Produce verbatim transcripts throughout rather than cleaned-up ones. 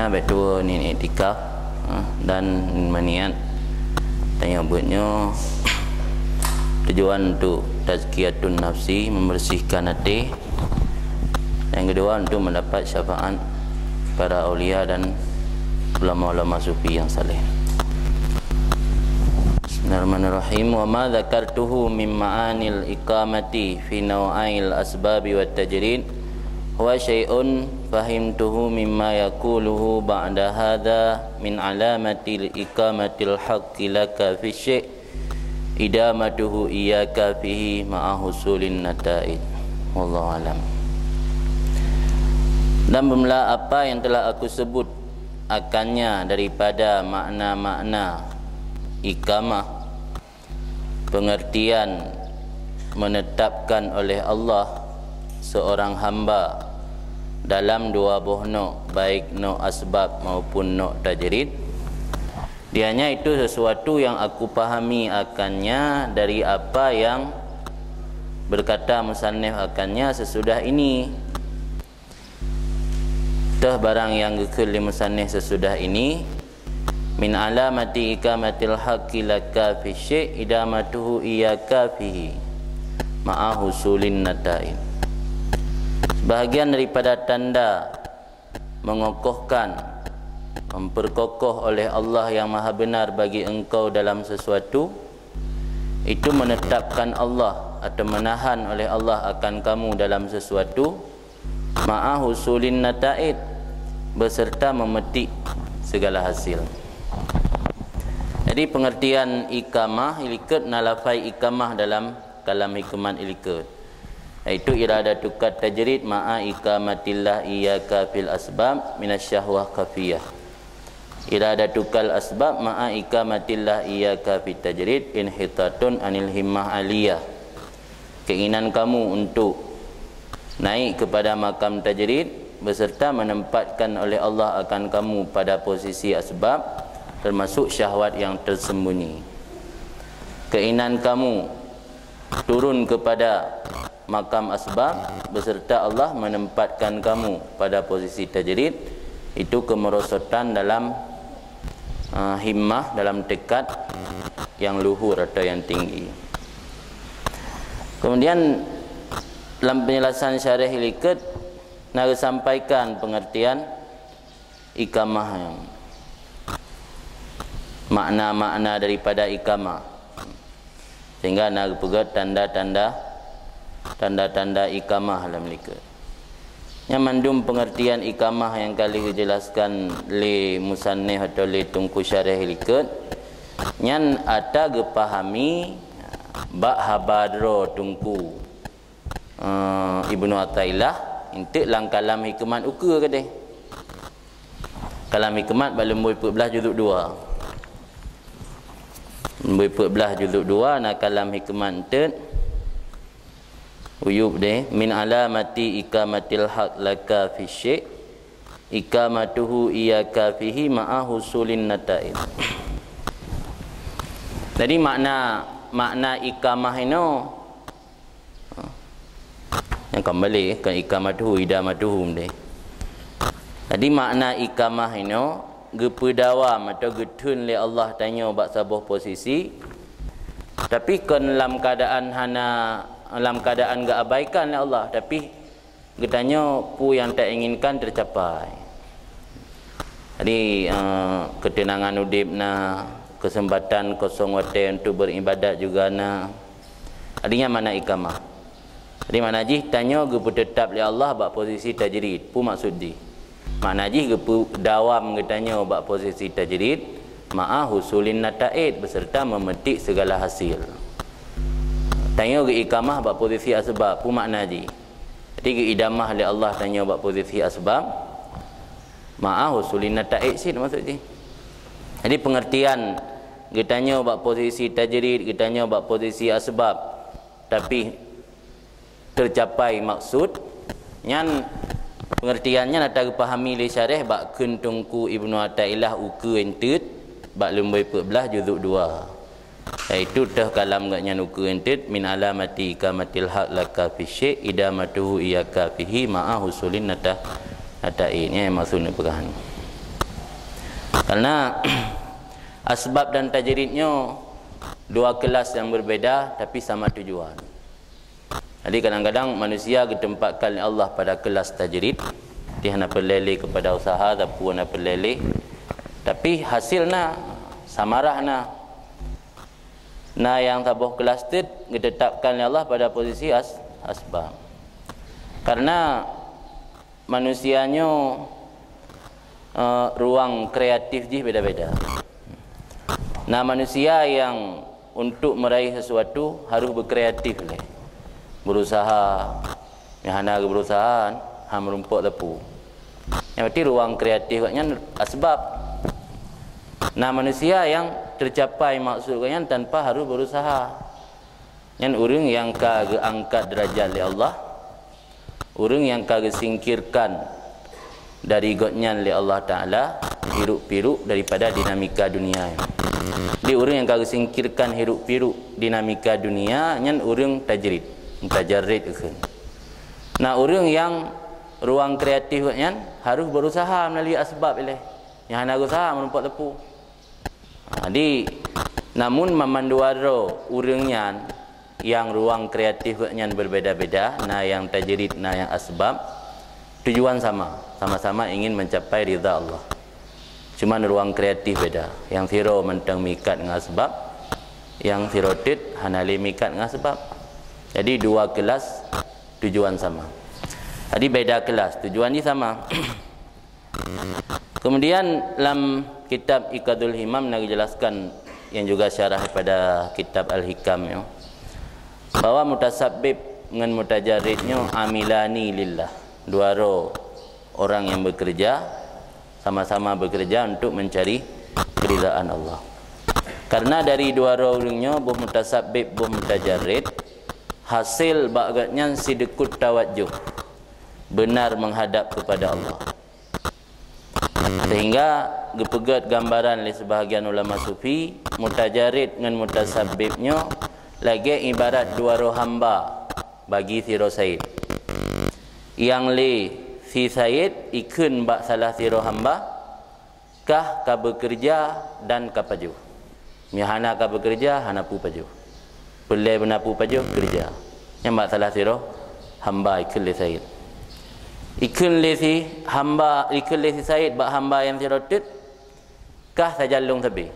Bak dua nyan iktikaf, ha, dan meuniat. Dan nyang buet nyoe tujuan untuk tazkiyatun nafsi, membersihkan hati. Dan kedua untuk mendapat syafaat para aulia dan ulama-ulama sufi yang saleh. Bismillahirrahmanirrahim. Wa ma dzakartuhu min ma'anil iqamati fi nau'ail asbabi wat tajrid huwa syai'un fahimtuhu mimma yaquluhu ba'da hadza min alamatil iqamatil haqqi laka fi syai' idamatuhu iyyaka fihi ma'a husulin nata'id. Wallahu alam. Dan bermula apa yang telah aku sebut akannya daripada makna-makna iqamah, pengertian menetapkan oleh Allah seorang hamba dalam dua boh nok, baik nok asbab maupun nok tajrid. Dianya itu sesuatu yang aku pahami akannya dari apa yang berkata musannif akannya sesudah ini. Teuh barang nyang geukheun lé musannif sesudah ini, min alamati iqamatil haqqi laka fi syai' idamatuhu iyyaka fihi ma'a husulin nata'id. Sebahagian daripada tanda mengokohkan, memperkokoh oleh Allah yang Maha Benar bagi engkau dalam sesuatu, itu menetapkan Allah atau menahan oleh Allah akan kamu dalam sesuatu, ma'a husulin nata'id, beserta memetik segala hasil. Jadi pengertian iqamah, ilikot na lafai iqamah dalam kalam hikmat ilikot, yaitu iradatukal tajrid ma'a iqamatillah iyyaka fil asbab minasyahwah khafiyah. Iradatukal asbab ma'a iqamatillah iyyaka fit tajrid inhitatun anil himmah aliyah. Keinginan kamu untuk naik kepada makam tajrid beserta menempatkan oleh Allah akan kamu pada posisi asbab, termasuk syahwat yang tersembunyi. Keinginan kamu turun kepada makam asbab beserta Allah menempatkan kamu pada posisi tajrid, itu kemerosotan dalam, ah, himmah, dalam tekad yang luhur atau yang tinggi. Kemudian dalam penjelasan syarah ilikot na geusampaikan pengertian iqamah, makna-makna daripada iqamah, sehingga na geupeugah tanda-tanda, tanda-tanda iqamah lam likot. Nyan mandum pengertian iqamah nyang ka lheueh geujelaskan lé musannif atau lé teungku syarah likot, nyan ata geupahami bak haba droe teungku, eh, Ibnu Athaillah, enteuk lam kalam hikmat ukeue keudeh. Kalam hikmat bak lumboi peuet blaih juzuk dua. Lumboi peuet blaih juzuk dua na kalam hikmat enteuk. Uyub deh, min alamati iqamatil haq laka fi syai', iqamatuhu iyyaka fihi ma'a husulin nata'id. Jadi makna, makna iqamah inoe, nyang kembali ke iqamatuhu, idamatuhu deh. Jadi makna iqamah inoe geupeudawam atau geutheun lé Allah tanyoe bak saboh posisi, tapi kon lam keadaan hana, lam keadaan geuabaikan lé Allah, tapi geutanyoe peue nyang tainginkan teucapai. Jadi, eh, keuteunangan udeb na, keuseumpatan kosong watée untuk beuribadat juga na. Jadi nyan makna iqamah. Jadi makna jih tanyoe geupeuteutap lé Allah bak posisi tajrid. Peue maksud jih? Makna jih geupeudawam geutanyoe bak posisi tajrid, ma'a husulin nata'id, beserta memetik segala hasil. Tanyoe geuiqamah bak posisi asbab, peue makna jih? Jadi geuidamah lé Allah tanyoe bak posisi asbab, ma'a husulin nata'id cit maksud jih. Jadi pengertian geutanyoe bak posisi tajrid, geutanyoe bak posisi asbab, tapi teucapai maksud, nyan pengertian nyan ata geupahami lé syarah bak kheun Teungku Ibnu Athaillah ukeue enteuk bak lumboi peuet blaih juzuk dua. Yaitu teuh kalam geuh nyan ukeue enteuk, min alamati iqamatil haq laka fi syai' idamatuhu iyyaka fihi ma'a husulin nata-, nata'id. Nyan maksud neupeugah nyoe. Karena asbab dan tajrid nyoe dua kelas yang berbeda, tapi sama tujuan. Jadi, kadang-kadang manusia geutempatkan lé Allah pada kelas tajrid, di hana peureulée lé keupada usaha, tapi hana peureulée lé. Tapi hasil na, samarah na. Na nyang saboh kelas teut geutetapkan lé Allah pada posisi as-, asbab. Karena manusia nyoe, eh, ruang kreatif jih beda-beda. Nah, manusia yang untuk meraih sesuatu harus berkreatif lé. Berusaha, nyang hana berusaha, ha meurumpok teupeu. Yang berarti ruang kreatif gobnyan asbab. Nah, manusia yang tercapai maksud gobnyan tanpa harus berusaha. Nyan ureuëng nyang ka geuangkat derajat lé Allah, ureuëng nyang ka geusingkirkan dari gobnyan lé Allah Taala hiruk-piruk daripada dinamika dunia. Di ureuëng nyang ka geusingkirkan hiruk-piruk dinamika dunia, nyan ureuëng tajrid, mutajarrid kheun. Nah, ureuëng nyang ruang kreatif nyan harus berusaha melalui asbab ilée. Nyang hana berusaha meurumpok teupeu. Jadi, namun mamandua droe ureuëng nyan, yang ruang kreatif nyan berbeda-beda, na yang tajrid, na yang asbab, tujuan sama, sama-sama ingin mencapai ridha Allah. Cuman ruang kreatif beda. Yang sidroe mantong meuikat ngon asbab, yang sidroe teut hana lé meuikat ngon asbab. Jadi, dua kelas tujuan sama. Jadi, beda kelas, tujuan jih sama. Kemudian, lam kitab Iqadul Himam na geujelaskan, yang juga syarah pada kitab Al-Hikam nyoe, bahwa mutasabbib ngon mutajarrid nyoe amilani lillah. Dua droe orang yang bekerja, sama-sama bekerja untuk mencari keridaan Allah. Karena dari dua droe ureuëng nyoe, boh mutasabbib, boh mutajarrid, hasil bak gobnyan sideukut tawajjuh, benar menghadap kepada Allah. Sehingga geupeugét gambaran lé seubahagian ulama sufi, mutajarrid ngon mutasabbib nyoe lagée ibarat dua droe hamba bagi sidroe saét. Nyang lé si saét ikheun bak salah sidroe hamba, kah ka beukeureuja dan ka pajoh. Meunyo hana ka beukeureuja, hana peue pajoh. Peureulée beuna peue pajoh, keureuja. Nyan bak salah sidroe hamba ikheun lé saét. Ikheun lé si hamba, ikheun lé si saét bak hamba nyang sidroe teut, kah sajan lôn sabe.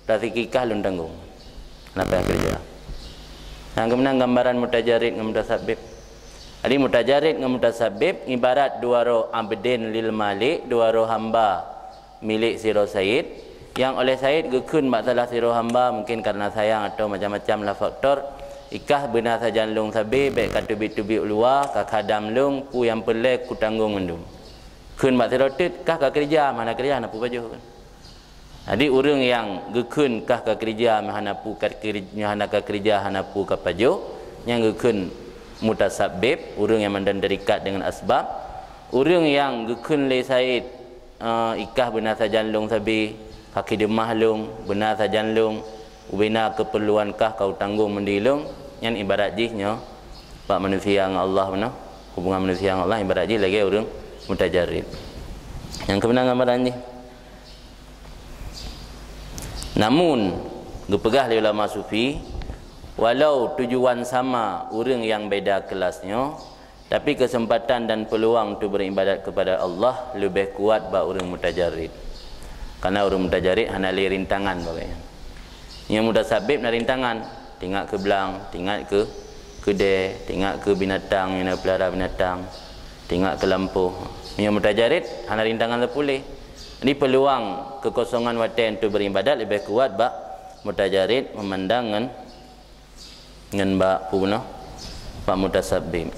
Raseuki kah lôn tanggong. Hana payah keureuja. Nyang keumeunang gambaran mutajarrid ngon mutasabbib. Jadi, mutajarrid ngon mutasabbib ibarat dua droe abdin lil malik, dua droe hamba milék sidroe saét, nyang oleh saét geukheun bak salah sidroe hamba, mungken karena sayang atawa macam-macam lah faktor, ikah beuna sajan lôn sabe, bék ka teubiet-teubiet u luwa, ka khadam lôn, peue nyang peureulée kutanggong mandum. Kheun bak sidroe teut, kah ka keureuja, hana keureuja, hana peue pajoh. Jadi, ureuëng nyang geukheun kah ka keureuja, hana peue ka keureuja, hana ka keureuja, hana peue ka pajoh, nyang geukheun mutasabbib, ureuëng nyang mandum terikat dengan asbab. Ureuëng nyang geukheun lé saét, eh, ikah beuna sajan lôn sabe, ka khidmah lôn, beuna sajan lôn, ubena keupeurluan kah ka utanggong mandum lôn, nyan ibarat jih nyoe bak manusia ngon Allah beuna. Hubungan manusia ngon Allah ibarat jih lagée ureuëng mutajarrid. Nyang keumeunang gambaran jih. Namun, geupeugah lé ulama sufi, walau tujuan sama ureuëng nyang beda kelas nyoe, tapi kesempatan dan peluang untuk beribadat kepada Allah leubeh kuat bak ureuëng mutajarrid. Karena ureuëng mutajarrid hana lé rintangan bak gobnyan. Nyang mutasabbib na rintangan, tingat keu blang, tingat keu keudée, tingat keu binatang nyang na peulara binatang, tingat keu lampôh. Nyang mutajarrid hana rintangan sapeue lé. Jadi, peluang kekosongan watée untuk beribadat leubeh kuat bak mutajarrid meumandang ngon, ngon bak peue bunoe, bak mutasabbib.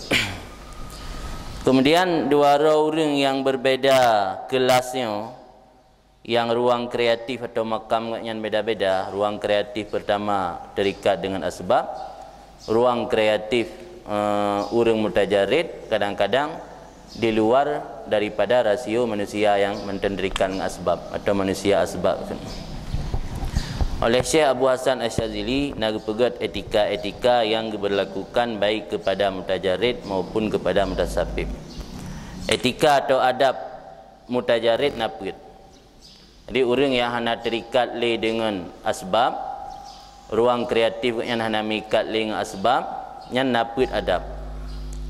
Kemudian, dua droe ureuëng nyang berbeda kelas nyoe, nyang ruang kreatif atau makam gobnyan beda-beda. Ruang kreatif pertama terikat dengan asbab, ruang kreatif, eh, ureuëng mutajarrid kadang-kadang di luar daripada rasio manusia nyang mantong terikat dengan asbab atau manusia asbab. Oleh Syekh Abu Hasan Asy-Syadzili na geupeugét etika-etika nyang geuberlakukan baik kepada mutajarrid maupun kepada mutasabbib. Etika atau adab mutajarrid na peuet. Jadi ureuëng nyang hana terikat lé deungon asbab, ruang kreatif gobnyan hana meuikat lé ngon asbab, nyan na peuet adab.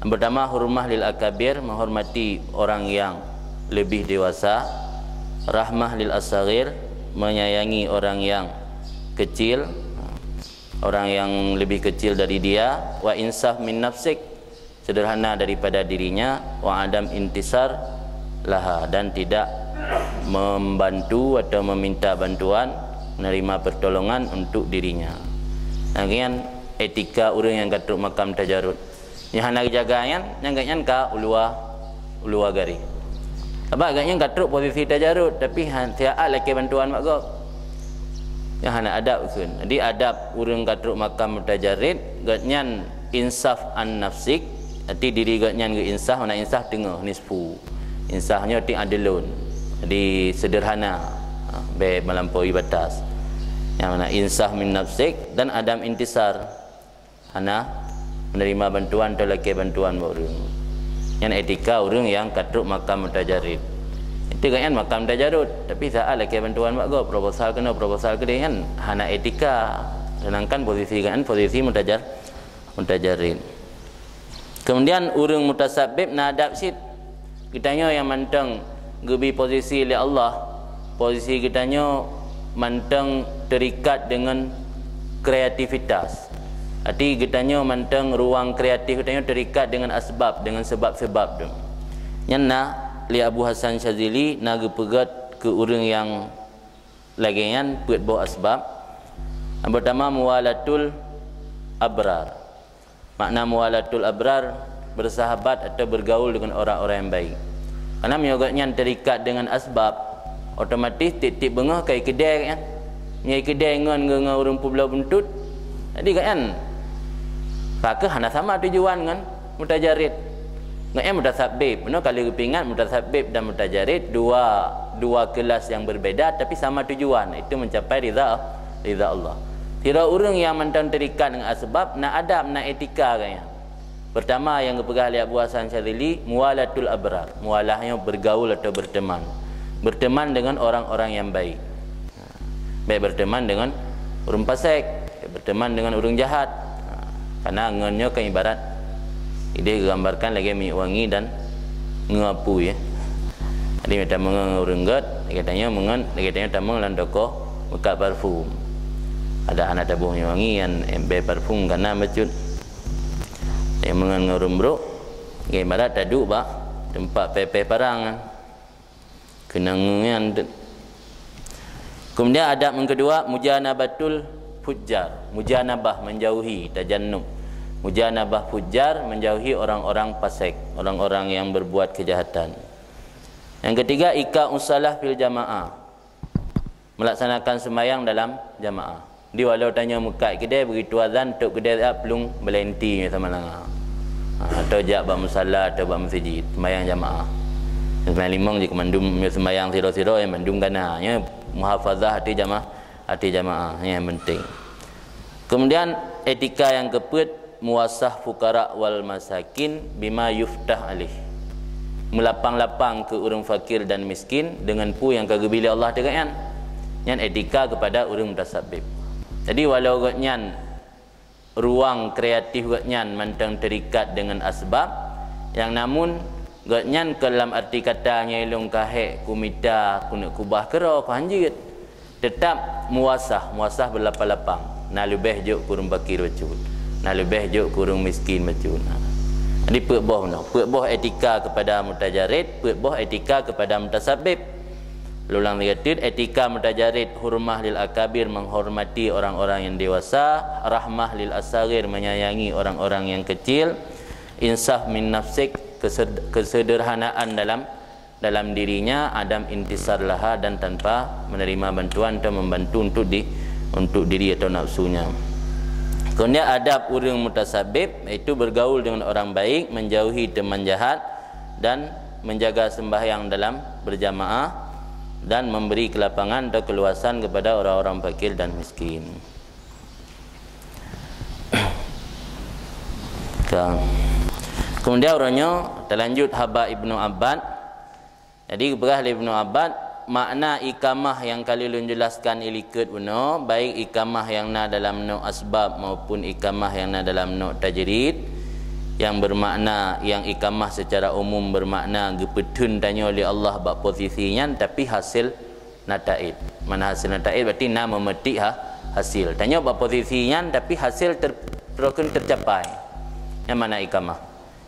Yang pertama, hurmah lil akabir, menghormati orang yang lebih dewasa, rahmah lil asagir, menyayangi orang yang kecil, orang yang lebih kecil dari dia, wa insaf min nafsik, sederhana daripada dirinya, wa adam intisar laha, dan tidak membantu atau meminta bantuan, menerima pertolongan untuk dirinya. Nah, nyan etika ureuëng nyang ka trok makam tajarud. Nyang hana geujaga nyan, nyang gobnyan ka uluwa, uluwa garéh. Sabab gobnyan ka trok posisi tajarud, tapi han siat lakée bantuan bak gob. Nyang hana adab kheun. Jadi adab ureuëng ka trok makam mutajarrid, gobnyan insaf an nafsik, arti diri gobnyan geuinsaf, makna insaf teungoh, nisfu. Insaf nyoe arti adlun. Jadi sederhana, ha, bék melampaui batas. Nyang makna insaf min nafsik dan adam intisar. Hana menerima bantuan atau lakée bantuan bak ureuëng. Nyan etika ureuëng nyang ka trok makam mutajarrid. Itu gobnyan makam tajarud, tapi siat lakée bantuan bak gob, proposal keunoe, proposal keudeh, nyan hana etika. Sedangkan posisi gobnyan posisi mutajar-, mutajarrid. Kemudian ureuëng mutasabbib na adab cit. Geutanyoe nyang mantong geubri posisi lé Allah, posisi geutanyoe mantong terikat deungon kreativitas. Arti geutanyoe mantong ruang kreatif geutanyoe terikat deungon asbab, deungon sebab-sebab tu. Nyan na lé Abu Hasan Syazili na geupeugét keu ureuëng nyang lagée nyan peuet boh asbab. Yang pertama, muwalatul abrar. Makna muwalatul abrar, bersahabat atau bergaul dengan orang-orang yang baik. Karena meunyoe gobnyan terikat dengan asbab, otomatis tieb-tieb beungoh ka ikeudée gobnyan. Meunyoe ikeudée ngon, ngon, ngon ureuëng peubloe buntut, jadi gobnyan ka keuh hana sama tujuan ngon mutajarrid. Ngon mutasabbib, meunoe ka lheueh geupeuingat mutasabbib dan mutajarrid dua, dua kelas yang berbeda tapi sama tujuan, itu mencapai ridha, ridha Allah. Sidroe ureuëng nyang mantong terikat dengan asbab, na adab, na etika gobnyan. Pertama nyang geupeugah lé Abu Hasan Syazili, muwalatul abrar. Muwalah nyoe bergaul atau berteman. Berteman dengan orang-orang yang baik. Bék berteman dengan ureuëng fasik, bék berteman dengan ureuëng jahat. Karena ngon nyoe kan ibarat ideh geugambarkan lagée minyeuk wangi dan ngon apui, ya. Jadi meunyoe tameungon ureuëng gét, lagée tanyoe meungon, lagée tanyoe tameung lam toko meukat parfum. Ada hana taboh minyeuk wangi, nyan embée parfum kana bacut. Nyang meungon ngon ureuëng brok, ibarat taduek bak teumpat péh-péh parang nyan. Keunong nyan. Kemudian adab yang kedua, mujanabatul fujjar. Mujanabah, menjauhi, tajannub. Mujanabah fujjar, menjauhi orang-orang fasik, orang-orang yang berbuat kejahatan. Yang ketiga, iqamus shalah fil jamaah. Melaksanakan sembahyang dalam jamaah. Di walau tanyoe meukat keudeh, begitu azan, tôb keudeh siat plueng, beulenti nyoe sama langa. Ha, atau jak bak musala atau bak meuseujid, sembahyang jamaah. Sembahyang limong jih keumandum, nyoe sembahyang sidroe-sidroe nyang mandum kana. Nyoe muhafazah ateueh jamaah, ateueh jamaah, nyoe nyang penting. Kemudian etika yang keupeuet, muwasah fuqara wal masakin bima yuftah alaih. Meulapang-lapang keu ureuëng fakir dan miskin deungon peue nyang ka geubri lé Allah teuka nyan. Nyan etika kepada ureuëng mutasabbib. Jadi walau gobnyan ruang kreatif gobnyan mantong terikat deungon asbab, nyang namun gobnyan keu lam arti kata nyoe lôn ka hék kumita keuneuk kubah keudroe, keu hanjeuet. Teutap muwasah, muwasah beulapang-lapang. Na leubeh jok keu ureuëng fakir bacut. Na leubeh jok keu ureuëng miskin bacut. Nah. Jadi peuet boh meunoe, peuet boh etika kepada mutajarrid, peuet boh etika kepada mutasabbib. Ulang lagi teut, etika mutajarrid, hurmah lil akabir, menghormati orang-orang yang dewasa, rahmah lil asagir, menyayangi orang-orang yang kecil, insaf min nafsik, kesed-, kesederhanaan dalam dalam dirinya, adam intisar laha, dan tanpa menerima bantuan atau membantu untuk di, untuk diri atau nafsunya. Kemudian adab ureuëng mutasabbib, yaitu bergaul dengan orang baik, menjauhi teman jahat, dan menjaga sembahyang dalam berjamaah, dan memberi kelapangan atau keluasan kepada orang-orang fakir dan miskin. Ka. Kemudian uroe nyoe talanjut haba Ibnu Abbad. Jadi geupeugah lé Ibnu Abbad, Makna iqamah nyang ka lheueh lôn jelaskan i likot bunoe, baik iqamah nyang na dalam nok asbab maupun iqamah nyang na dalam nok tajrid, nyang bermakna, nyang iqamah secara umum bermakna geupeutheun tanyoe lé Allah bak posisi nyan, tapi hasil nataid. Mana hasil nataid berarti na meumetik ha, hasil. Tanyoe bak posisi nyan tapi hasil ter, tercapai. Nyan makna iqamah.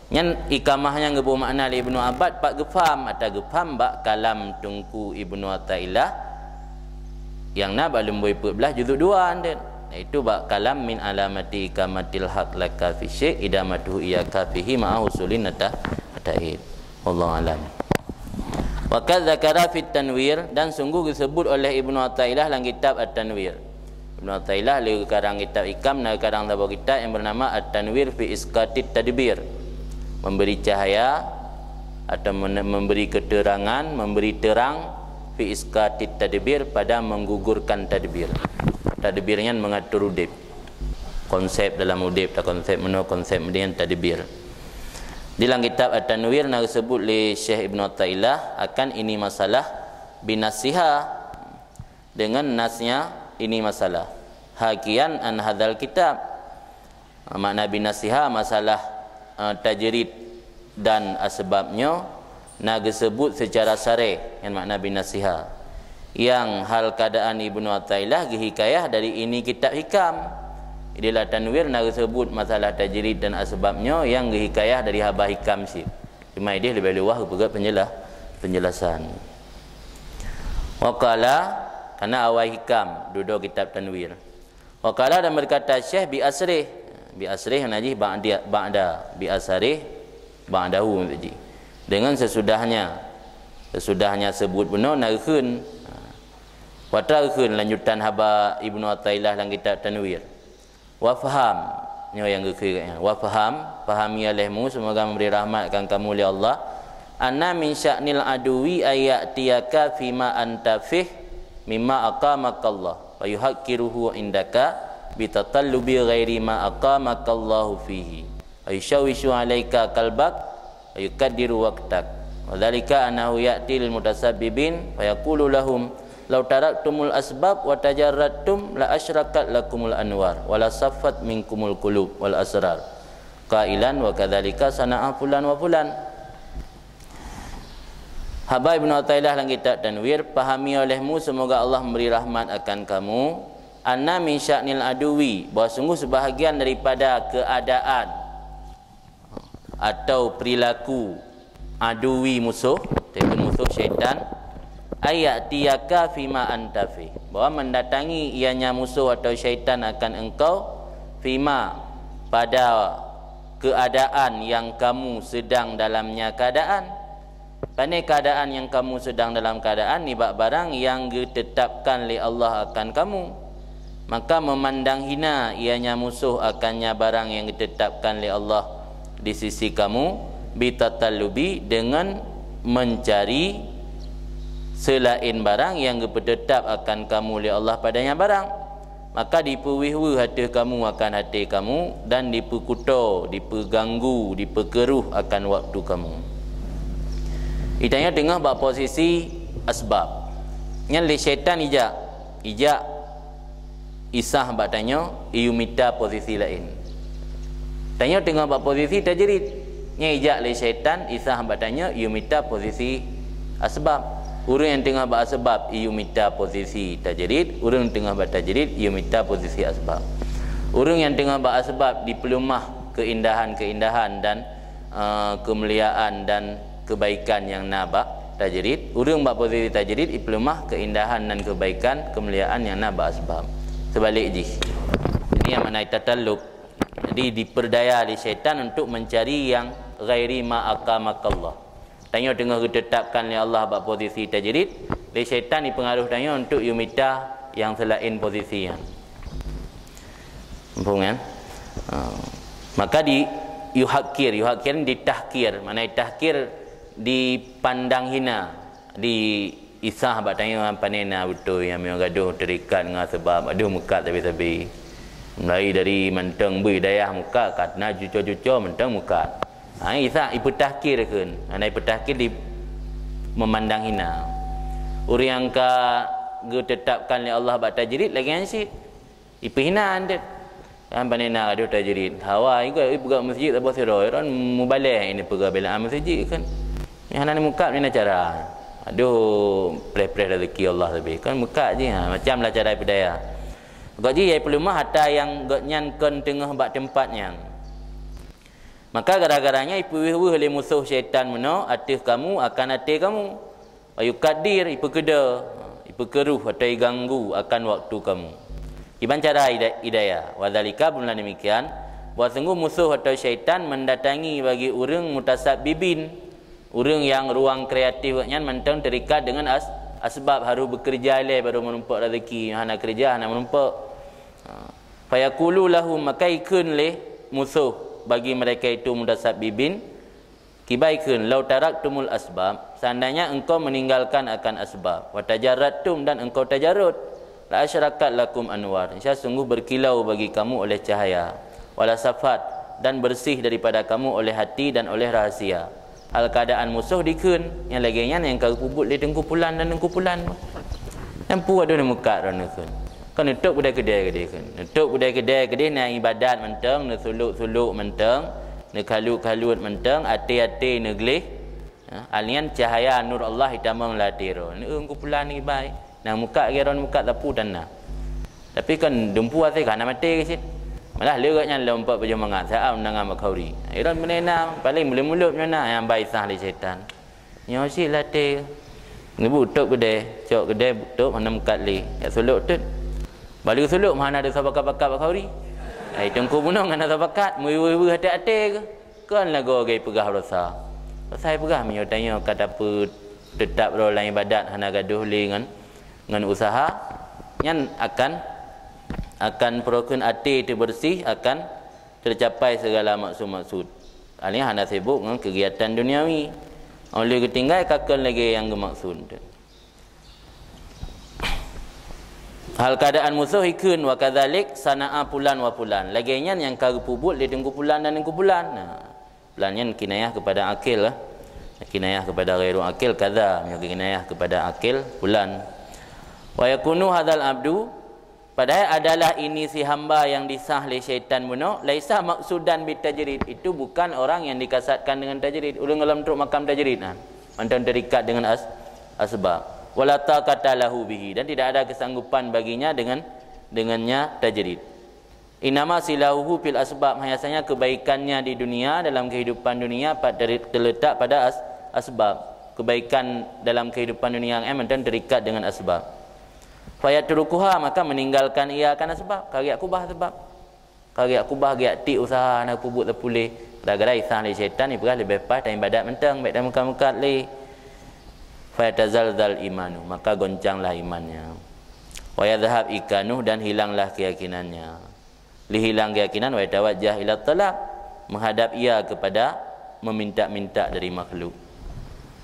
Nyan iqamah nyang geubri makna lé Ibnu Abbad pat geufaham, ata geufaham bak kalam Teungku Ibnu Athaillah nyang na bak leumbôi peuet blaih juzuk dua nyan. Yaitu bak kalam min alamati iqamatil haq laka fi syai' idamatuhu iyyaka fihi ma'a husulin nata, nataid. Wallahu alam. Wa qad dzakara fit Tanwir, dan sungguh geusebut oleh Ibnu Athaillah lam kitab At-Tanwir. Ibnu Athaillah lé geukarang kitab hikam, na geukarang saboh kitab nyang bernama At-Tanwir fi Isqatit Tadbir. Memberi cahaya atau men, memberi keterangan, memberi terang fi Isqatit Tadbir, pada menggugurkan tadbir. Tadbir nyan mengatur udeb. Konsep dalam udeb, ta konsep meunoe, konsep meudian, tadbir. Di lam kitab At-Tanwir na geusebut lé Syekh Ibnu Athaillah akan ini masalah binasiha, dengan nasnya ini masalah. Hakian an hadzal kitab. Makna binasiha masalah, eh, tajrid dan asbabnya na geusebut secara sareh, nyan makna binasiha. Nyang hal keadaan Ibnu Athaillah geuhikayah dari ini kitab hikam. Di lam Tanwir na geusebut masalah tajrid dan asbabnya nyang geuhikayah dari haba hikam cit. Cuma ideh leubeh luwah geupeugah penjelah, penjelasan. Wa qala, karena awai hikam, dudoe kitab Tanwir. Wa qala, dan berkata Syekh, bi asrih. Bi asrih na jih ba'da, ba'da, bi asrih ba'dahu maksud jih. Dengan sesudahnya. Sesudahnya sebut bunoe na geukheun. Wa ta geukheun lanjutan haba Ibnu Athaillah lam kitab Tanwir. Wa faham, nyoe nyang geukheun. Wa faham, pahami olehmu, semoga memberi rahmat akan kamu lé Allah. Anna min sya'nil aduwi ayyatiyaka fima anta fih mimma aqamakallah. Wa yuhaqqiruhu indaka bitatallubi ghairi ma aqamakallahu fihi. Wa yushawishu alaika qalbak, wa yukaddiru waqtak. Wa dzalika annahu ya'ti lil mutasabbibin, fa yaqulu lahum, "Law taraktumul asbab wa tajarradtum la asyrakat lakumul anwar, wa la saffat minkumul qulub wal asrar." Qailan, "Wa kadzalika sana'a fulan wa fulan." Haba Ibnu Athaillah lam kitab Tanwir, pahami olehmu, semoga Allah memberi rahmat akan kamu, anna min sya'nil aduwi, bahwa sungguh sebahagian daripada keadaan atau perilaku aduwi musuh, ataupun musuh syaitan, ayyatiyaka fima anta fih, bahwa mendatangi ianya musuh atau syaitan akan engkau, fima, pada keadaan yang kamu sedang dalamnya keadaan. Pane keadaan nyang kamu sedang dalam keadaan nibak barang nyang geutetapkan lé Allah akan kamu, maka memandang hina ianya musuh akannya barang nyang geutetapkan lé Allah di sisi kamu, bitatallubi, dengan mencari selain barang nyang geupeutetap akan kamu lé Allah padanya barang. Maka dipeuwih-wih ateueh kamu akan até kamu, dan dipeukuto, dipeuganggu, dipeukeureuh akan waktu kamu. Itanyoe teungoh bak posisi asbab. Nyan lé syaitan ijak, ijak isah bak tanyoe, iyue mita posisi laén. Tanyoe teungoh bak posisi tajrid. Nyan ijak lé syaitan isah bak tanyoe, iyue mita posisi asbab. Ureuëng nyang teungoh bak asbab, iyue mita posisi tajrid. Ureuëng teungoh bak tajrid, iyue mita posisi asbab. Ureuëng nyang teungoh bak asbab dipeuleumah keindahan-keindahan dan, eh, keumuliaan dan kebaikan nyang na bak tajrid. Ureuëng bak posisi tajrid ipeuleumah keindahan dan kebaikan, keumuliaan nyang na bak asbab. Seubalik jih. Ini yang makna tatallub. Jadi, diperdaya lé syaitan untuk mencari yang ghairi ma aqamakallah. Tanyoe teungoh geutetapkan lé Allah bak posisi tajrid, lé syaitan jipeungaruh tanyoe untuk yue mita nyang seulaén posisi nyan. Muphom kan? Ha. Maka di yuhakir, yuhakir ni ditahkir, makna tahkir dipandang hina. Di isah bak tanyoe pane na beutôi nyang meunyoe gadoh terikat ngon sebab, aduh meukat sabe-sabe. Mulai dari mantong bui dayah meukat, ka na cuco-cuco mantong meukat. Ha, isah ipeutahkir kheun. Hana ipeutahkir di memandang hina. Ureuëng nyang ka geutetapkan lé Allah bak tajrid lagée nyan cit. Ipeuhina antet. Kan pane na gadoh tajrid. Hawa igo ipeugah meuseujid saboh sidroe, ron mubaleh ini peugah belaan meuseujid kan. Nyang hana meukat ni cara. Aduh, preh-preh rezeki Allah lebih. Kan meukat je ha, macam lah cara peudaya. Gok ji yai peuleumah ata nyang gobnyan kon teungoh bak teumpat nyan. Maka gara-gara nyan ipeuweuh-weuh lé musoh syaitan meunoe ateueh kamu akan até kamu. Wa yuqaddir, ipeukeudeh, ipeukeureuh atau iganggu akan waktu kamu. Kiban cara ida-, idaya. Wa dzalika, bunoe demikian, bahwa sungguh musoh atau syaitan mendatangi bagi ureuëng mutasabbibin, ureuëng nyang ruang kreatif nyan mantong terikat dengan as-, asbab, harus bekerja ilée baru menumpok rezeki, hana kerja hana menumpok. Ha. Fayaqulu lahum, maka ikheun lé musoh bagi mereka itu mutasabbibin, kiban ikheun, "Lau taraktumul asbab, seandainya engkau meninggalkan akan asbab, wa tajarradtum, dan engkau tajarrud, la asyrakat lakum anwar, niscaya sungguh berkilau bagi kamu oleh cahaya, wala safat, dan bersih daripada kamu oleh hati dan oleh rahasia." Hal keadaan musoh dikheun, nyang lagée nyan nyang ka geupeubuet lé Teungku Pulan dan Teungku Pulan. Nyang peue wadoh neumeukat droeneuh kheun. Kan neutôp keudée-keudée keudeh kheun. Neutôp keudée-keudée keudeh na ibadat mantong, neusuluk-suluk mantong, neukhalut-khalut mantong, até-até neugleh. Ha, alian cahaya nur Allah itamong lam até droe. Neu Teungku Pulan ni baik. Nyang meukat geuron meukat sapeue tan na. Tapi kan dumpeue até ka hana maté cit. Malah leugot nyan lom pat pajoh mangat, saát undangan bak khauri. Iron meunena, paléng mulop-mulop nyoe na nyang bai sah lé syaitan. Nyoe cit lam até. Neubu tôp keudée, cok keudée tôp hana meukat lé. Jak sulok teuk. Bali sulok mah hana sabakat-bakat bak khauri. Ai teungku bunoe hana sabakat, meuweuh-weuh até-até keuh. Kon lagoe geupeugah rosa. Rosa ipeugah meunyoe tanyoe ka tapeuteutap droe lam ibadat hana gadoh lé ngon ngon usaha, nyan akan, akan peurokon até teubeureuséh, akan teucapai sigala maksud-maksud. Alia hana sibok ngon keugiatan duniawi. Óh lheueh geutinggai ka kon lagée nyang geumaksud. Hal keadaan musoh ikheun, "Wa kadzalik sana'a fulan wa fulan." Lagée nyan nyang ka geupeubuet lé Teungku Pulan dan Teungku Pulan. Nah, Fulan nyan kinayah kepada akil lah. Kinayah kepada ghairu akil, kadza, meunyoe kinayah kepada akil, fulan. Wa yakunu hadzal abdu, padahai adalah ini si hamba nyang disah lé syaitan bunoe, laisa maqsudan bit tajrid, itu bukan orang yang dikasatkan dengan tajrid. Ureuëng gohlom trok makam tajrid nah, mantong terikat dengan as-, asbab. Wala taqata lahu bihi, dan tidak ada kesanggupan baginya dengan, dengannya tajrid. Innama silahuhu fil asbab, hanya saja kebaikannya di dunia, dalam kehidupan dunia, pad-, teri-, terletak pada as-, asbab. Kebaikan dalam kehidupan dunia nyan mantong terikat dengan asbab. Fayatrukuha, maka meninggalkan ia akan asbab. Ka geujak kubah sabab. Ka geujak kubah, geujak tiek usaha, hana peubuet sapeue lé. Gara-gara disah lé syaitan, ipeugah leubeh paih tan ibadat mantong, bék tan meukat-meukat lé. Fayatazalzal imanu, maka goncanglah imannya. Wa yadhhab ikanuh, dan hilanglah keyakinannya. Lheueh hilang keyakinan, wa yatawajjah ila talab, menghadap ia kepada meminta-minta dari makhluk.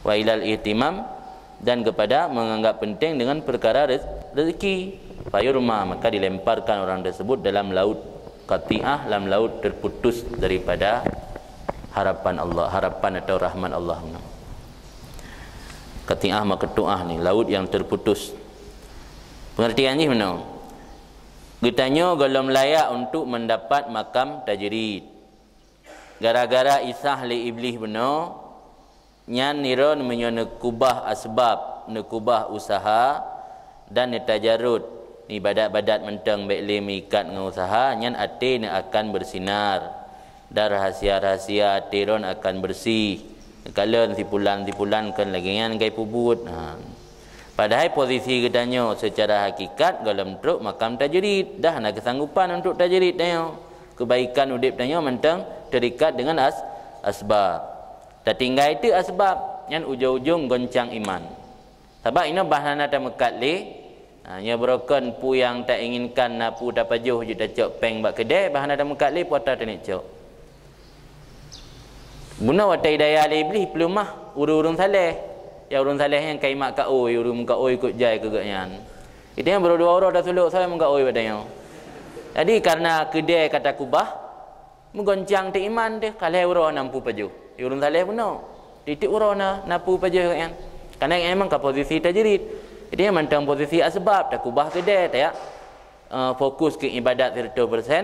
Wa ilal ihtimam, dan kepada menganggap penting dengan perkara rez-, rezeki. Fayurma, maka dilemparkan orang tersebut dalam laut qati'ah, dalam laut terputus daripada harapan Allah, harapan atau rahmat Allah. Qati'ah maqtu'ah ni, laut yang terputus. Pengertian jih meunoe. Geutanyoe gohlom layak untuk mendapat makam tajrid. Gara-gara disah lé Iblih bunoe, nyan nirôn meunyoe neukubah asbab, neukubah usaha, dan neutajarud, neuibadat-badat mantong bék lé meuikat ngon usaha, nyan até neuh akan beusinar. Dan rahasia-rahasia até droen akan beureuséh. Neukalon sipulan-sipulan kon lagée nyan ka ipeubuet. Ha. Padahai posisi geutanyoe seucara hakikat gohlom trok makam tajrid, dah hana keusanggopan untuk tajrid tanyoe. Keubaikan udeb tanyoe mantong teurikat deungon as-, asbab. Tatinggai teuk asbab, nyan ujong-ujong goncang iman. Sabab inoe bah hana tameukat lé, ha, nyoe beurokon peue nyang tainginkan na peue tapajoh jeuet tacok péng bak keudè, bah hana tameukat lé peue ata taneuk cok. Bunoe watée daya lé Iblih peuleumah ureuëng-ureuëng saleh. Ya ureuëng saleh nyan ka imat kaôi, ureuëng meukaôi kot jai keu gobnyan. Itu nyan baru dua uroe tasulok sabe meukaôi bak tanyoe. Jadi kareuna keudè ka takubah, meugoncang teuh iman teuh, ka lhée uroe na peue pajoh. Ureuëng saleh bunoe. Tieb-tieb uroe na, na peue pajoh nyan. Karena memang ka posisi tajrid. Jadi mantong posisi asbab, takubah keudè, tayak, eh, fokus keu ibadat seratus persen.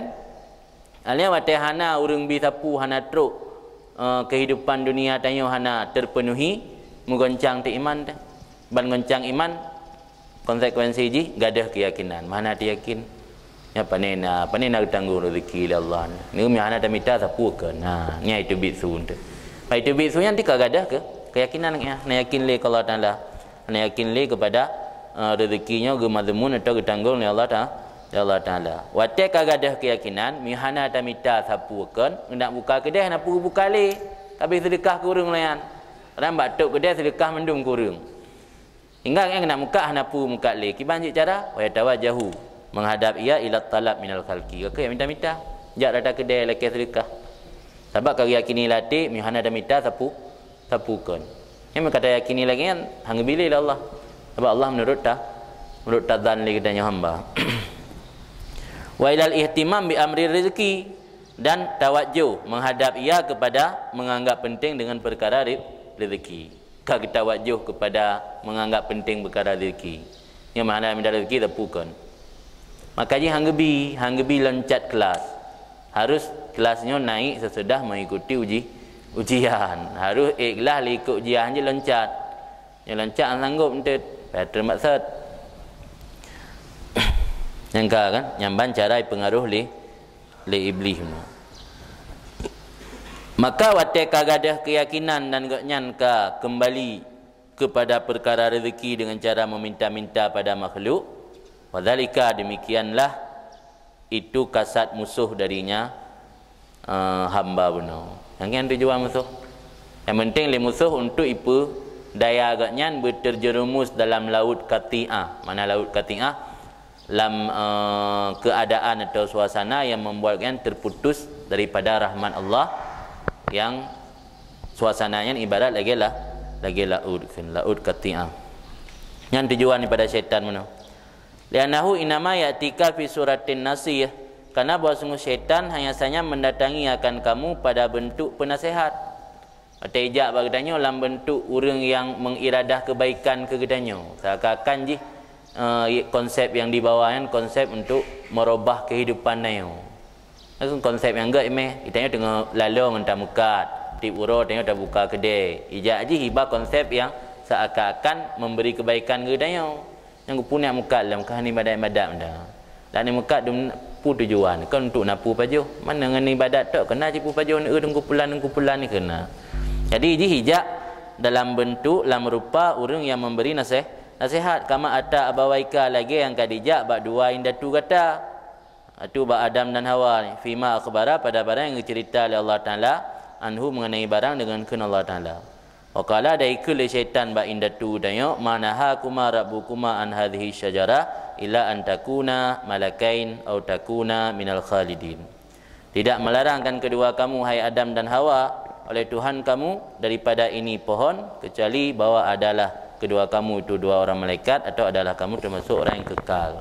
Alèh watèe hana ureueng bi sapeue, hana trok, eh, keuhidupan dunia tanyoe hana terpenuhi, meugoncang teuh iman teuh. Ban goncang iman, konsekuensi jih gadôh keuyakinan. Meuhana teuyakin. Nyan pane na, pane na geutanggong rezeki lé Allah. Nyoe meuhana tamita sapeue keu. Nah, nyan iteubiet su teuh. Bah iteubiet su nyan teuka gadôh keu keuyakinan nyan. Na yakin lé keu Allah Taala. Na yakin lé keupada, eh, rezeki nyoe geumazmun atau geutanggong lé Allah Ta-, lé Allah Taala. Watèe ka gadôh keuyakinan, meuhana tamita sapeue kon, nak buka keudè hana peue buka lé. Ka abéh seudeukah keu ureueng laén. Kadang bak trok keudè seudeukah mandum keu ureueng. Hingga nyang nak muka hana peue muka lé. Kiban jih cara, wa yatawajjahu, menghadap ia ila talab minal khalqi. Ka keu minta-minta. Jak rata keudè lakèe seudeukah. Sabab ka yakini lam até, meuhana tamita sapeue, sapeue kon. Nyang meuka tayakini lagèe nyan, hana geubi lé Allah. Sabab Allah meunurot ta-, meunurot tazan lé geutanyoe hamba. Wa ilal ihtimam bi amri rizki, dan tawajjuh menghadap ia kepada menganggap penting dengan perkara re-, rezeki. Ka geutawajjuh kepada menganggap penting perkara rezeki. Nyang meuhana minta rezeki sapeue kon. Maka jih hana geubi, hana geubi loncat kelas. Harus kelas nyoe naik sesudah mengikuti uji-, ujian. Harus ikhlas lé ikot ujian jih loncat. Nyoe loncat hana sanggob enteuk, payah teumaksud. Nyang ka kan, nyang ban cara ipeungaruh lé, lé Iblih nyoe. Maka watèe ka gadôh keuyakinan dan gobnyan ka keumbali keupada peukara rezeki deungon cara meuminta-minta pada makhluk, wadzalika, demikianlah itu kasad musuh darinya, eh, hamba bunoe. Nyang nyan tujuan musuh. Nyang penting lé musuh untuk ipeudaya gobnyan beuterjerumus dalam laut qati'ah. Mana laut qati'ah? Lam, eh, keadaan atau suasana yang membuat gobnyan terputus daripada rahmat Allah, yang suasana nyan ibarat lagèe la-, lagèe laut, laut qati'ah. Nyan tujuan daripada syaitan bunoe. Li'annahu innama ya'tika fi suratin nasih, karena bahwa sungguh syaitan hanya saja mendatangi akan kamu pada bentuk penasehat. Watèe ijak bak geutanyoe lam bentuk ureueng nyang mengiradah kebaikan keu geutanyoe. Seakan-akan jih, eh, konsep yang dibawa nyan konsep untuk merubah kehidupan tanyoe. Nyan konsep nyang gèt meh, geutanyoe teungoh lalo ngon tameukat, tiep uroe tanyoe tabuka keudè. Ijak jih iba konsep nyang seakan-akan memberi kebaikan keu geutanyoe. Nyang geupunéh meukat lom ka hana ibadat-ibadat meuda. Dan meukat dum peue tujuan, kon untuk na peue pajoh. Mana ngon ibadat tok keu na jipeue pajoh neu teungku pulan, teungku pulan ni keu na. Jadi jih ijak dalam bentuk, lam rupa ureueng nyang memberi naseh-, nasihat, kama ata abawaika, lagèe nyang ka dijak bak dua indatu gata. Atu bak Adam dan Hawa, fima akhbara, pada barang nyang geuceurita lé Allah Taala, anhu, mengenai barang deungon kheun Allah Taala. Wa qala, dan ikheun lé syaitan bak indatu tanyoe, ma nahakuma rabbukuma an hadhihi syajarah illa an takuna malakain au takuna minal khalidin. Tidak melarangkan kedua kamu, hai Adam dan Hawa, oleh Tuhan kamu daripada ini pohon, kecuali bahwa adalah kedua kamu itu dua orang malaikat atau adalah kamu termasuk orang yang kekal.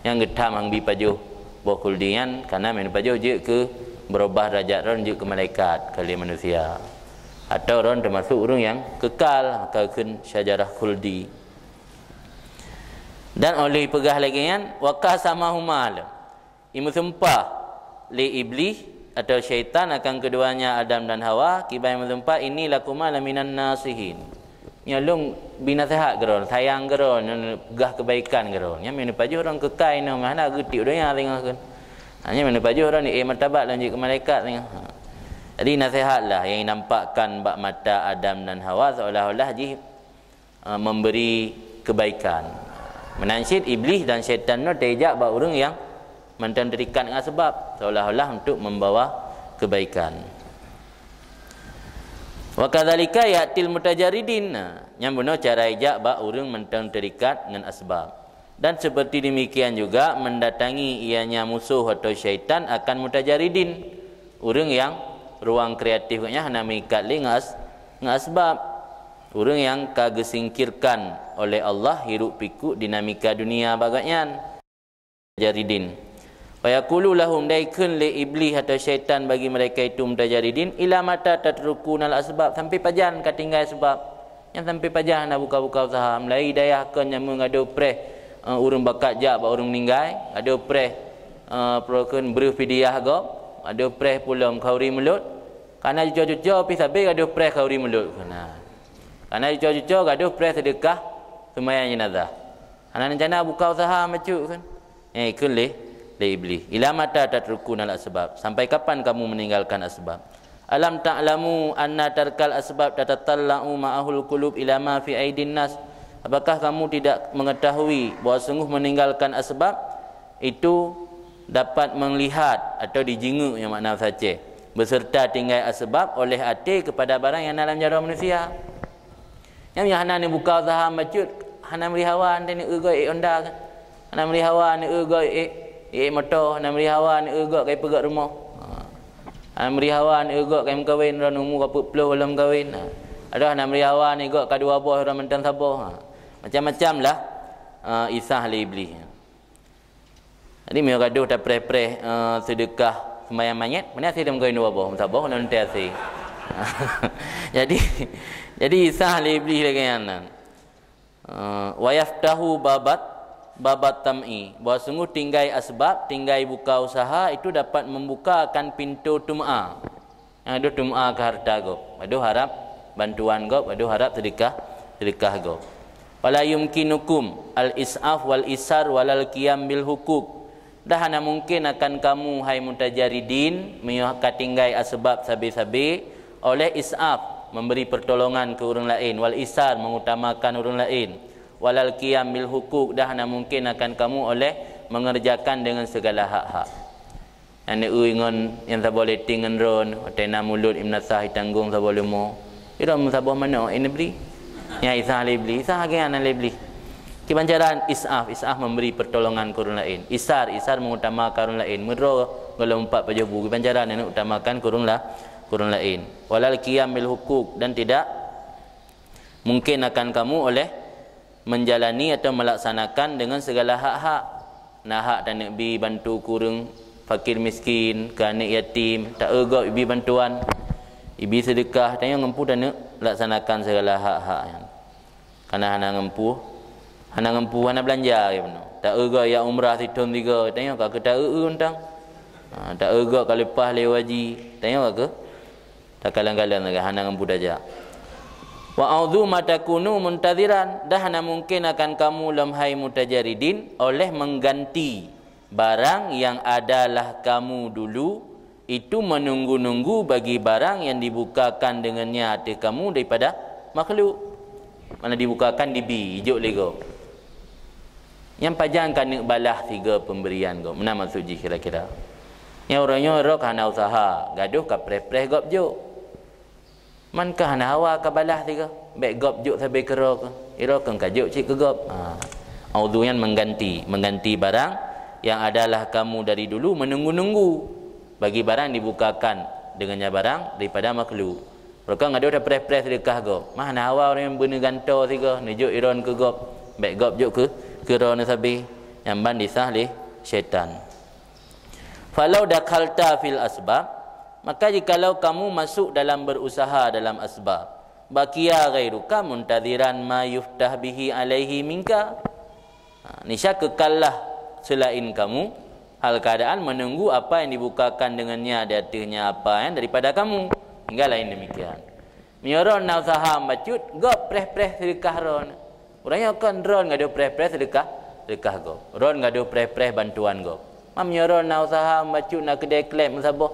Nyang geutham hana bi pajoh boh khuldi nyan, karena meunyoe pajoh jeuet keu beurubah derajat droen jeuet keu malaikat, kali manusia. Atau droen termasuk ureueng nyang kekal, maka kheun syajarah khuldi. Dan oleh peugah lagèe nyan, wa qasamahuma, imeusumpah lé Iblih atau syaitan akan keduanya Adam dan Hawa, kiban imeusumpah, inni lakuma laminan nasihin. Nyoe lôn bi naseuhat keu droen, sayang keu droen, peugah keubaikan keu droen. Nyan meunyoe pajoh droen keukai nyoe, hana geutiek donya singoh kheun. Ha, nyan meunyoe pajoh droen, eh, martabat lôn jeuet keu malaikat singoh. Ha. Jadi naseuhat lah nyang nampakkan bak mata Adam dan Hawa seolah-olah jih, eh, memberi kebaikan. Meunan cit Iblih dan syaitan nyoe teujak bak ureueng nyang mantong terikat ngon asbab, seolah-olah untuk membawa kebaikan. Wa kadzalika ya'til mutajarridin. Nah, nyan bunoe cara ijak bak ureueng mantong terikat ngon asbab. Dan seperti demikian juga mendatangi ianya musuh atau syaitan akan mutajarridin, ureueng nyang ruang kreatif geuhnyan hana meuikat lé ngon as-, ngon asbab. Ureueng nyang ka geusingkirkan oleh Allah hiruk pikuk dinamika dunia bak gobnyan. Mutajarridin. Wa yaqulu lahum, dan ikheun lé Iblih atau syaitan bagi mereka itu mutajarridin, ila mata tatrukunal asbab, sampai pajan ka tinggai sebab. Nyan sampai pajan hana buka-buka usaha. Mulai dayah kon nyang meungadôh preh, eh, ureuëng bakat jak bak ureuëng meninggai, gadôh preh, eh, peue kheun breuh fidyah gob, gadôh preh pulom khauri mulod. Kana cuco-cuco pih sabe gadôh preh khauri mulod. Nah. Kana cuco-cuco gadôh preh seudeukah seumayang jenazah. Hana rencana buka usaha bacut kan. Eh, ikheun lé, lé Iblih. "Ila mata tatrukuna al-asbab?" Sampai kapan kamu meninggalkan asbab? "Alam ta'lamu anna tarkal asbab tatatalla'u ma'ahul qulub ila ma fi aidin nas?" Apakah kamu tidak mengetahui bahwa sungguh meninggalkan asbab itu dapat melihat atau dijingeuk, yang makna sace, beserta tinggai asbab oleh até kepada barang yang dalam jaroe manusia? Nyang hana neubuka usaha bacut, hana meuri hawa neueu gob ék Honda kan. Hana meuri hawa neueu gob ék, ék moto, hana meuri hawa neueu gob kai peugöt rumoh. Ha. Hana meuri hawa neueu gob kai meukawen, droe umu ka peuet ploh gohlom kawen. Ha. Adoh hana meuri hawa neueu gob ka dua boh, droe mantong saboh. Ha. Macam-macam lah, eh, isah lé Iblih. Jadi meunyoe gadôh tapreh-preh, eh, seudeukah seumayang manyét, mana sih dong keunoe boh, meusaboh lom teuh asé. Jadi, jadi isah lé Iblih lagée nyan. Eh, "Wa yaftahu babat, babat tam'i." Bahwa sungguh tinggai asbab, tinggai buka usaha itu dapat membukakan pintu tum'a. Nyang gadôh tum'a keu hareuta gob, gadôh harab bantuan gob, gadôh harab seudeukah, seudeukah gob. "Fala yumkinukum al-is'af wal isar walal qiyam bil huquq." Dah hana mungkin akan kamu, hai mutajaridin, meunyoe ka tinggai asbab sabe-sabe, oleh is'af, memberi pertolongan keu ureuëng laén, wal isar, mengutamakan ureuëng laén, walal qiyam bil huquq, dah hana mungkin akan kamu oleh mengerjakan dengan segala hak-hak. Nyang neueu ngon nyang saboh leteng ngon droen, watée na mulod imeunasah itanggong saboh leumo. Droen meusaboh manok, eh, neubri. Nyan isah lé Iblih, isah lagée nyan lé Iblih. Kiban cara is'af, is'af memberi pertolongan keu ureuëng laén. Isar, isar mengutamakan ureuëng laén. Meudroe gohlom umpat pajoh bu, kiban cara neuutamakan keu ureuëng la-, keu ureuëng laén. Walal qiyam bil huquq, dan tidak mungkin akan kamu oleh menjalani atau melaksanakan dengan segala hak-hak. Na hak taneuk bi bantu keu ureuëng fakir miskin, keu aneuëk yatim, taeu gob ibi bantuan, ibi seudeukah, tanyoe ngon peue taneuk laksanakan segala hak-hak nyan. Kana hana ngon peue, hana ngon peue, hana beulanja lagée bunoe. Taeu gob jak umrah sithon sigoe, tanyoe ka keu taeu-eu untang. Ha, taeu gob ka leupah lé haji, tanyoe ka keu Takalon-kalon lagée hana ngon peue tajak. "Wa audzu ma takunu muntaziran," dah hana mungkin akan kamu lom hai mutajaridin oleh mengganti barang yang adalah kamu dulu itu menunggu-nunggu bagi barang yang dibukakan dengannya ateueh kamu daripada makhluk. Mana dibukakan dibi, ijok lé gob. Nyang pajan ka neuk balah sigoe pemberian gob. Meunan maksud jih kira-kira. Nyang uroe nyoe rok hana useuha, gadôh ka preh-preh gob jok. Man ka hana hawa ka balah sigoe, bék gob jok sabe keudroe keuh. Iroe keuh ka jok cit keu gob. Ha. Audzu nyan mengganti, mengganti barang yang adalah kamu dari dulu menunggu-nunggu bagi barang dibukakan dengannya barang daripada makhluk. Rukon gadôh tapreh-preh seudeukah gob. Mah na hawa ureuëng beuneuk gantoe sigoe, neujok iron keu gob. Bék gob jok keu, keu droeneuh sabe. Nyan ban disah lé syaitan. "Falau dakhalta fil asbab," maka jikalau kamu masuk dalam berusaha dalam asbab, "baqiya ghairuka muntaziran ma yuftah bihi alaihi minka." Ha, niscaya kekallah selain kamu, hal keadaan menunggu apa yang dibukakan dengannya di ateuehnya apa yang daripada kamu. Hingga lain demikian. Meunyoe droen na useuha bacut, gob preh-preh seudeukah droen. Uroe nyoe kon droen gadôh preh-preh seudeukah, seudeukah gob. Droen gadôh preh-preh bantuan gob. Ma meunyoe droen na useuha bacut, na keudée kleb meusaboh,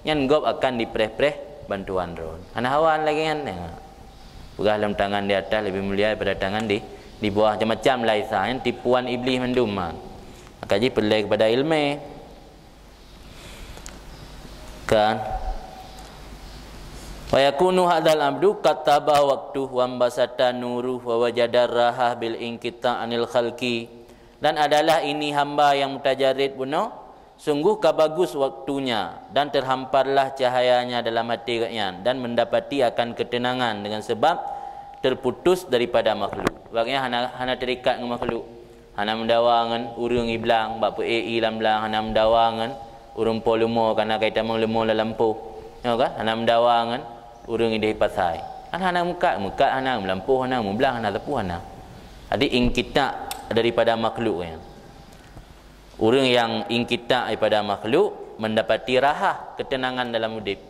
nyan gob akan dipreh-preh bantuan droen. Hana hawa lagée nyan. Peugah lom tangan di ateueh leubeh mulia daripada tangan di, di bawah. Macam-macam lah isah, nyan tipuan Iblih mandum, ha. Maka jih peureulée keupada iéleumé. Kan? "Wa yakunu hadzal abdu qad taba waqtuhu wambasata nuruhu wa wajada rahah bil inqita' anil khalqi." Dan adalah ini hamba yang mutajarid bunoe, sungguh ka bagus waktunya, dan terhamparlah cahayanya dalam hati gobnyan, dan mendapati akan ketenangan dengan sebab terputus daripada makhluk. Gobnyan hana, hana terikat ngon makhluk. Hana meudawa ngon ureuëng i blang, bak peuék i lam blang, hana meudawa ngon ureuëng po leumo, kana kai tamong leumo lam lampôh. Nyoe kan? Hana meudawa ngon ureuëng ideh pasai. Kan hana meukat, meukat hana, meulampôh hana, meublang hana, sapeue hana. Jadi inqita' daripada makhluk nyan. Ureuëng nyang inqita' daripada makhluk mendapati rahah, ketenangan dalam udeb.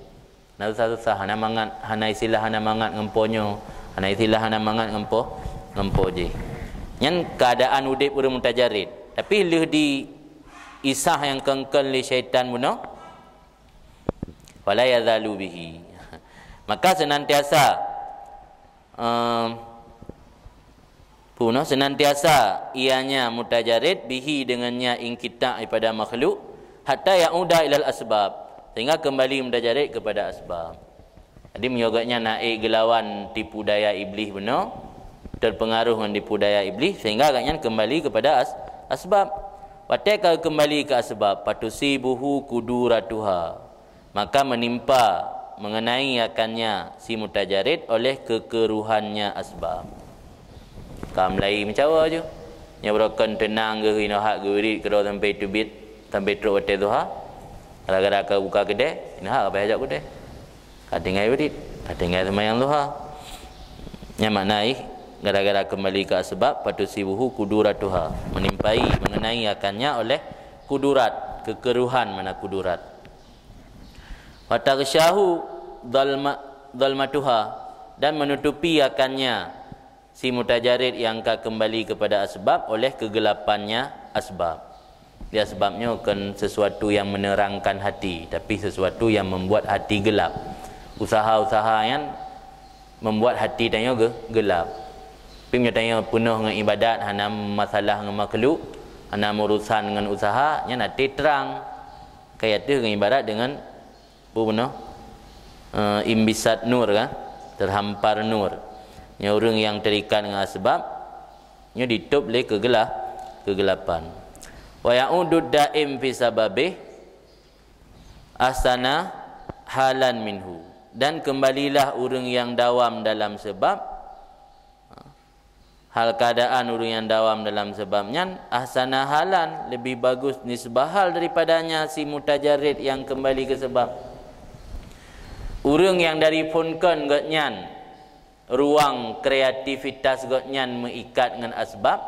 Hana susah-susah, hana mangat, hana istilah hana mangat ngon po nyoe, hana istilah hana mangat ngon po, ngon po jih. Nyan keuadaan udeb ureuëng mutajarrid. Tapi lheueh di isah nyang keungkeuen lé syaitan bunoe, fala yazalu bihi. Maka senantiasa, em, Punoh senantiasa ianya mutajarrid bihi, dengannya inqita' daripada makhluk, hatta ya'uda ilal asbab, sehingga kembali mutajarrid kepada asbab. Jadi meunyoe gobnyan hana ék geulawan tipu daya Iblih bunoe, terpengaruh ngon tipu daya Iblih, sehingga gobnyan kembali kepada as-, asbab. Watée ka kembali ke asbab, fatusibuhu kuduratuha. Maka menimpa, mengenai akannya si mutajarrid oleh keukeruhannya asbab. Ka mulai meucawa ju. Nyoe beurokon teunang geuh inoe hak geuwirit keudroe sampai teubiet, sampai trok watée duha. Gara-gara ka buka keudée, inoe hak ka payah jak keudée. Ka tinggai wirit, ka tinggai seumayang duha. Nyan makna jih gara-gara kembali ke asbab, fatusibuhu kuduratuha, menimpai, mengenai akannya oleh kudurat, keukeruhan makna kudurat. Wa taghsyahu dhalma-, dhalmatuha, dan menutupi akannya si mutajarrid nyang ka kembali kepada asbab oleh keugelapannya asbab. Di asbab nyoe kon sesuatu nyang menerangkan hati, tapi sesuatu nyang membuat hati gelap. Usaha-usaha nyan membuat hati tanyoe ge-, gelap. Tapi meunyoe tanyoe peunoh ngon ibadat, hana masalah ngon makhluk, hana meurusan ngon usaha, nyan até trang. Kaya teuh ngon ibarat deungon peue bunoe, eh, imbisat nur kan, terhampar nur. Nyoe ureuëng nyang terikat ngon asbab, nyoe ditôb lé keugeula-, keugelapan. Wa ya'udu daim fi sababih ahsana halan minhu. Dan kembalilah ureuëng nyang dawam dalam sebab, hal keadaan ureuëng nyang dawam dalam sebab nyan, ahsana halan, lebih bagus nisbah hal daripadanya si mutajarrid nyang kembali ke sebab. Ureuëng nyang dari phon kon gobnyan, ruang kreativitas gobnyan meuikat ngon asbab,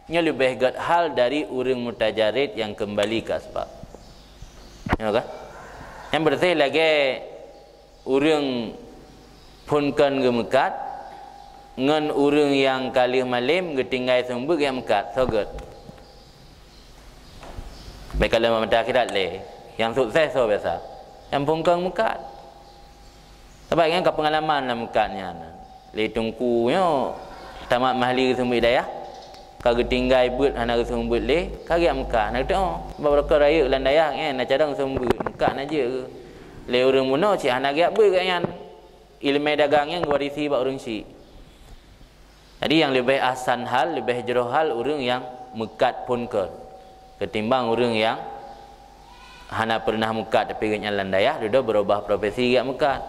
nyoe leubeh gét hal dari ureuëng mutajarrid nyang kembali ke asbab. Nyoe ka? Nyang beureuti lagée ureuëng phon kon geumeukat ngon ureuëng nyang ka lheueh malem geutinggai seumeubeuet geumeukat, soe gét? Bèk kalon mata akhirat lé. Nyang sukses soe biasa? Nyang phon kon meukat. Sabab nyan ka peungalaman lam meukat nyan. Lé teungku nyoe tamat mahli geuseumeubeuet dayah, ka geutinggai beuet hana geuseumeubeuet lé, ka geujak meukat. Hana geuteu'oh. Sabab beureukat rayeuk lam dayah nyan na cadang geuseumeubeuet, meukat na jeuet. Lé ureuëng bunoe cit hana geujak beuet gobnyan. Ileumèe dagang nyan geuwarisi bak ureuëng chik. Jadi nyang leubeh ahsan hal, leubeh jroh hal ureuëng nyang meukat phon kon, ketimbang ureuëng nyang hana peureunah meukat tapi gobnyan lam dayah, dudoe beurubah profesi geujak meukat.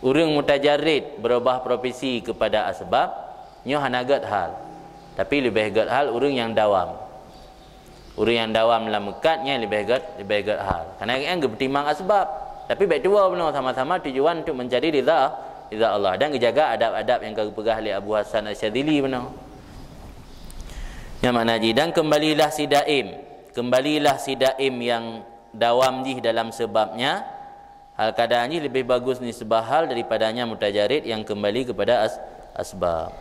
Ureuëng mutajarrid beurubah profesi keupada asbab, nyoe hana gét hal. Tapi leubeh gét hal ureuëng nyang dawam. Ureuëng nyang dawam lam meukat nyan leubeh gét, leubeh gét hal. Karena gobnyan geupeutimang asbab. Tapi bèk tuwoe bunoe, sama-sama tujuan untuk mencari ridha, ridha Allah dan geujaga adab-adab nyang ka geupeugah lé Abu Hasan Asy-Syadzili bunoe. Nyan makna jih, dan kembalilah si daim. Kembalilah si daim nyang dawam jih dalam sebabnya. Hal keadaan jih leubeh bagus nisbah hal daripadanya mutajarrid nyang kembali kepada as-, asbab.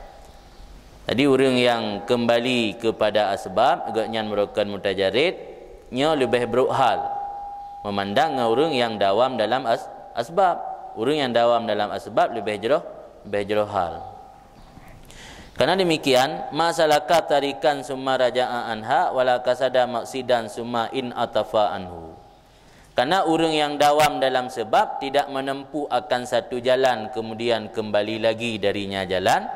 Jadi ureuëng nyang kembali kepada asbab, gobnyan meurukon mutajarrid, nyoe leubeh brok hal meumandang ngon ureuëng nyang dawam dalam as-, asbab. Ureuëng nyang dawam dalam asbab leubeh jroh, leubeh jroh hal. Karena demikian, ma salaka tarikan summa raja'a anha wala kasada maksidan summa in atafa anhu. Karena ureuëng nyang dawam dalam sebab tidak menempuh akan satu jalan kemudian kembali lagi darinya jalan,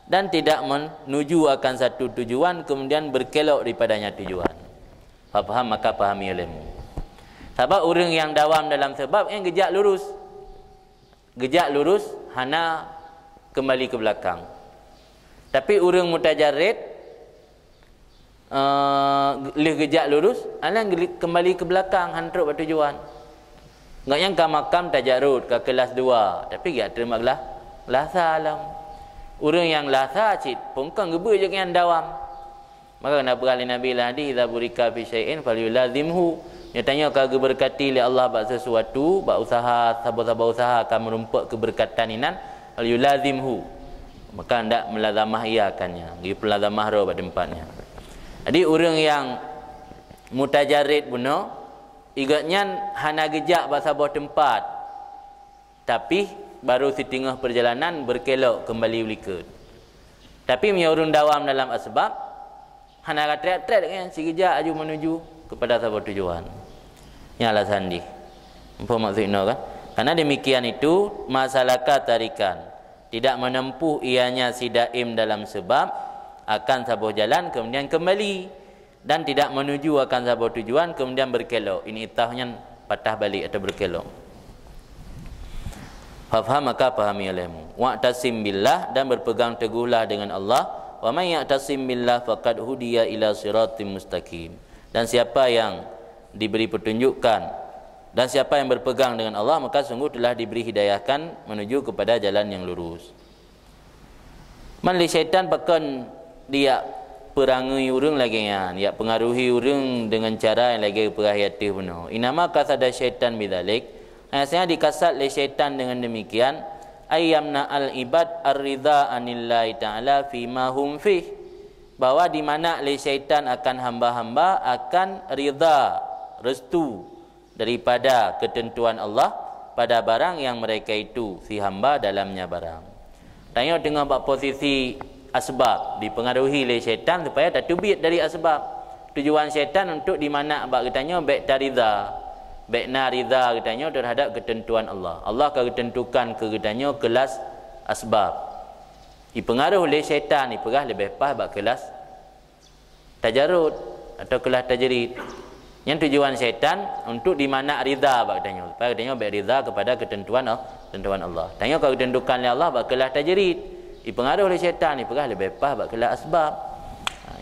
dan tidak menuju akan satu tujuan kemudian berkelok daripadanya tujuan. Paham? Maka pahami olehmu. Sabab ureuëng nyang dawam dalam sebab nyan geujak lurus. Geujak lurus, hana kembali ke belakang. Tapi ureuëng mutajarrid, eh, lheueh geujak lurus, alah geli-, kembali ke belakang, hana trok bak tujuan. Gobnyan ka makam tajarrud, ka kelas dua, tapi geujak treun bak kelas, Lasa lom. Ureuëng nyang lasa cit, phon kon geubeuet jih nyan dawam. Maka na peugah lé Nabi lam hadis, "Idza burika fi syai'in falyulazimhu." Nyoe tanyoe ka geubeurkati lé Allah bak sesuatu, bak usaha, saboh-saboh usaha ka meurumpok keubeurkatan inan, "falyulazimhu." Maka hendak meulazamah ia akan nyan, geupeulazamah roh bak teumpat nyan. Jadi ureuëng nyang mutajarrid bunoe, gobnyan hana geujak bak saboh teumpat. Tapi, barô siteungoh peurjalanan beurkelok keumbali u likot. Tapi, meunyoe ureuëng dawam dalam asbab, hana ka treb-treb nyan, sigeujak aju meunuju keupada saboh tujuan. Nyan alasan jih. Muphom maksud inoe kan? Karena demikian itu, ma salaka tarikan, tidak menempuh ianya si daim dalam sebab, akan saboh jalan, kemudian kembali. Dan tidak menuju akan saboh tujuan, kemudian beurkelok. In'itah nyan patah balik atau beurkelok. Fafham, maka pahami olehmu. Wa'tasim billah, dan berpegang teguhlah dengan Allah. Wa may ya'tasim billah faqad hudiya ila siratim mustaqim. Dan siapa yang diberi petunjukkan, dan siapa yang berpegang dengan Allah, maka sungguh telah diberi hidayahkan menuju kepada jalan yang lurus. Man lé syaitan pakon diyak peurangui ureuëng lagée nyan, yak peungaruhi ureuëng deungon cara nyang lagée peugah ateueh bunoe. Innama qasada syaitan bidzalik, hanya saja dikasad lé syaitan dengan demikian, ayyamna al-ibad ar-ridha anillahi ta'ala fima hum fih, bahwa dimanak lé syaitan akan hamba-hamba akan ridha, restu, daripada keuteuntuan Allah pada barang yang mereka itu, si hamba dalamnya barang. Tanyoe teungoh bak posisi asbab, dipeungaruhi lé syaitan supaya tateubiet dari asbab. Tujuan syaitan untuk dimanak bak geutanyoe bék taridha, bék na ridha geutanyoe terhadap keuteuntuan Allah. Allah ka geuteuntukan keu geutanyoe keulas asbab. Dipeungaruh lé syaitan, dipeugah leubeh paih bak keulas tajarud atau keulas tajrid. Nyan tujuan syaitan untuk dimanak ridha bak geutanyoe, supaya geutanyoe bék ridha kepada keuteuntuan Allah, keuteuntuan Allah. Tanyoe ka geuteuntukan lé Allah bak keulas tajrid, dipeungaruh lé syaitan, dipeugah leubeh paih bak keulas asbab.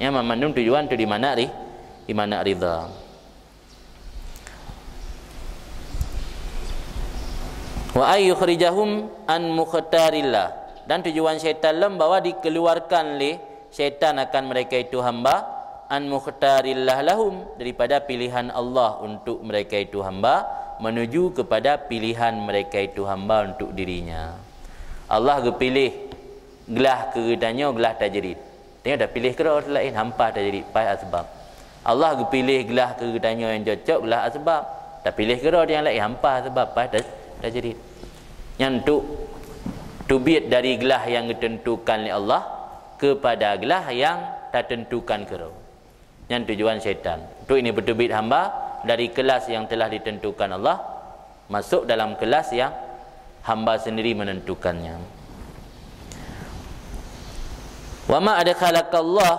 Nyan mandum tujuan untuk dimanak ri-, dimanak ridha. Wa ay yukhrijahum an mukhtarillah, dan tujuan syaitan lom bahwa dikeluarkan lé syaitan akan mereka itu hamba, an mukhtarillah lahum, daripada pilihan Allah untuk mereka itu hamba, menuju kepada pilihan mereka itu hamba untuk dirinya. Allah geupiléh glah keu geutanyoe glah tajrid. Tanyoe tapiléh keudroe laén, hampa tajrid, paih asbab. Allah geupiléh glah keu geutanyoe nyang cocok glah asbab. Tapiléh keudroe nyang laén, hampa asbab, paih ta-, tajrid. Nyan untuk teubiet dari glah nyang geuteuntukan lé Allah kepada glah nyang tateuntukan keudroe. Nyan tujuan syaitan, untuk ini beuteubiet hamba dari keulas nyang telah ditentukan Allah, masuk dalam keulas nyang hamba sendiri menentukannya. Wa ma adkhalakallah,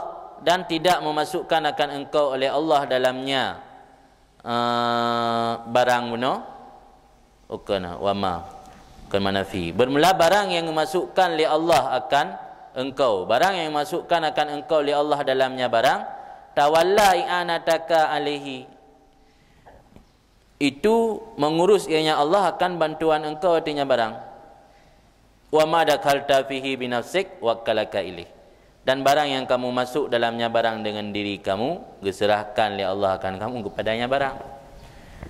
dan tidak memasukkan akan engkau oleh Allah dalamnya, eh, barang bunoe. Ukana, wa ma. Bukan manafi. Bermula barang yang dimasukkan lé Allah akan engkau. Barang yang dimasukkan akan engkau lé Allah dalamnya barang, tawalla i'anataka alaihi, itu mengurus ianya Allah akan bantuan engkau artinya barang. Wa ma dakhalta fihi binafsik wakkalaka ilaih. Dan barang yang kamu masuk dalamnya barang dengan diri kamu, geuseurahkan lé Allah akan kamu keupadanya barang.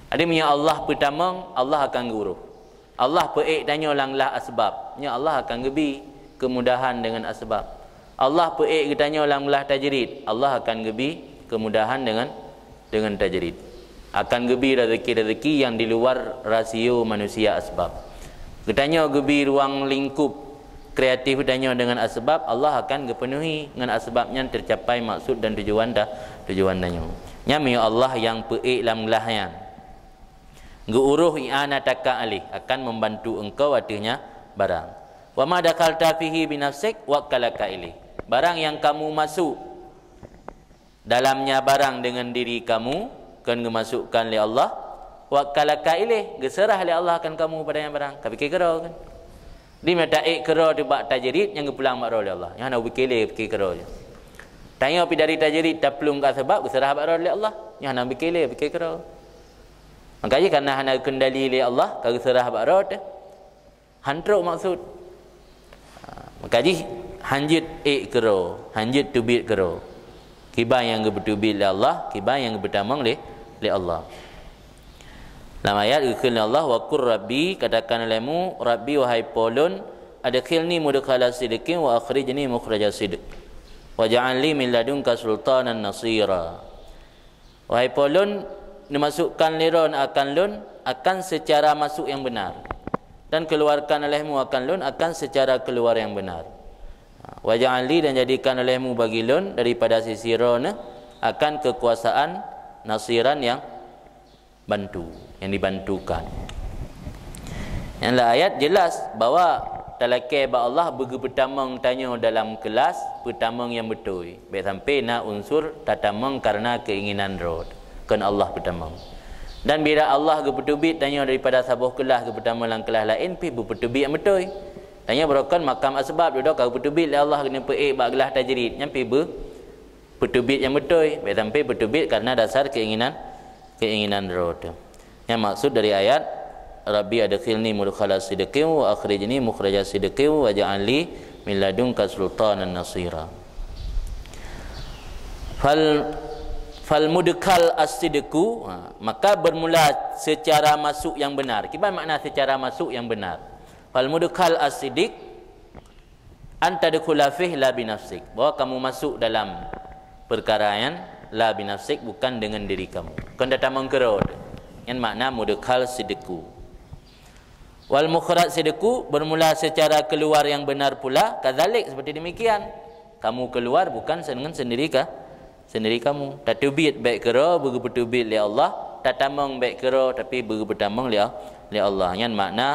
Jadi meunyoe Allah peutamong, Allah akan geuurôh. Allah peuék tanyoe lam glah asbab, nyoe Allah akan geubi keumudahan deungon asbab. Allah peuék geutanyoe lam glah tajrid, Allah akan geubi keumudahan deungon, deungon tajrid. Akan geubi rezeki-rezeki nyang di luar rasio manusia asbab. Geutanyoe geubi ruang lingkup kreatif geutanyoe deungon asbab, Allah akan geupeunuhi ngon asbab nyan teucapai maksud dan tujuan ta-, tujuan tanyoe. Nyan meunyoe Allah nyang peuék lam glah nyan. Geuurôh i'anataka alaih, akan membantu engkau ateueh nyan barang. Wa ma dakhalta fihi binafsik wakkalaka ilaih. Barang nyang kamu masuk dalamnya barang deungon diri kamu, kon geumasukkan lé Allah, wakkalaka ilaih, geuseurah lé Allah akan kamu padanya barang. Ka pike keudroe kan? Di mata ék keudroe teuh bak tajrid nyang geupulang bak droe lé Allah. Nyan hana pike lé, pike keudroe je. Tanyoe pi dari tajrid taplueng ka sabab geuseurah bak droe lé Allah. Nyan hana pike lé, pike keudroe. Maka jih kana hana geukendali lé Allah, ka geuseurah bak droe teuh. Han trok maksud. Maka jih hanjeuet ék keudroe, hanjeuet teubiet keudroe. Kiban nyang geupeuteubiet lé Allah, kiban nyang geupeutamong lé, lé Allah. Lam ayat geukheun lé Allah, "Wa qur Rabbi," katakan olehmu, "Rabbi, wahai Po lôn, adkhilni mudkhala sidqin wa akhrijni mukhraja sidq. Waj'al li min ladunka sultanan nasira." Wahai Po lôn, neumasukkan lé Droe akan lôn akan seucara masuk nyang beunar, dan keuluwarkan olehmu akan lôn akan seucara keuluwar nyang beunar. Waj'al li, dan jadikan olehmu bagi lôn daripada sisi Droe akan keukuasaan nasiran nyang bantu, nyang dibantukan. Nyang lam ayat jelas bahwa talakée bak Allah beugeupeutamong tanyoe dalam keulas peutamong nyang beutôi. Bék sampai na unsur tatamong kareuna keuinginan droe, kon Allah peutamong. Dan bila Allah geupeuteubiet tanyoe daripada saboh keulas geupeutamong lam keulas laén, pih beupeuteubiet nyang beutôi. Tanyoe beurokon makam asbab, dudoe ka geupeuteubiet lé Allah keuneuk peuék bak glah tajrid, nyan pih beu peuteubiet nyang beutôi, bék sampai peuteubiet kareuna dasar keuinginan, keuinginan droe teuh. Nyang maksud dari ayat, "Rabbi adkhilni mudkhala sidqin wa akhrijni mukhraja sidqin waj'al li min ladunka sultanan nasira." Fal, fal mudkhal as-sidqu, ha, maka bermula secara masuk yang benar. Kiban makna secara masuk yang benar? Fal mudkhal as-sidq, an tadkhula fih la binafsik, bahwa kamu masuk dalam perkara nyan la binafsik, bukan dengan diri kamu. Kon tatamong keudroe. Nyan makna mudkhal sidqu. Wal mukhraj sidqu, bermula secara keluar yang benar pula, kadzalik, seperti demikian. Kamu keluar bukan dengan sendiri ka, sendiri kamu. Tateubiet bék keudroe, beugeupeuteubit lé Allah, tatamong bék keudroe, tapi beugeupeutamong lé, lé Allah. Nyan makna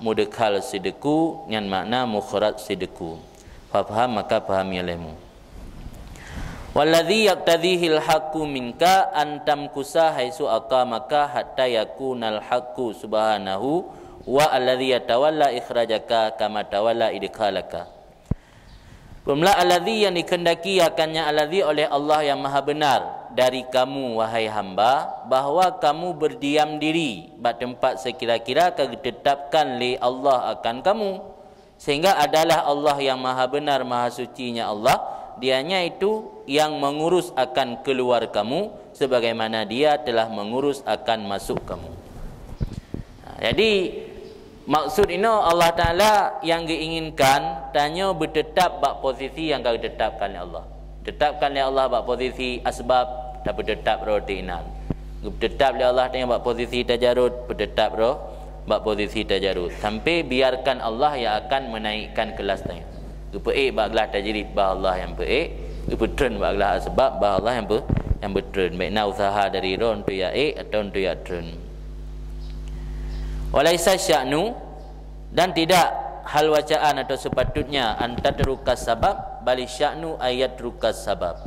mudkhal sidqu, nyan makna mukhraj sidqu. Fafham, maka pahami olehmu. Walladzi yaqtadhihil haqqu minka an tamkusa haitsu aqamaka hatta yakunal haqqu subhanahu wa alladzi yatawalla ikhrajaka kama tawalla idkhalaka. Peumla alladzi, yang dikehendaki akannya alladzi oleh Allah yang Maha Benar dari kamu, wahai hamba, bahwa kamu berdiam diri bak teumpat seukira-kira ka geuteutapkan lé Allah akan kamu, sehingga adalah Allah yang Maha Benar, Maha Suci-Nya Allah, Dianya itu yang mengurus akan keluar kamu, sebagaimana Dia telah mengurus akan masuk kamu. Jadi, maksud inoe Allah Taala nyang geuinginkan tanyoe beuteutap bak posisi nyang ka geuteutapkan lé Allah. Teutapkan lé Allah bak posisi asbab, tapeuteutap droe teuh inan. Geuteutap lé Allah tanyoe bak posisi tajarud, peuteutab droe bak posisi tajarud. Sampai biarkan Allah yang akan menaikkan kelas tanyoe. Geupeuék bak glah tajrid, bah Allah nyang peuék, geupeutreun bak glah asbab, bah Allah nyang peu-, nyang peutreun. Bék na usaha dari droe untuk jak ék atau untuk jak treun. Walaisa sya'nu, dan tidak hal wacaan atau sepatutnya, an tatrukas sabab, bali sya'nu ayat rukas sabab.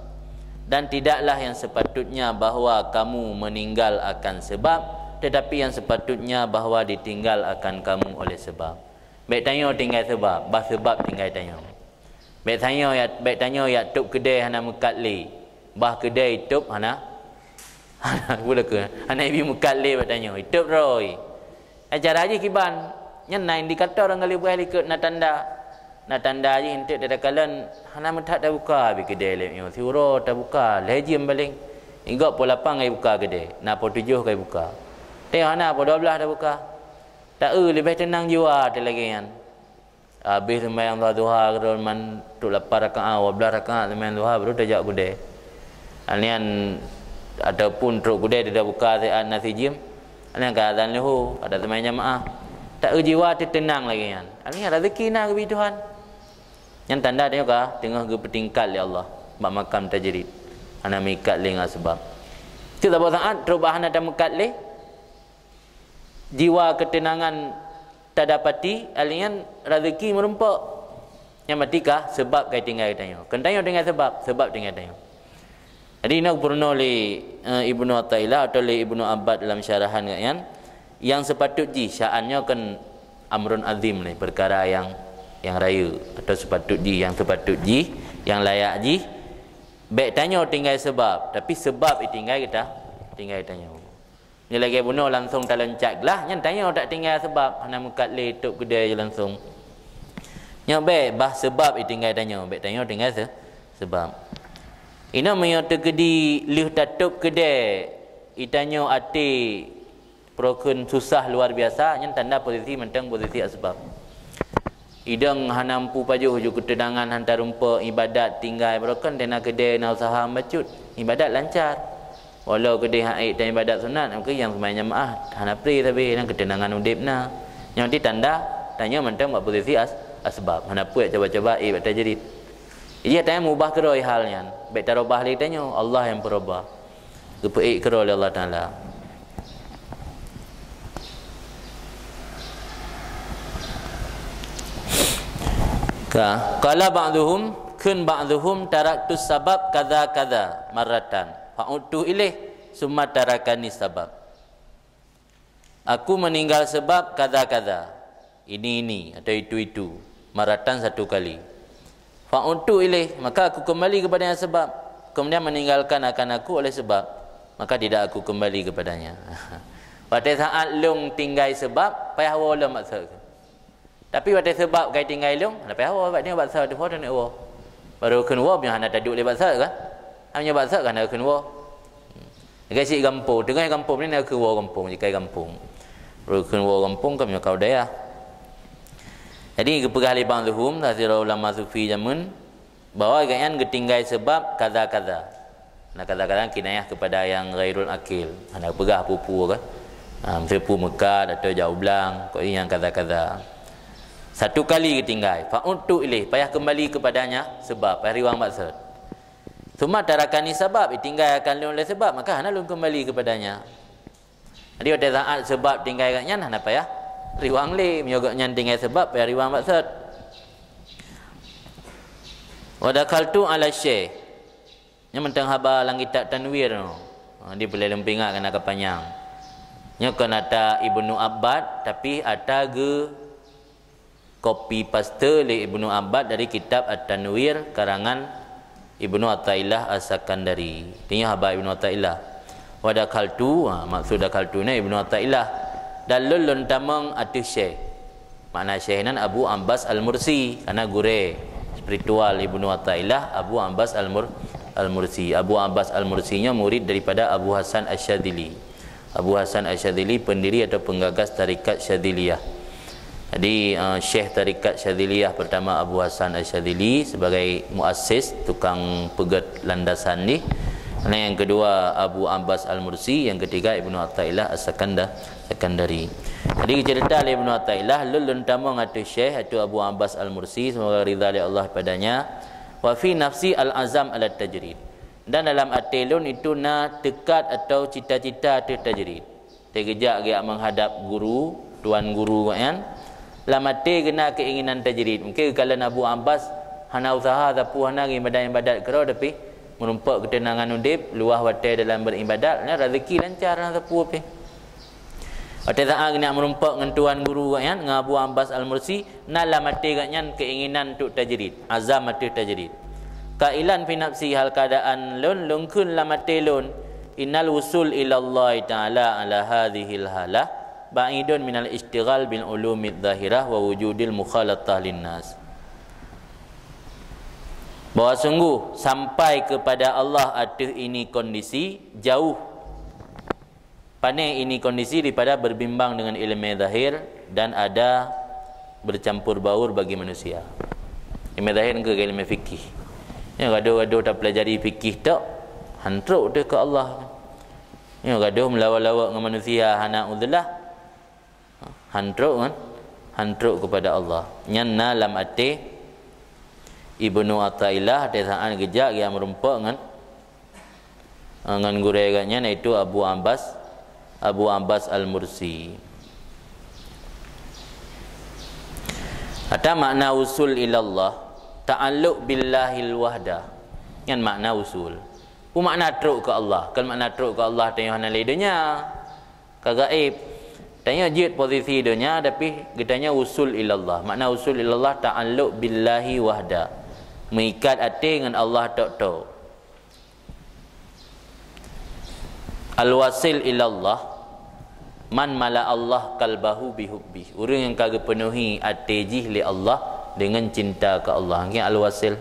Dan tidaklah yang sepatutnya bahwa kamu meninggal akan sebab, tetapi yang sepatutnya bahwa ditinggal akan kamu oleh sebab. Bék tanyoe tinggai sebab, bah sebab tinggai tanyoe. Bék tanyoe ya, bék tanyoe ya tôb keudè hana meukat lé, bah keudè itôb hana, hana, hana ibi meukat lé bék tanyoe, itôb droe. Cara jih kiban, nyan na indikator nyang ka lheueh likot na tanda. Na tanda jih eunteuk teuka kalon hana meuthat tabuka bak keudè lé nyoe. Siuroe tabuka, lhèe jeuem paleng. Inggop poh lapan ka ibuka keudè, na poh tujoh ka ibuka. Teuh hana poh dua blaih tabuka. Ta-eu leubeh teunang jiwa teuh lagèe nyan. Abéh seumayang duha keudroe man trok lapan rakaat, dua blaih rakaat seumayang duha baru tajak keudè. Anian ataupun trok keudè teuh tabuka siat na sijeuem. Anian ka azan leuhô, ka taseumayang jamaah. Ta-eu jiwa teuh teunang lagèe nyan. Anian rezeki na geubri Tuhan. Nyan tanda tanyoe ka teungoh geupeutingkat lé Allah bak makam tajrid. Hana meuikat lé ngon asbab. Cit saboh saát trok bak hana tameukat lé, jiwa keuteunangan tadapati, alian rezeki meurumpok. Nyan berarti ka sebab ka tinggai tanyoe. Kon tanyoe tinggai sebab, sebab tinggai tanyoe. Jadi, inoe geupeurunoe lé, eh, Ibnu Athaillah atau lé Ibnu Abbad dalam syarahan gobnyan, nyang seupatut jih, sya'an nyoe kan amrun azim lé, peukara nyang, nyang rayeuk, atau seupatut jih, nyang seupatut jih, nyang layak jih, bék tanyoe tinggai seubab, tapi seubab itinggai gata, tinggai tanyoe. Nyoe lagèe bunoe langsong taleuncak glah, nyan tanyoe tak tinggai seubab, hana meukat lé tôb keudè langsong. Nyoe bèk bah seubab itinggai tanyoe, bèk tanyoe tinggai se-, seubab. Inoe meunyoe teukeudi lheueh tatôb keudè itanyoe até peurokon susah luar biasa, nyan tanda posisi mantong posisi asbab. Idong hana mampu pajoh ju keuteunangan, han tarumpok ibadat, tinggai peurokon, tena keudè na usaha bacut, ibadat lancar. Walau keudeh hak ék dan ibadat sunat, maka nyang seumayang jamaah hana pré sabe, dan keuteunangan udeb na. Nyoe di tanda tanyoe mantong bak posisi as-, asbab. Hana peuet cuba-cuba ék bak tajrid. Jadi tanyoe mubah keudroe hal nyan. Bèk tarubah lé tanyoe, Allah nyang peurubah. Geupeuék keudroe lé Allah Taala. Ka, qala ba'duhum, kheun ba'duhum, "Taraktus sabab kadza-kadza marratan, fa'udtu ilaih, summa tarakani sabab." Aku meninggal sebab kadza-kadza, ini-ini atau itu-itu, marratan satu kali. Fa'udtu ilaih, maka aku kembali kepadanya sebab, kemudian meninggalkan akan aku oleh sebab, maka tidak aku kembali kepadanya. Watèe saat lôn tinggai sebab, payah woe lom bak sot. Tapi watèe seubab ka itinggai lôn, leupah woe bak nyoe bak sot, ho taneuk woe. Barô kheun woe meunyoe hana taduek lé bak sot kan? Meunyoe bak sot kan hana kheun woe. Lagèe cit gampông, teungoh gampông ni na kheun woe gampông, jikai gampông. Barô kheun woe gampông kan meunyoe kau dayah. Jadi geupeugah lé ba'duhum, sasidroe ulama sufi jameun, bahwa gobnyan geutinggai seubab kaza-kaza. Nah, kaza-kaza kinayah kepada yang ghairul akil. Hana peugah peue-peue kan. Ha, miseue peue meukat atau jak u blang, kok nyang kaza-kaza. Satu kali geutinggai, fa'udtu ilaih, payah kembali kepadanya sebab, payah riwang bak sot. Tsumma tarakani sabab, itinggai akan lôn lé sebab, maka hana lôn kembali kepadanya. Jadi watèe saat sebab tinggai gobnyan hana payah riwang lé, meunyoe gobnyan tinggai sebab payah riwang bak sot. Wa dakhaltu ala syekh. Nyoe mantong haba lam kitab Tanwir nyoe. Ha, di peureulèe lôn peuingat keunan ka panyang. Nyoe kon ata Ibnu Abbad, tapi ata geu copy paste lé Ibnu Abbad dari kitab At-Tanwir karangan Ibnu Athaillah As-Sakandari. Nyoe haba Ibnu Athaillah. Wa dakhaltu, ha, maksud dakhaltu nyan Ibnu Athaillah. Dan lôn lôn tamong ateueh syekh. Makna syekh nyan Abu Abbas Al-Mursi, karena gurèe spiritual Ibnu Athaillah Abu Abbas Al-Mur-, Al-Mursi. Abu Abbas Al-Mursi nyoe murid daripada Abu Hasan Asy-Syadzili. Abu Hasan Asy-Syadzili pendiri atau penggagas tarekat Syadziliyah. Jadi, eh, syekh tarekat Syadziliyah pertama Abu Hasan Asy-Syadzili sebagai muassis, tukang peugèt landasan jih. Dan yang kedua Abu Abbas Al-Mursi, yang ketiga Ibnu Athaillah As-Sakanda-, Sakandari. Jadi cerita lé Ibnu Athaillah, lôn lôn tamong ateueh syekh ateueh Abu Abbas Al-Mursi, semoga ridha lé Allah padanya. Wa fi nafsi al-azam ala tajrid. Dan dalam até lôn itu na teukat atau cita-cita ateueh tajrid. Teuh geujak geujak meuhadab guru, tuan guru gobnyan. Lam até geuh na keinginan tajrid. Mungkin geukalon Abu Abbas hana useuha sapeue, hana geuibadat-ibadat keudroe, tapi meurumpok keuteunangan udeb, luwah watèe dalam beribadat, na rezeki lancar, hana sapeue pih. Watèe saat geuneuk meurumpok ngon tuan guru gobnyan, ngon Abu Abbas Al-Mursi, na lam até gobnyan keinginan untuk tajrid, azam ateueh tajrid. Qailan fi nafsi, hal keuadaan lôn, lôn kheun lam até lôn, innal wusul ilallahi ta'ala ala hadzihil halah ba'idun minal isytighal bil ulumidz zahirah wa wujudil mukhalatah linnas. Bahwa sungguh sampai kepada Allah ateueh ini kondisi jauh. Pane ini kondisi daripada berbimbang dengan ilmu zahir dan ada bercampur baur bagi manusia. Ilmu zahir ke ilmu fikih. Nyoe gadoh-gadoh tapelajari fikih tok, han trok teuh keu Allah. Nyoe gadoh meulawa-lawa ngon manusia hana uzlah, han trok kan? Han trok kepada Allah. Nyan na lam até Ibnu Athaillah, di saat geujak geujak meurumpok ngon ngon gurèe gobnyan, yaitu Abu Abbas, Abu Abbas Al-Mursi. Ata makna usul ilallah, ta'alluq billahil wahdah. Nyan makna usul. Peue makna trok keu Allah? Kon makna trok keu Allah tanyoe hana lé donya. Ka gaéb. Tanyoe jeuet posisi donya, tapi geutanyoe usul ilallah. Makna usul ilallah ta'alluq billahi wahda. Meuikat até ngon Allah tok-tok. Al-wasil ilallah man mala Allah qalbahu bihubbi. Ureuëng nyang ka geupeunuhi até jih lé Allah deungon cinta keu Allah. Nyan al-wasil.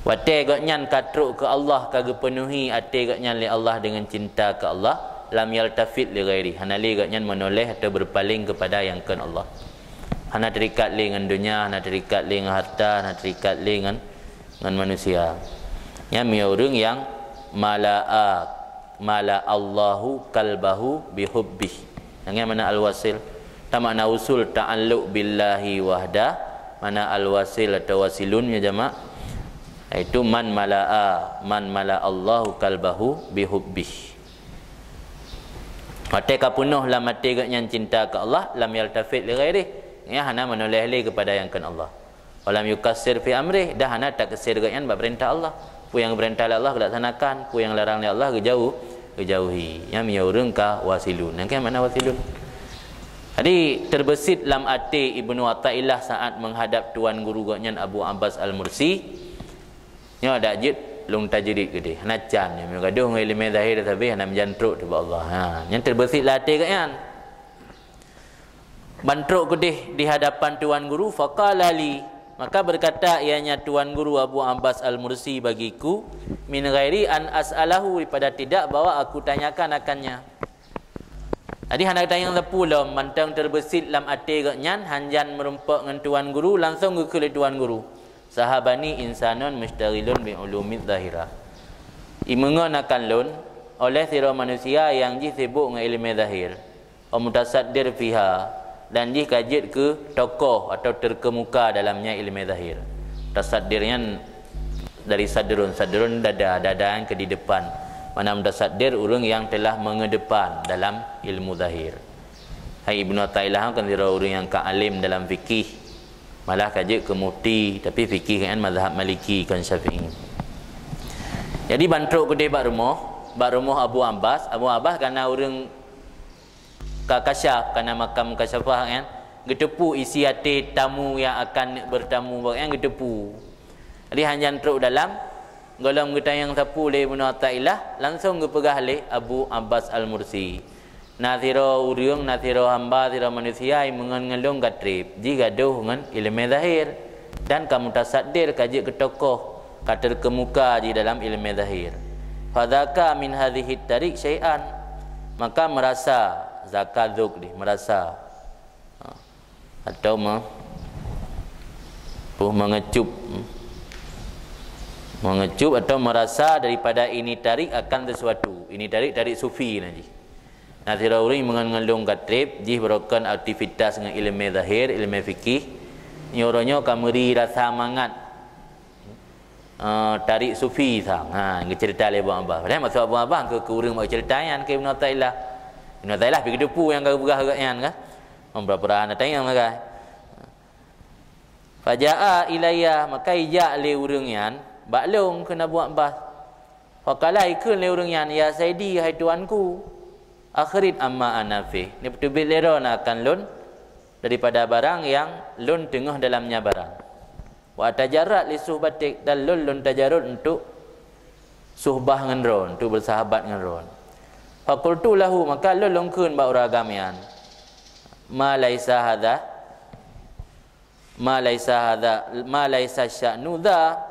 Watée gobnyan ka trok keu Allah, ka geupeunuhi até gobnyan lé Allah deungon cinta keu Allah, lam yaltafit li ghairi, hana lé gobnyan meunoléh atau beurpaléng keupada nyang kon Allah. Hana teurikat lé ngon donya, hana teurikat lé ngon harta, hana teurikat lé ngon, ngon manusia. Nyan meunyoe ureuëng nyang mala'a, mala Allahu qalbahu bihubbih. Nyan makna al-wasil. Tan makna usul ta'alluq billahi wahda, makna al-wasil atau wasilun ya jamaah. Yaitu man mala'a, man mala Allahu qalbahu bihubbih. Watée ka peunoh lam até gobnyan cinta keu Allah, lam yaltafit li ghairih. Nyan hana meunoléh lé keupada nyang kon Allah. Walam yukassir fi amrih, dah hana taksir gobnyan bak peurintah Allah. Peue nyang geupeurintah lé Allah geulaksanakan, peue nyang larang lé Allah geujauh, geujauhi. Nyan meunyoe ureuëng ka wasilun. Nyan kan makna wasilun. Jadi, terbeusit lam até Ibnu Athaillah saat menghadap tuan guru gobnyan Abu Abbas Al-Mursi, nyoe dak jeuet lôn tajrid keudeh. Hana can, nyoe meunyoe gadoh ngon ileumé zahir sabé hana meujan trok teuh bak Allah. Ha, nyan terbeusit lam até gobnyan. Ban trok keudeh di hadapan tuan guru, faqala li, maka berkata ianya tuan guru Abu Abbas Al-Mursi bagiku, min ghairi an as'alahu, daripada tidak bahwa aku tanyakan akannya. Jadi hana tanyong sapeue lom, mantong terbeusit lam até gobnyan, hanjan meurumpok ngon tuan guru, langsong geukheun lé tuan guru, sahabani insanun musytaghilun bi ulumidz zahirah. Imeungon akan lôn oleh sidroe manusia nyang jih sibuk ngon ileumé zahir. Wa mutasaddir fiha, dan jih ka jeuet keu tokoh atau terkemuka dalam nyan ileumé zahir. Tasaddir nyan dari sadrun, sadrun dada, dada nyang keu di depan. Makna mutasaddir, ureuëng nyang telah mengedepan dalam ilmu zahir. Hai Ibnu Athaillah kan sidroe ureuëng nyang ka alim dalam fikih. Malah ka jeuet keu mufti, tapi fikih nyan mazhab Maliki kon Syafi'i. Jadi ban trok keudeh bak rumoh, bak rumoh Abu Abbas, Abu Abbas kana ureuëng ka kasyaf, kana makam kasyafah nyan, geuteupeue isi até tamu nyang akan bertamu bak nyan geuteupeue. Jadi hanjan trok dalam, gohlom geutanyong sapeue lé Ibnu Athaillah, langsong geupeugah lé Abu Abbas Al-Mursi, na sidroe ureuëng, na sidroe hamba, sidroe manusia nyang meungon ngon lôn ka treb, jih gadoh ngon ileumé zahir, dan ka mutasaddir, ka jeuet keu tokoh, ka terkemuka di dalam ileumé zahir. Fadzaka min hadzihi tariq syai'an, maka merasa, zaka dzuk dih, merasa. Ha. Atau me-, puh mengecup. Mengecup atau merasa daripada ini tariq akan sesuatu. Ini tariq, tariq sufi na jih. Na sidroe ureuëng meungon ngon lôn ka treb, jih beurokon aktivitas ngon ileumé zahir, ileumé fikih. Nyoe uroe nyoe ka meuri rasa mangat, eh, tariq sufi sang. Ha, geuceurita lé Abu Abbas. Padahai maksud Abu Abbas keu, keu ureuëng bak ceurita nyan keu Ibnu Athaillah. Ibnu Athaillah pi geuteupeue nyang ka geupeugah gobnyan kan. Pura-pura hana tanyong sagai. Faja'a ilayya, maka ijak lé ureuëng nyan bak lôn kheun Abu Abbas. Faqala, ikheun lé ureuëng nyan, "Ya sayyidi, hai tuanku, akhrid amma ana fih, neupeuteubiet lé droe na akan lôn daripada barang nyang lôn teungoh dalam nyan barang. Wa atajarrad li suhbatik, dan lôn, lôn tajarud untuk suhbah ngon droe, untuk bersahabat ngon droe." Faqultu lahu, maka lôn, lôn kheun bak ureuëng agam nyan, "Ma laisa hadza, ma laisa hadza, ma laisa sya'nu dza."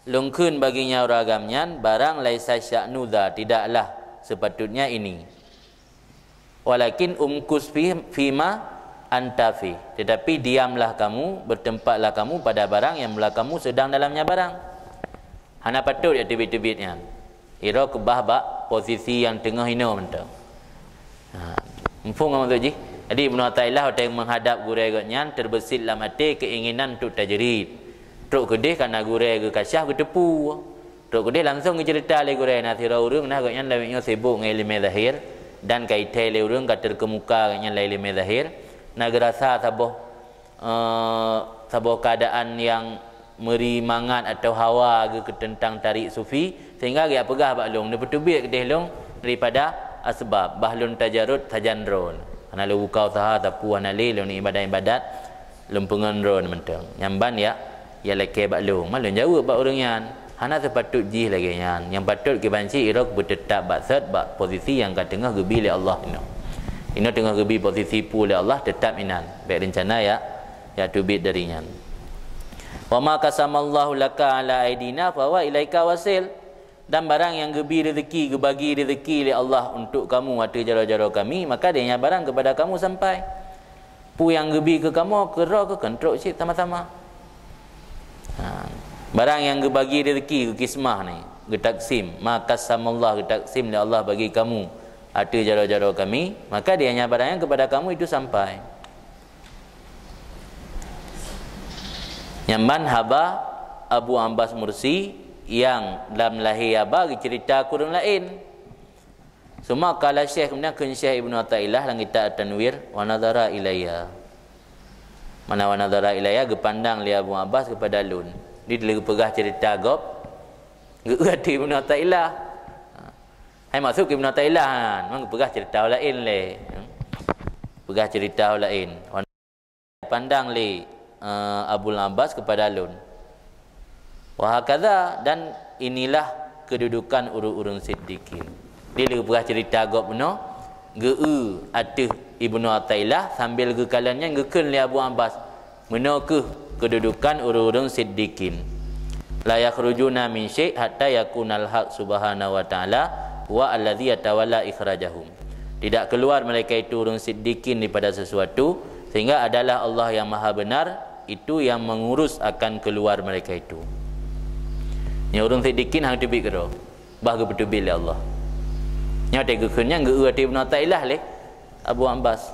Lôn kheun bagi nyan ureuëng agam nyan, barang laisa sya'nu dza, tidaklah sepatutnya ini. Walakin umkus fi, fima anta fi. Tetapi diamlah kamu, bertempatlah kamu pada barang yang mula kamu sedang dalamnya barang. Hana patut jak teubiet-teubiet nyan. Iro keubah bak posisi nyang teungoh inoe mantong. Ha, muphom ngon maksud jih? Jadi Ibnu Athaillah watée menghadap gurée gobnyan terbeusit lam até keinginan untuk tajrid. Trok keudeh kana gurée geukasyaf geuteupeue. Trok keudeh langsong geuceurita lé gurée, na sidroe ureuëng na gobnyan lawét nyoe sibuk ngon ileumé zahir dan ka ithée lé ureuëng ka terkemuka gobnyan lam ileumé zahir, na geurasa saboh, eh, saboh keuadaan nyang meuri mangat atau hawa geuh keu teuntang tariq sufi, sehingga geujak peugah bak lôn, neupeuteubiet keudeh lôn daripada asbab, bah lôn tajarud sajan droe. Hana lôn buka usaha sapeue, hana lé lôn iébadat-iébadat, lôn peungon droe mantong. Nyan ban jak, jak lakée bak lôn. Man lôn jaweueb bak ureuëng nyan, hana seupatut jih lagée nyan. Nyang patut kiban cit irok beuteutab bak sot, bak posisi nyang ka teungoh geubi lé Allah inoe. Inoe teungoh geubi posisi peue lé Allah, teutab inan. Bék reuncana jak Ya teubiet dari nyan. "Wa ma qasamallahu laka ala aidina fahuwa ilaika wasil." Dan barang nyang geubi rezeki, geubagi rezeki lé Allah untuk kamu ateueh jaroe-jaroe kami, maka di nyan barang keupada kamu sampai. Peue nyang geubi keu kamoe, keudroe keu keuneuk trok cit sama-sama. Ha. Barang nyang geubagi rezeki, geukismah ni, geutaksim, ma qasamallah, geutaksim lé Allah bagi kamu ateueh jaroe-jaroe kami, maka di nyan barang nyang keupada kamu itu sampai. Nyan ban haba Abu Abbas Mursi nyang lam lahé haba geuceurita keu ureuëng laén. Suma qala Syekh, kemudian kheun Syekh Ibnu Athaillah lam kitab At-Tanwir, "Wa nadhara ilayya." Mana "wa nadhara ilayya", geupandang lé Abu Abbas keupada lôn. Di lheueh geupeugah ceurita gob, geu-eu ateueh Ibnu Athaillah. Hai maksud Ibnu Athaillah nyan, memang geupeugah ceurita laén lé. Peugah ceurita laén. Pandang lé, eh, Abul Abbas keupada lôn. Wa hakadha, dan inilah kedudukan ureuëng-ureuëng siddiqin. Di lheueh peugah ceurita gob bunoe, geu-eu ateueh Ibnu Athaillah sambil geukalon nyan geukheun lé Abu Abbas, "Meunoe kheueh kedudukan ureuëng-ureuëng siddiqin. La yakhrujuna min syai' hatta yakunal haq subhanahu wa ta'ala huwa alladzi yatawalla ikhrajahum." Tidak keluar mereka itu ureuëng siddiqin daripada sesuatu, sehingga adalah Allah yang Maha Benar itu yang mengurus akan keluar mereka itu. Nyoe ureuëng siddiqin hana teubiet keudroe, bah geupeuteubiet lé Allah. Nyoe watée geukheun nyan geu-eu ateueh Ibnu Athaillah lé Abu Abbas.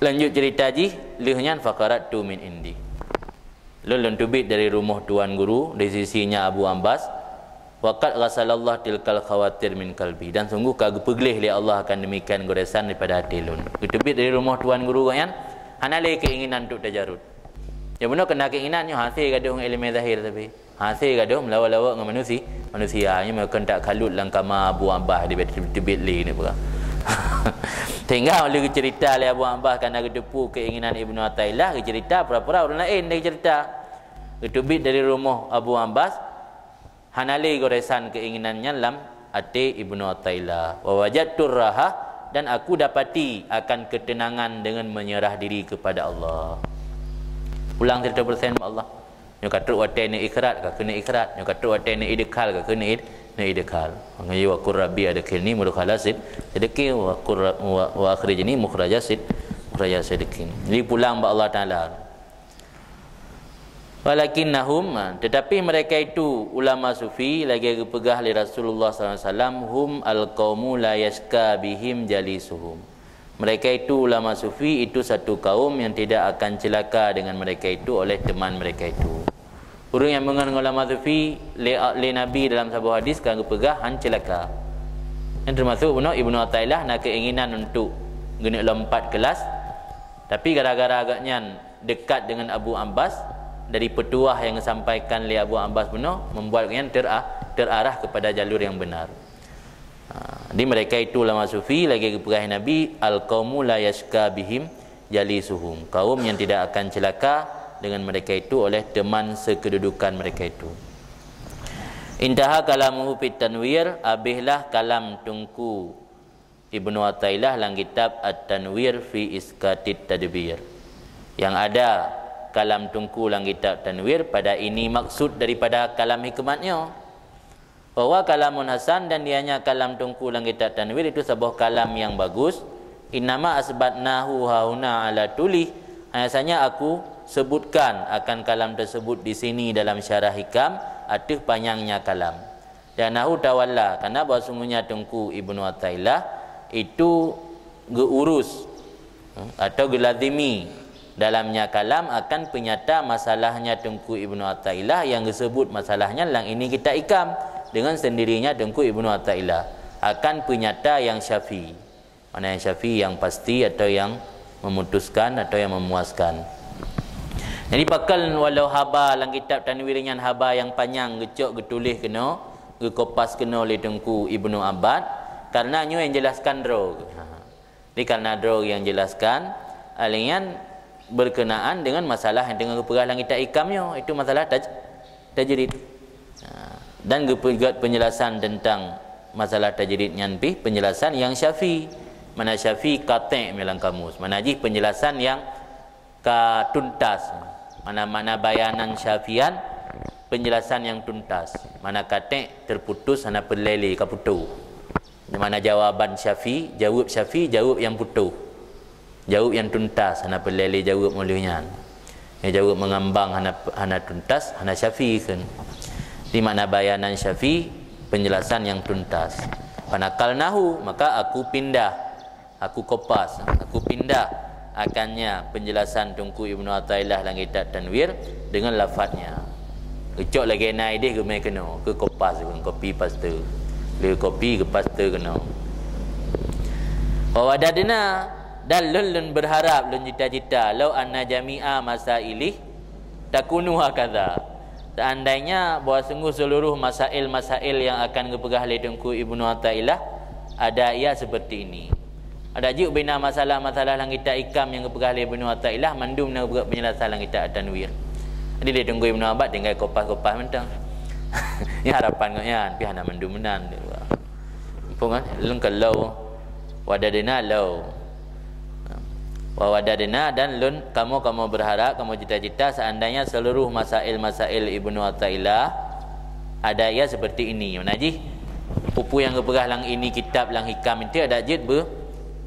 Lanjut ceurita jih, lheueh nyan, "Faqara'tu min indi." Lôn, lôn teubiet dari rumoh tuan guru, di sisinya Abu Abbas, "Wa qad ghasalallahu tilkal khawatir min qalbi." Dan sungguh ka geupeugleh lé Allah akan demikian goresan daripada até lôn. Geuteubiet dari rumoh tuan guru gobnyan, hana lé keinginan untuk tajarud. Ya bunoe keunan keinginan nyoe hase gadôh ngon ileumé zahir tapi. Hase gadôh meulawa-lawa ngon manusi-, manusia. Nyoe meukeuntak khalut lam kama Abu Abbas di teubiet lé ni peugah. Sehingga lé geuceurita lé Abu Abbas kana geuteupeue keinginan Ibnu Athaillah, geuceurita pura-pura ureuëng laén dia geuceurita. Geuteubiet dari rumoh Abu Abbas, hana lé goresan keinginan nyan lam até Ibnu Athaillah. "Wa wajadtur rahah," dan aku dapati akan ketenangan dengan menyerah diri kepada Allah. Pulang seratus persen bak Allah. Nyoe ka trok watée neuikrar, ka keuneuk ikrar. Nyoe ka trok watée neuidkhal, ka keuneuk id-, neuidkhal. Makanya, "Wa qur rabbi adkhilni mudkhala sid-, sidqin wa qur ra-, wa, wa akhrijni mukhraja sid-, mukhraja sidqin." Jadi pulang bak Allah Taala. "Walakinnahum," tetapi mereka itu ulama sufi, lagée geupeugah lé Rasulullah sallallahu alaihi wasallam, "Hum al-qaumu la yashqa bihim jalisuhum." Mereka itu ulama sufi, itu satu kaum yang tidak akan celaka dengan mereka itu oleh teman mereka itu. Ureuëng nyang meungon ngon ulama sufi lé, lé Nabi dalam saboh hadis ka geupeugah han celaka. Nyan teumasuk bunoe Ibnu Athaillah na keinginan untuk geuneuk lompat kelas, tapi gara-gara agaknyan dekat dengan Abu Abbas, dari petuah yang disampaikan lé Abu Abbas bunoe membuat gobnyan tera-, terarah kepada jalur yang benar. Ha, jadi mereka itu ulama sufi, lagée geupeugah Nabi, "Al-qaumu la yashqa bihim jalisuhum." Kaum yang tidak akan celaka dengan mereka itu oleh teman sekedudukan mereka itu. Intaha kalamuhu fit tanwir, habislah kalam Teungku Ibnu Athaillah lam kitab At-Tanwir fi Iskatit Tadbir. Yang ada kalam Teungku lam kitab Tanwir pada ini maksud daripada kalam hikmatnya. Bahwa kalamun hasan dan dianya kalam Teungku lam kitab Tanwir itu saboh kalam yang bagus. Innama asbatnahu hahuna ala tulih. Hanya aku sebutkan akan kalam tersebut di sini dalam syarah hikam ateueh panyangnya kalam. Dan nahu tawalla, karena bahwa sungguhnya Teungku Ibnu Athaillah itu geurus, hmm, atau geulazimi dalamnya kalam akan peunyata masalahnya Teungku Ibnu Athaillah yang geusebut masalahnya lam ini kitab hikam dengan sendirinya Teungku Ibnu Athaillah akan peunyata yang syafi. Mana yang syafi, yang pasti atau yang memutuskan atau yang memuaskan. Jadi pakon walau haba lam kitab Tanwir nyan haba yang panyang geucok geutuléh keunoe, geukopas keunoe lé Teungku Ibnu Abbad, karena nyoe yang jelaskan droe. Ha. Jadi karena droe yang jelaskan, hal nyan berkenaan dengan masalah yang teungoh geupeugah lam kitab hikam nyoe, itu masalah taj-, tajrid. Ha, dan geupeugét penjelasan tentang masalah tajrid nyan pih penjelasan yang syafi. Mana syafi, qati' lam kamus. Mana jih penjelasan yang ka tuntas. Mana-mana bayanan syafian, penjelasan yang tuntas. Mana katek terputus, hana peureulée lé, ka putôh. Mana jawaban syafi, jaweueb syafi, jaweueb nyang putôh. Jaweueb nyang tuntas, hana peureulée lé jaweueb meuleuh nyan. Nyang jaweueb meungambang hana, hana tuntas, hana syafi kheun. Di mana bayanan syafi, penjelasan yang tuntas. Fanakalnahu, maka aku pindah. Aku kopas, aku pindah akannya penjelasan Teungku Ibnu Athaillah lam kitab Tanwir dengan lafaznya. Geucok lagée na ideh geumé keunoe, keu kopas, kopi paste. Le kopi geupaste keunoe. Wa wadadna, dan lôn, lôn berharap, lôn cita-cita, lau anna jami'a masailih takunu hakaza. Seandainya bahwa sungguh seluruh masail-masail yang akan geupeugah lé Teungku Ibnu Athaillah ada ia seperti ini. Ada jeuet bina masalah-masalah lam kitab Hikam nyang geupeugah lé Ibnu Athaillah, mandum na geupeugah penjelasan lam kitab At-Tanwir. Jadi lé Teungku Ibnu Abbas tinggai kopas-kopas mantong. Nyan harapan gobnyan, pih hana mandum meunan. Muphom kan? Lôn ka lôn, wadadna lôn. Wa wadadna, dan lôn, kamoe, kamoe berharap, kamoe cita-cita seandainya seluruh masail-masail Ibnu Athaillah ada ia seperti ini. Mana jih, peue-peue nyang geupeugah lam ini kitab, lam Hikam itu ada jeuet beu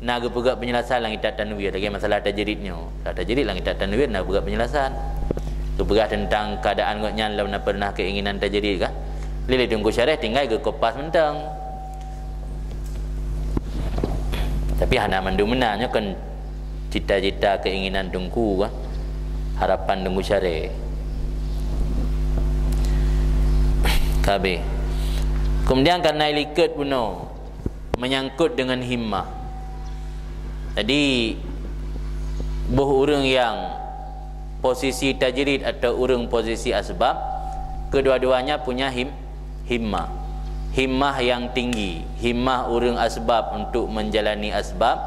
na geupeugah penjelasan lam kitab Tanwir lagée masalah tajrid nyoe. Masalah tajrid lam kitab Tanwir na geupeugah penjelasan. Geupeugah tentang keadaan gobnyan lom na pernah keinginan tajrid kan. Lé lé Teungku Syareh tinggai geukopas mantong. Tapi hana mandum meunan, nyoe kan cita-cita keinginan Teungku kan. Harapan Teungku Syareh. Ka habéh. Kemudian karena ilikot bunoe menyangkut dengan himmah. Jadi boh ureuëng yang posisi tajrid atau ureuëng posisi asbab, kedua-duanya punya him, himmah. Himmah yang tinggi, himmah ureuëng asbab untuk menjalani asbab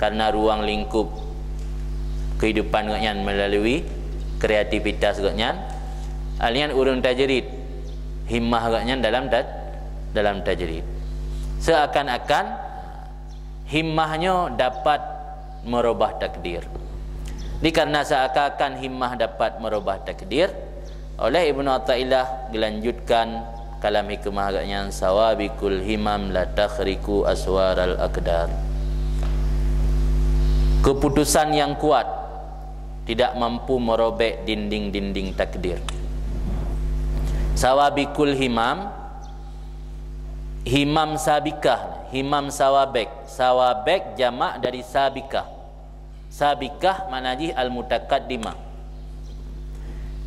karena ruang lingkup kehidupan gobnyan melalui kreativitas gobnyan. Alian ureuëng tajrid, himmah gobnyan dalam ta, dalam tajrid. Seakan-akan himmah nyoe dapat merubah takdir. Dikarena seakan-akan himmah dapat merubah takdir, oleh Ibnu Athaillah geulanjutkan kalam hikmah gobnyan, "Sawabikul himam la takhriqu aswaral aqdar." Keputusan yang kuat tidak mampu merobek dinding-dinding takdir. Sawabikul himam, himam sabikah, himam sawabek. Sawabek jamak dari sabikah. Sabikah makna jih al-mutaqaddimah.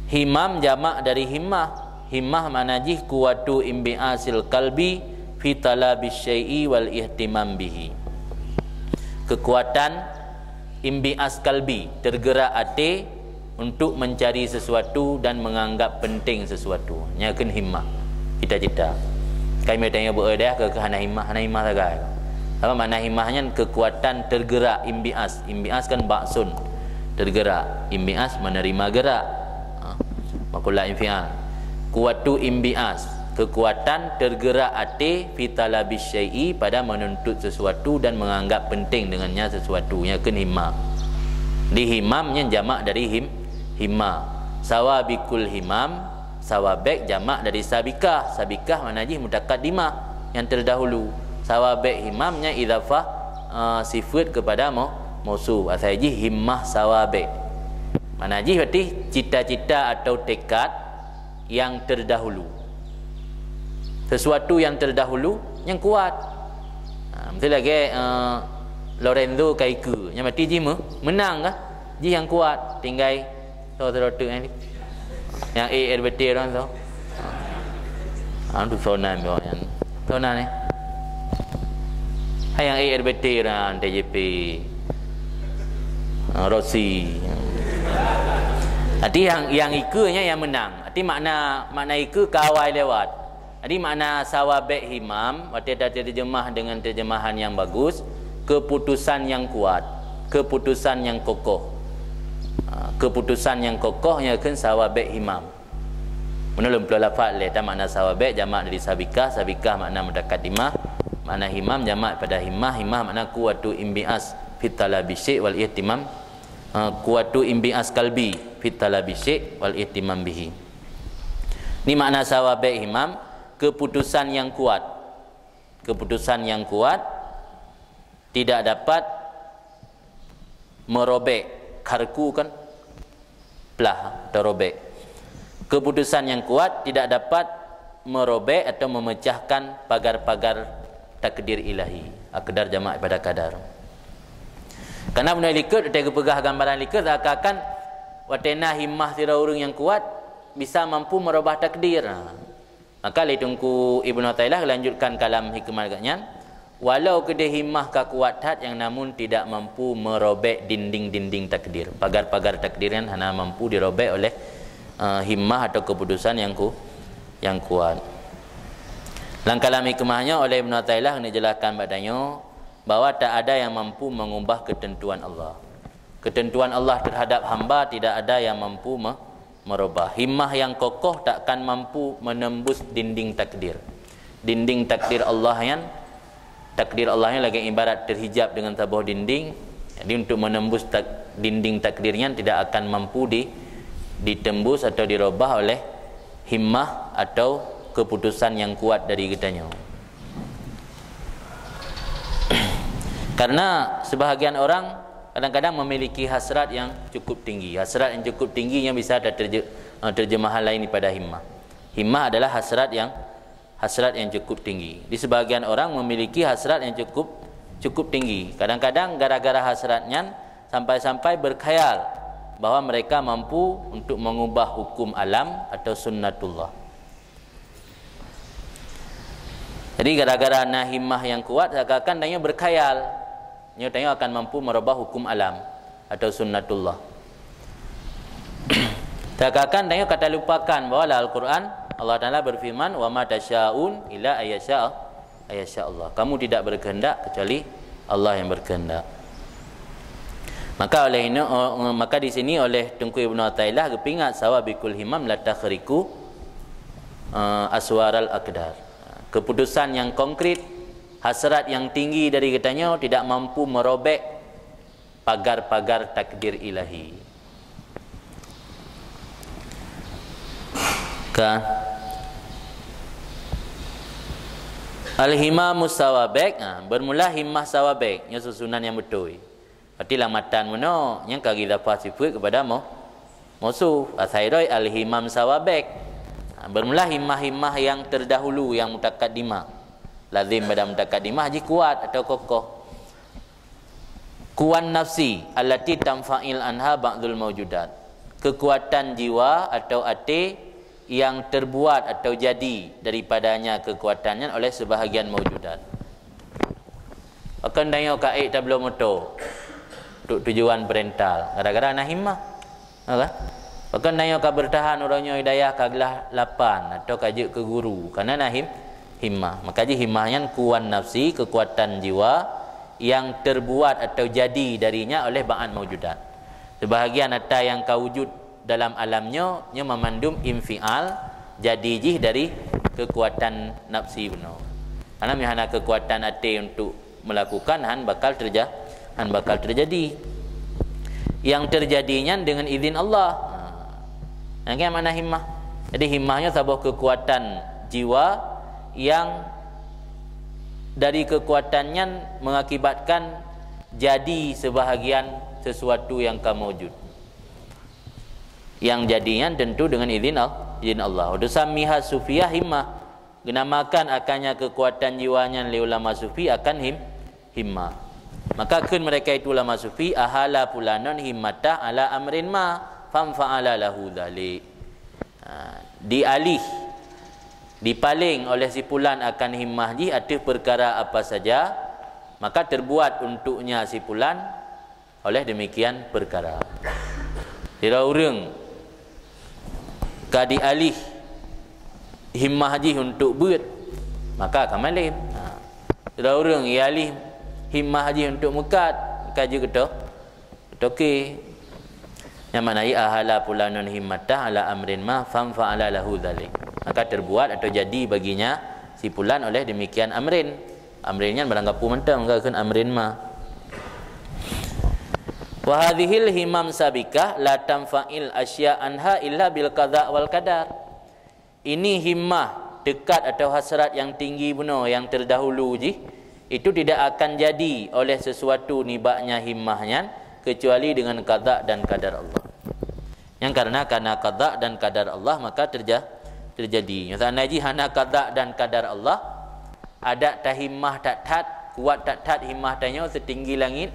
Himam jamak dari himmah. Himmah makna jih quwwatu imbi'asil qalbi fi talabi syai'i wal ihtimam bihi. Kekuatan imbi'as qalbi, tergerak até untuk mencari sesuatu dan menganggap penting sesuatu. Nyan keuh himmah, cita-cita. Kai meu tanyoe beu deh keu hana himmah, hana himmah sagai. Apa makna himmah nyan? Kekuatan tergerak, imbi'as. Imbi'as kan ba'sun, tergerak. Imbi'as menerima gerak. Ha. Makulah infial. Kuwatu imbi'as, kekuatan tergerak até fi talabi syai'i, pada menuntut sesuatu dan menganggap penting dengannya sesuatu, nyan keuh himmah. Di himam nyan jamak dari him, himmah. Sawabikul himam, sawabek jamak dari sabikah. Sabikah makna jih mutaqaddimah, yang terdahulu. Sawabek himam nyan idhafah, eh, sifat kepada mau, mausuf. Asai jih himmah sawabek. Makna jih berarti cita-cita atau tekad yang terdahulu. Sesuatu yang terdahulu yang kuat. Ha, miseu lagée, eh, Lorenzo ka ikeue, nyan berarti jih me, menang kah? Jih yang kuat, tinggai so serotuk nyan. Yang A R B T orang tu. Ha, tu sonan nyan. Sonan ni. Hai yang A R B T orang T J P. Ha, Rossi. Arti yang, yang ikeue nyan yang menang. Arti makna, makna ikeue ka awai lewat. Jadi makna sawabek himam, watée taterjemah dengan terjemahan yang bagus, keputusan yang kuat, keputusan yang kokoh. Ha, keputusan yang kokoh nyan keuh sawabek himam. Meunan lôn ploh lafaz lé, ta makna sawabek jamak dari sabikah, sabikah makna mutaqaddimah, makna himam jamak pada himmah, himmah makna quwwatu imbi'as fi talabi syai' wal ihtimam Ah, quwwatu inbi'as qalbi fit talabi syai' wal ihtimam bihi. Ni makna sawabek himam, keputusan yang kuat. Keputusan yang kuat tidak dapat merobek, kharku kan plah atau robek. Keputusan yang kuat tidak dapat merobek atau memecahkan pagar-pagar takdir ilahi. Aqdar jamak pada qadar. Karena bunoe likot, watée geupeugah gambaran likot, seakan-akan watée na himmah sidroe ureuëng nyang kuat bisa mampu merubah takdir. Maka lé Teungku Ibnu Athaillah lanjutkan kalam hikmah geuh nyan, walau keudeh himmah ka kuat that nyang namun tidak mampu merobek dinding-dinding takdir. Pagar-pagar takdir nyan hana mampu dirobek oleh, eh, himmah atau keputusan yang ku-, yang kuat. Lam kalam hikmah nyoe oleh Ibnu Athaillah neujelaskan bak tanyoe bahwa tak ada yang mampu mengubah ketentuan Allah. Ketentuan Allah terhadap hamba tidak ada yang mampu me-, merubah. Himmah yang kokoh takkan mampu menembus dinding takdir. Dinding takdir Allah nyan, takdir Allah nyan lagée ibarat terhijab dengan saboh dinding. Jadi untuk menembus tak-, dinding takdir nyan tidak akan mampu di-, ditembus atau dirubah oleh himmah atau keputusan yang kuat dari geutanyoe. Karena sebahagian orang kadang-kadang memiliki hasrat yang cukup tinggi. Hasrat yang cukup tinggi yang bisa ada terje-, eh, terjemahan lain daripada himmah. Himmah adalah hasrat yang, hasrat yang cukup tinggi. Di sebahagian orang memiliki hasrat yang cukup, cukup tinggi. Kadang-kadang gara-gara hasrat nyan sampai-sampai berkhayal bahwa mereka mampu untuk mengubah hukum alam atau sunnatullah. Jadi gara-gara na himmah yang kuat, seakan-akan tanyoe berkhayal, nyoe tanyoe akan mampu merubah hukum alam atau sunnatullah. Seakan-akan tanyoe ka talupakan bahwa lam Al-Quran Allah Taala berfirman, "Wa ma tasyaun illa ayyasha, ayyasha Allah." Kamu tidak berkehendak kecuali Allah yang berkehendak. Maka oleh ini, o-, maka di sini oleh Teungku Ibnu Athaillah geupeuingat, "Sawabikul himam la takhriqu, eh, aswaral aqdar." Keputusan yang konkret, hasrat yang tinggi dari geutanyoe tidak mampu merobek pagar-pagar takdir ilahi. Kan? Al-himamus sawabek, ha, bermula himmah sawabek, nyoe susunan yang beutôi. Berarti lam matan meunoe, nyang ka gidafah sifeut kepada mau-, mausuf. Asai roi al-himam sawabek. Ha, bermula himmah-himmah yang terdahulu, yang mutakaddimah. Lazim pada mutakaddimah jih kuat atau kokoh. Kuwan nafsi allati tanfa'il anha ba'dul maujudat. Kekuatan jiwa atau até yang terbuat atau jadi daripadanya kekuatan nyan oleh sebahagian maujudat. Pakon tanyoe ka ék tabloe moto untuk tujuan parental, gara-gara na himmah. Ha, kan? Pakon tanyoe ka bertahan uroe nyoe hidayah ka glah lapan atau ka jeuet keu guru, karena na him-, himmah. Maka jih himmah nyan kuwan nafsi, kekuatan jiwa yang terbuat atau jadi darinya oleh ba'an maujudat. Sebahagian ata yang ka wujud dalam alam nyoe, nyoe mamandum infial, jadi jih dari kekuatan nafsi bunoe. Karena meuhana kekuatan até untuk melakukan, han bakal terja-, han bakal terjadi. Yang terjadi nyan dengan izin Allah. Ha. Nyan kan makna himmah. Jadi himmah nyoe saboh kekuatan jiwa yang dari kekuatan nyan mengakibatkan jadi sebahagian sesuatu yang ka maujud. Yang jadi nyan tentu dengan izin Al-, izin Allah. Wa tusammiha sufiyah himmah. Geunamakan akannya kekuatan jiwa nyan lé ulama sufi akan him-, himmah. Maka kheun mereka itu ulama sufi, "Ahala fulanun himmatah ala amrin ma, famfa'ala lahu dzalik." Ha, dialih, dipaléng oleh si fulan akan himmah jih ateueh peukara apa saja, maka terbuat untuknya si fulan oleh demikian peukara. Sidroe ureuëng ka dialih himmah jih untuk beuet, maka ka malém. Ha. Sidroe ureuëng dialih himmah jih untuk meukat, ka jeuet keu to-, toke. Nyang makna, "Ahala fulanun himmatah ala amrin ma, famfa'ala lahu dzalik." Maka terbuat atau jadi baginya si fulan oleh demikian amrin. Amrin nyan barang gapu mantong, ka kheun amrin ma. Wa hadhil himam sabiqah la tanfa'il asya' anha illa bil qada wal qadar. Ini himmah teukat atau hasrat nyang tinggi bunoe nyang terdahulu jih, itu tidak akan jadi oleh sesuatu nibaknya himmah nyan kecuali dengan qada dan qadar Allah. Nyang karena, karena qada dan qadar Allah maka terja-, terjadi. Misalnya jih hana qada dan qadar Allah, adak tahimmah that-that, kuat that-that himmah tanyoe setinggi langit,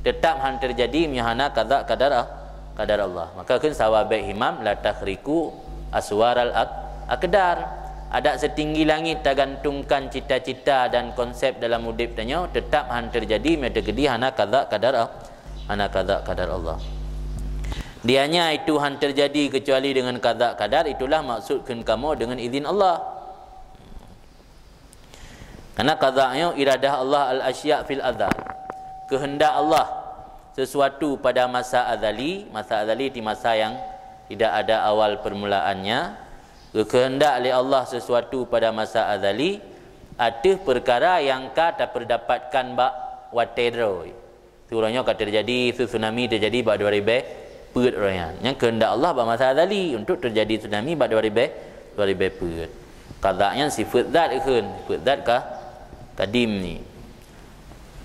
tetap han terjadi meunyoe hana qada qadar, qadar Allah. Maka kheun sawa bèk himam, la takhriqu aswaral aq-, aqdar. Adak setinggi langit tagantungkan cita-cita dan konsep dalam udép tanyoe, tetap han terjadi meunyoe teukeudi hana qada qadar, hana qada qadar Allah. Dianya itu han terjadi kecuali dengan qada qadar, itulah maksud kheun kamoe dengan izin Allah. Karena qada nyoe iradah Allah al-asya' fil azal. Kehendak Allah sesuatu pada masa azali, masa azali di masa yang tidak ada awal permulaannya. Geukehendak lé Allah sesuatu pada masa azali ateueh peukara nyang ka tapeudapatkan bak watèe droe. Uroe nyoe ka teujadi tsunami teujadi bak dua ribèe peuet uroe nyan. Nyan keuheundak Allah bak masa azali untuk teujadi tsunami bak dua ribèe, dua ribèe peuet. Qada nyan sifeut zat kheun, sifeut zat ka kadim ni.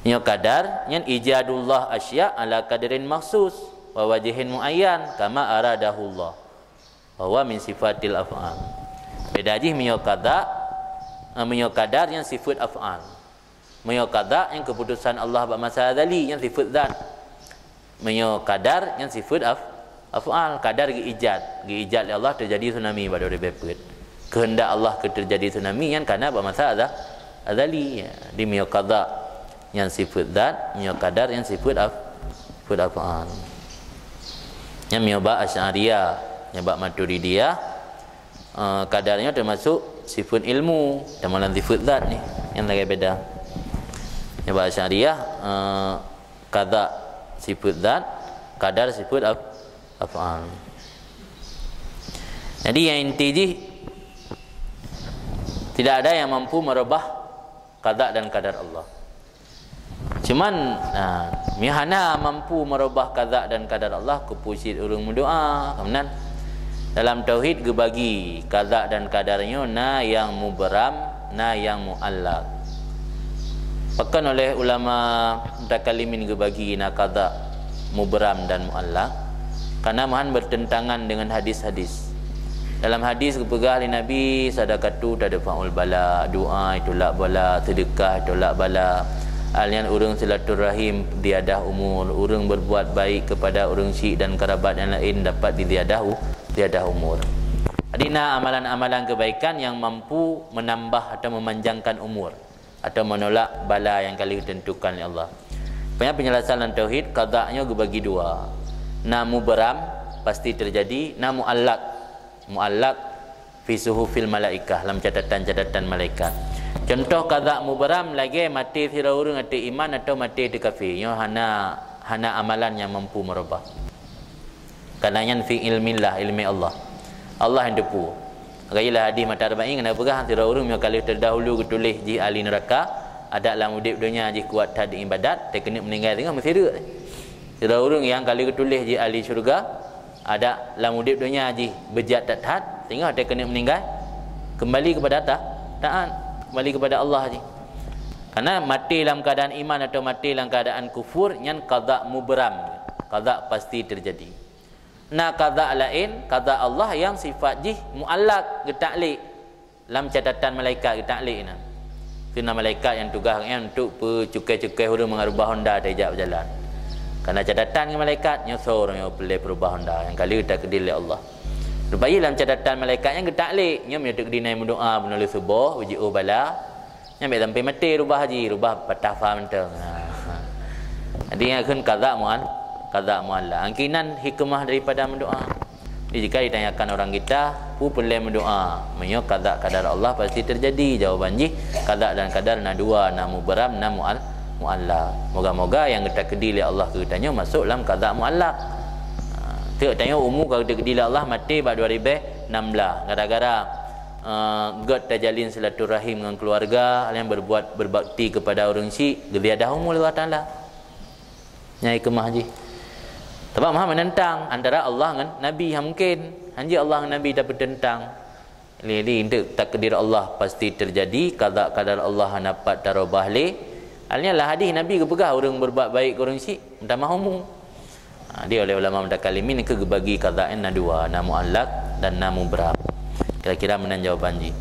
Nyoe qadar nyan ijadullah asya' ala qadrin makhsus wa wajhin muayyan kama aradahullah. Bahwa min sifatil af'al. Beda jih meunyoe qada, eh, meunyoe qadar nyan sifeut af'al. Meunyoe qada nyan keputusan Allah bak masa azali nyan sifeut zat. Meunyoe qadar nyan sifeut af-, af'al. Qadar geuijad, geuijad lé Allah teujadi tsunami bak dua ribèe peuet. Keuheundak Allah keu teujadi tsunami nyan kana bak masa aza-, azali. Ya. Di meunyoe qada nyan sifeut zat, meunyoe qadar nyan sifeut af-, sifeut af'al. Nyan meunyoe bak Asy'ariyah, nyan bak Maturidiyah, eh, qadar nyoe teumasuk sifeut ilmu, teuma lam sifeut zat ni, nyan lagèe beda. Nyan bak Asy'ariyah, eh, qada sifeut zat, qadar sifeut af-, af'al. Jadi yang inti jih, tidak ada yang mampu merubah qada dan qadar Allah. Cuman, ha, meunyoe hana mampu merubah qada dan qadar Allah, keupeue cit ureueng meudoa, ka meunan. Dalam tauhid geubagi qada dan qadar nyoe na nyang mubram, na nyang muallaq. Pakon oleh ulama mutakallimin geubagi na qada mubram dan muallaq? Karena meuhan bertentangan dengan hadis-hadis. Dalam hadis geupeugah lé Nabi, "Sadaqatu tadfa'ul bala", doa itulak bala, seudeukah itulak bala. Hal nyan ureueng silaturahim ziyadah umur, ureueng berbuat baik kepada ureueng syik dan kerabat yang lain dapat diziyadah u-, ziyadah umur. Jadi na amalan-amalan kebaikan yang mampu menambah atau memanjangkan umur atau menolak bala yang ka lheueh tentukan lé Allah. Pokoknya penjelasan dalam tauhid, qada nyoe geubagi dua. Na mubram, pasti terjadi, na muallaq. Muallaq fi suhufil malaikah, lam catatan-catatan malaikat. Contoh qada mubram lagèe maté sidroe ureueng ateueh iman atau maté ateueh kafé. Nyoe hana, hana amalan nyang mampu merubah. Karena nyan fi ilmillah, ilmi Allah. Allah nyang teupeu. Maka ilah hadis mata arba'in na peugah, sidroe ureueng meunyoe ka lheueh terdahulu geutuléh jih ahli neuraka, adak lam udép donya jih kuat that ibadat, teukeuneuh meuninggai singoh meusireuk. Sidroe ureueng nyang ka lheueh geutuléh jih ahli syeuruga, adak lam udép donya jih beujat that-that, singoh teukeuneuh meuninggai, kembali kepada ta-, taat, kembali kepada Allah jih. Karena maté lam keadaan iman atau maté lam keadaan kufur, nyan qada mubram, qada pasti terjadi. Na qada laén, qada Allah nyang sifat jih muallaq, geutaklik. Lam catatan malaikat geutaklik na. Keu na malaikat nyang tugaih nyan untuk peucukai-cukai ureueng mangat rubah honda tajak beujalan. Karena catatan ngon malaikat, nyoe soe ureueng nyang peureulèe peurubah honda nyang ka lheueh takdir lé Allah. Rupajih lam catatan malaikat nyan geutaklik, nyoe meunyoe teukeudi na meudoa bunoe lheueh suboh, jiôh bala, nyan bèk sampai maté rubah jih, rubah patah fa mantong. Ha. Jadi nyan kheun qada mual-, qada muallaq. Angkinan hikmah daripada meudoa. Jadi jika ditanyakan orang kita, peue peureulèe meudoa? Meunyoe qada qadar Allah pasti terjadi. Jawaban jih, qada dan qadar na dua, na mubram, na mual-, muallaq. Moga-moga nyang geutakedi lé Allah keu geutanyoe masôk lam qada muallaq. Ha, teuk tanyoe umu ka geutakedi lé Allah maté bak dua ribèe nam blah. Gara-gara, eh, gèt tajalin silaturahim ngon keuluwarga, nyang berbuat berbakti kepada ureueng syik, geuziyadah umu lé Allah Taala. Nyan hikmah jih. Sabab maha menentang antara Allah ngon Nabi, ha mungkin. Hanjeuet Allah ngon Nabi tapeutentang. Jadi, untuk takdir Allah pasti terjadi, qada qadar Allah hana pat tarubah lé. Hal nyan lam hadis Nabi geupeugah ureuëng berbuat baik keu ureuëng syik, meutamah umu. Ha, di oleh ulama mutakallimin keu geubagi qada nyan na dua, na muallaq dan na mubram. Kira-kira meunan jawaban jih.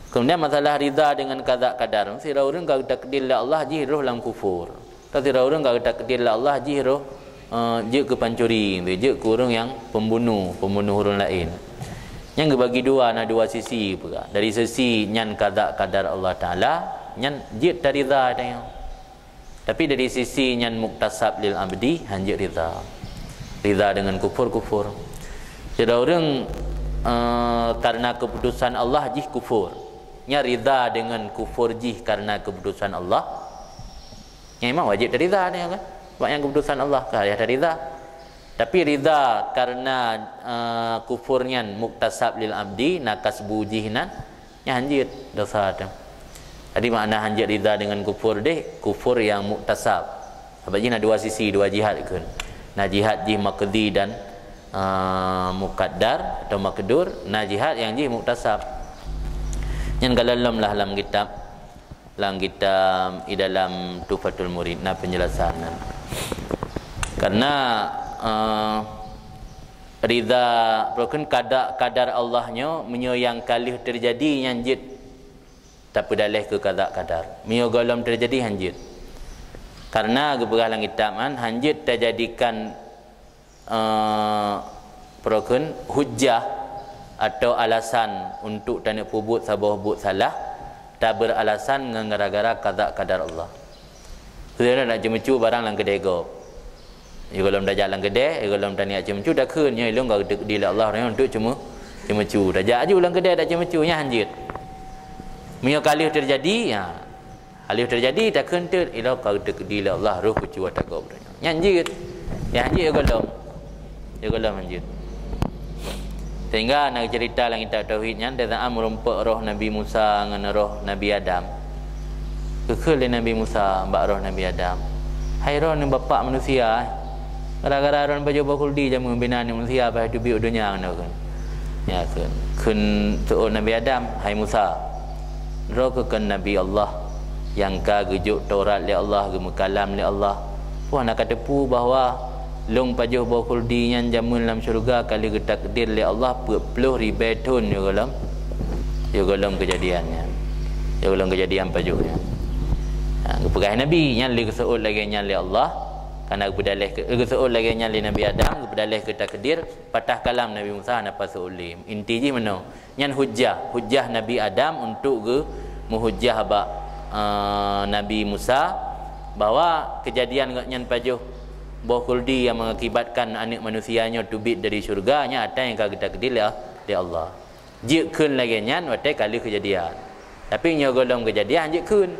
Kemudian masalah rida dengan qada qadar, sidroe ureuëng ka geutakdir lé Allah jih roh lam kufur. Ka sidroe ureuëng ka geutakdir lé Allah jih roh, eh, jeuet keu pancuri, jeuet keu ureuëng nyang pembunuh, pembunuh ureuëng laén. Nyan geubagi dua, na dua sisi peugah. Dari sisi nyan qada qadar Allah Taala, nyan jeuet tarida tanyoe. Tapi dari sisi nyan muktasab lil abdi, hanjeuet rida. Rida dengan kufur, kufur. Sidroe ureuëng, eh, karena keputusan Allah jih kufur. Nya rida dengan kufur jih karena keputusan Allah. Nyan memang wajéb tarida nyan kan? Sebab nyan keputusan Allah, ka payah tarida. Tapi rida karena, eh, kufur nyan muktasab lil abdi, na kasbu jih nan, nyan hanjeuet dosa tu. Jadi makna hanjeuet rida dengan kufur deh, kufur yang muktasab. Sabab jih na dua sisi, dua jihad kan. Na jihad jih maqdi dan, eh, muqaddar atau maqdur, na jihad yang jih muktasab. Nyan ka lom lah lam kitab lam kitab di dalam Tuhfatul Murid na penjelasan nyan. Karena, eh, rida, peue kheun, qada qadar Allah nyoe meunyoe nyang ka lheueh teujadi nyan jeuet tapeudaleh keu qada qadar. Meunyoe gohlom teujadi hanjeuet. Karena geupeugah lam kitab nyan, hanjeuet tajadikan eh, peue kheun, hujjah atau alasan untuk taneuk peubuet saboh buet salah, tabeuralasan ngon gara-gara qada qadar Allah. Keu lôn nak ceumeucue barang lam keudè gob. Sigohlom tajak lam keudè, sigohlom taniat ceumeucue, takheun nyoe lôn ka geutakdir lé Allah nyoe untuk ceumeu-, ceumeucue. Tajak aju lam keudè tak ceumeucue, nyan hanjeuet. Meunyoe ka lheueh teujadi, ya, ka lheueh teujadi, takheun teuk, ilôn ka geutakdir lé Allah roh kucue ata gob. Nyan jeuet. Nyang jeuet ya gohlom. Ya gohlom hanjeuet. Sehingga na cerita lam kitab tauhid nyan, teuka meurumpok roh Nabi Musa ngon roh Nabi Adam. Geukheun lé Nabi Musa bak roh Nabi Adam, "Hai droeneuh bapak manusia, eh, gara-gara droeneuh pajoh boh khuldi jameun bina ni manusia, bah teubiet u donya ngon droeneuh." Ya kheun. Kheun seuôt Nabi Adam, "Hai Musa, droe keuh kon Nabi Allah nyang ka geujok Taurat lé Allah, geumeukalam lé Allah. Peue hana kateupeue bahwa lôn pajoh boh khuldi nyan jameun lam syeuruga ka lheueh geutakdir lé Allah peuet ploh ribèe thon yoh gohlom, yoh gohlom keujadian nyan. Yoh gohlom keujadian pajoh nyan." Ha, geupeugah Nabi nyan lé geuseuôt lagèe nyan lé Allah, kana geupeudaleh keu, geuseuôt lagèe nyan lé Nabi Adam, geupeudaleh keu takdir, patah kalam Nabi Musa hana pasoe lé. Inti jih meunoe, nyan hujjah, hujjah Nabi Adam untuk geu-, meuhujjah bak, eh, Nabi Musa bahwa keujadian gobnyan pajoh boh khuldi nyang mengakibatkan aneuk manusia nyoe teubiet dari syeuruga, nyan atra nyang ka geutakdir lé, lé Allah. Jeuet kheun lagèe nyan watèe ka lheueh keujadian. Tapi nyoe gohlom keujadian, jeuet kheun.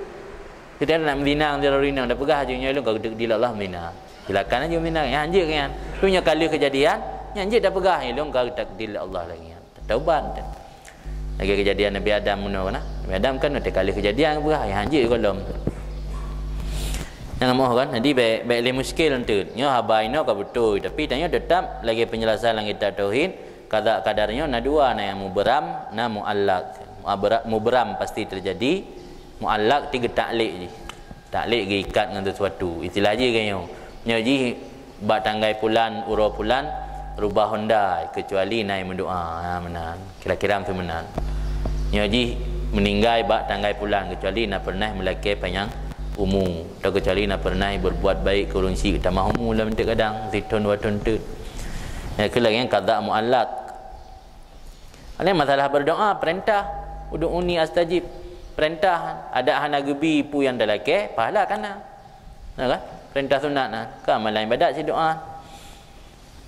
Kita nak meudina, meudina, tapeugah aju nyoe lôn ka geutakdir lé Allah meudina. Silakan aju meudina, nyan jeuet nyan. Tapi nyoe ka lheueh keujadian, nyan jeuet tapeugah, nyoe lôn ka geutakdir lé Allah lagèe nyan. Taubat. Lagèe keujadian Nabi Adam meunoe na. Nabi Adam kan watèe ka lheueh keujadian peugah, nyan jeuet gohlom. Nyan moh kan, jadi bèk, bèk lé muskil enteuk. Nyoe haba inoe ka beutôi, tapi tanyoe teutap lagèe penjelasan lam kitab tauhid, qada qadar nyoe na dua, na nyang mubram, na muallaq. Muabra-, mubram pasti teujadi, muallaq ti geutaklek jih. Taklek geuikat ngon sesuatu. Istilah jih keu nyoe. Nyoe jih bak tanggai pulan, uroe pulan, rubah honda, keucuali na nyang meudoa. Ha, meunan. Kira-kira macam meunan. Nyoe jih meuninggai bak tanggai pulan, keucuali na peureunah meulakèe panyang umu, atau keucuali na peureunah berbuat baik keu ureueng syik tamah umu lam teuk kadang, sithon dua thon teuk. Nyan keuh lagèe nyan qada muallaq. Ini masalah berdoa, perintah, "Ud'uni astajib." Perintah, adak hana geubi peue nyang talakèe, pahala ka na. Na kan? Perintah sunat na. Ka amalan ibadat cit doa.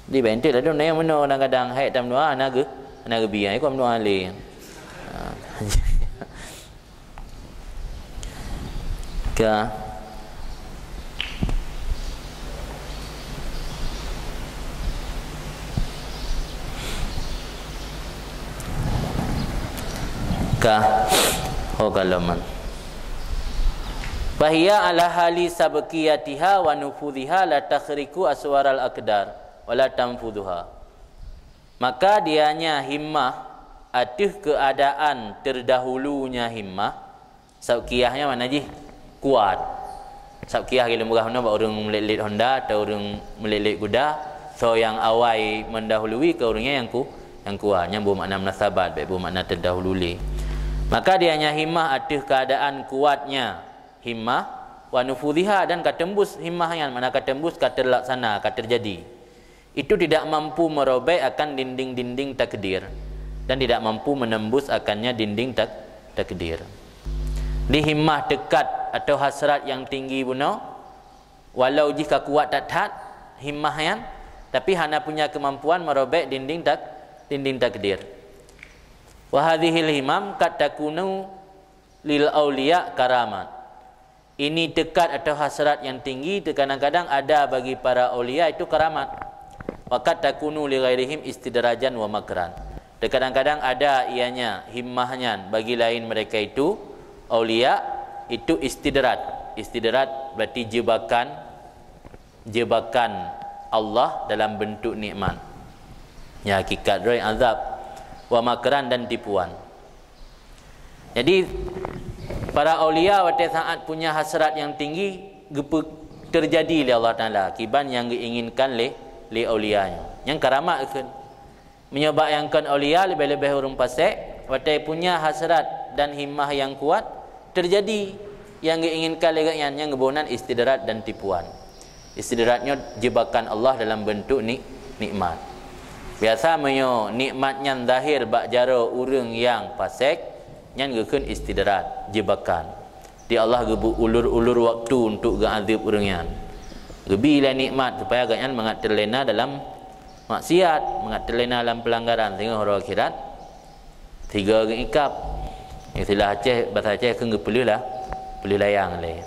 Di bentuk ladom na nyang meunoe kadang-kadang hai tam doa hana geu-, hana geubi, ai kon doa lé. Ha. Ka. Ka. Oh, kalaman. Fahiya ala hali sabqiyatiha wa nufudhiha la takhriqu aswaral aqdar. wala tanfudhuha. Maka dianya himmah ateueh keuadaan terdahulunya himmah, sabab qiyah nyan makna jih kuat. Sabab qiyah lôn peugah na bak ureuëng meulet-let honda atau ureuëng meulet-let kuda, soe nyang awai mendahului keu ureuëng nyan nyang ku-, nyang kuat. Nyan boh makna munasabat, bék boh makna terdahulu lé. Maka dianya himmah ateueh keuadaan kuatnya himmah, wa nufudhiha, dan ka teumbus himmah nyan, makna ka teumbus, ka terlaksana, ka terjadi. Itu tidak mampu merobek akan dinding-dinding takdir dan tidak mampu menembus akannya dinding tak-, takdir. Di himmah teukat atau hasrat nyang tinggi bunoe, walau jih ka kuat that-that himmah nyan, tapi hana punya kemampuan merobek dinding tak-, dinding takdir. Wa hadhil himam qad takunu lil auliya karamat. Ini teukat atau hasrat nyang tinggi, terkadang-kadang ada bagi para aulia itu karamat. Wa qad takunu li ghairihim istidrajan wa makran. Terkadang-kadang ada ianya himmah nyan bagi lain mereka itu aulia, itu istidraj. Istidraj berarti jebakan, jebakan Allah dalam bentuk nikmat. Ya, hakikat roh azab, wa makran, dan tipuan. Jadi, para aulia watée saat punya hasrat nyang tinggi geupeu-, terjadi lé Allah Taala kiban nyang geuinginkan lé, lé aulia nyoe. Nyang karamat kheun. Meunyoe bak nyang kon aulia leubeh-leubeh ureuëng pasék, watée punya hasrat dan himmah nyang kuat, terjadi nyang geuinginkan lé gobnyan, nyang geuboh nan istidraj dan tipuan. Istidraj nyoe jebakan Allah dalam bentuk ni-, nikmat. Biasa meunyoe nikmat nyan zahir bak jaroe ureuëng nyang pasék, nyan geukheun istidraj, jebakan. Di Allah geubeu ulur-ulur waktu untuk geuazab ureuëng nyan. Geubi lé nikmat supaya gobnyan mangat teulena dalam maksiat, mangat teulena lam peulanggaran, sehingga uroe akhirat sigoe geuikab. Istilah Aceh, bahasa Aceh kheun geupeuleuh lah, peuleuh layang lé.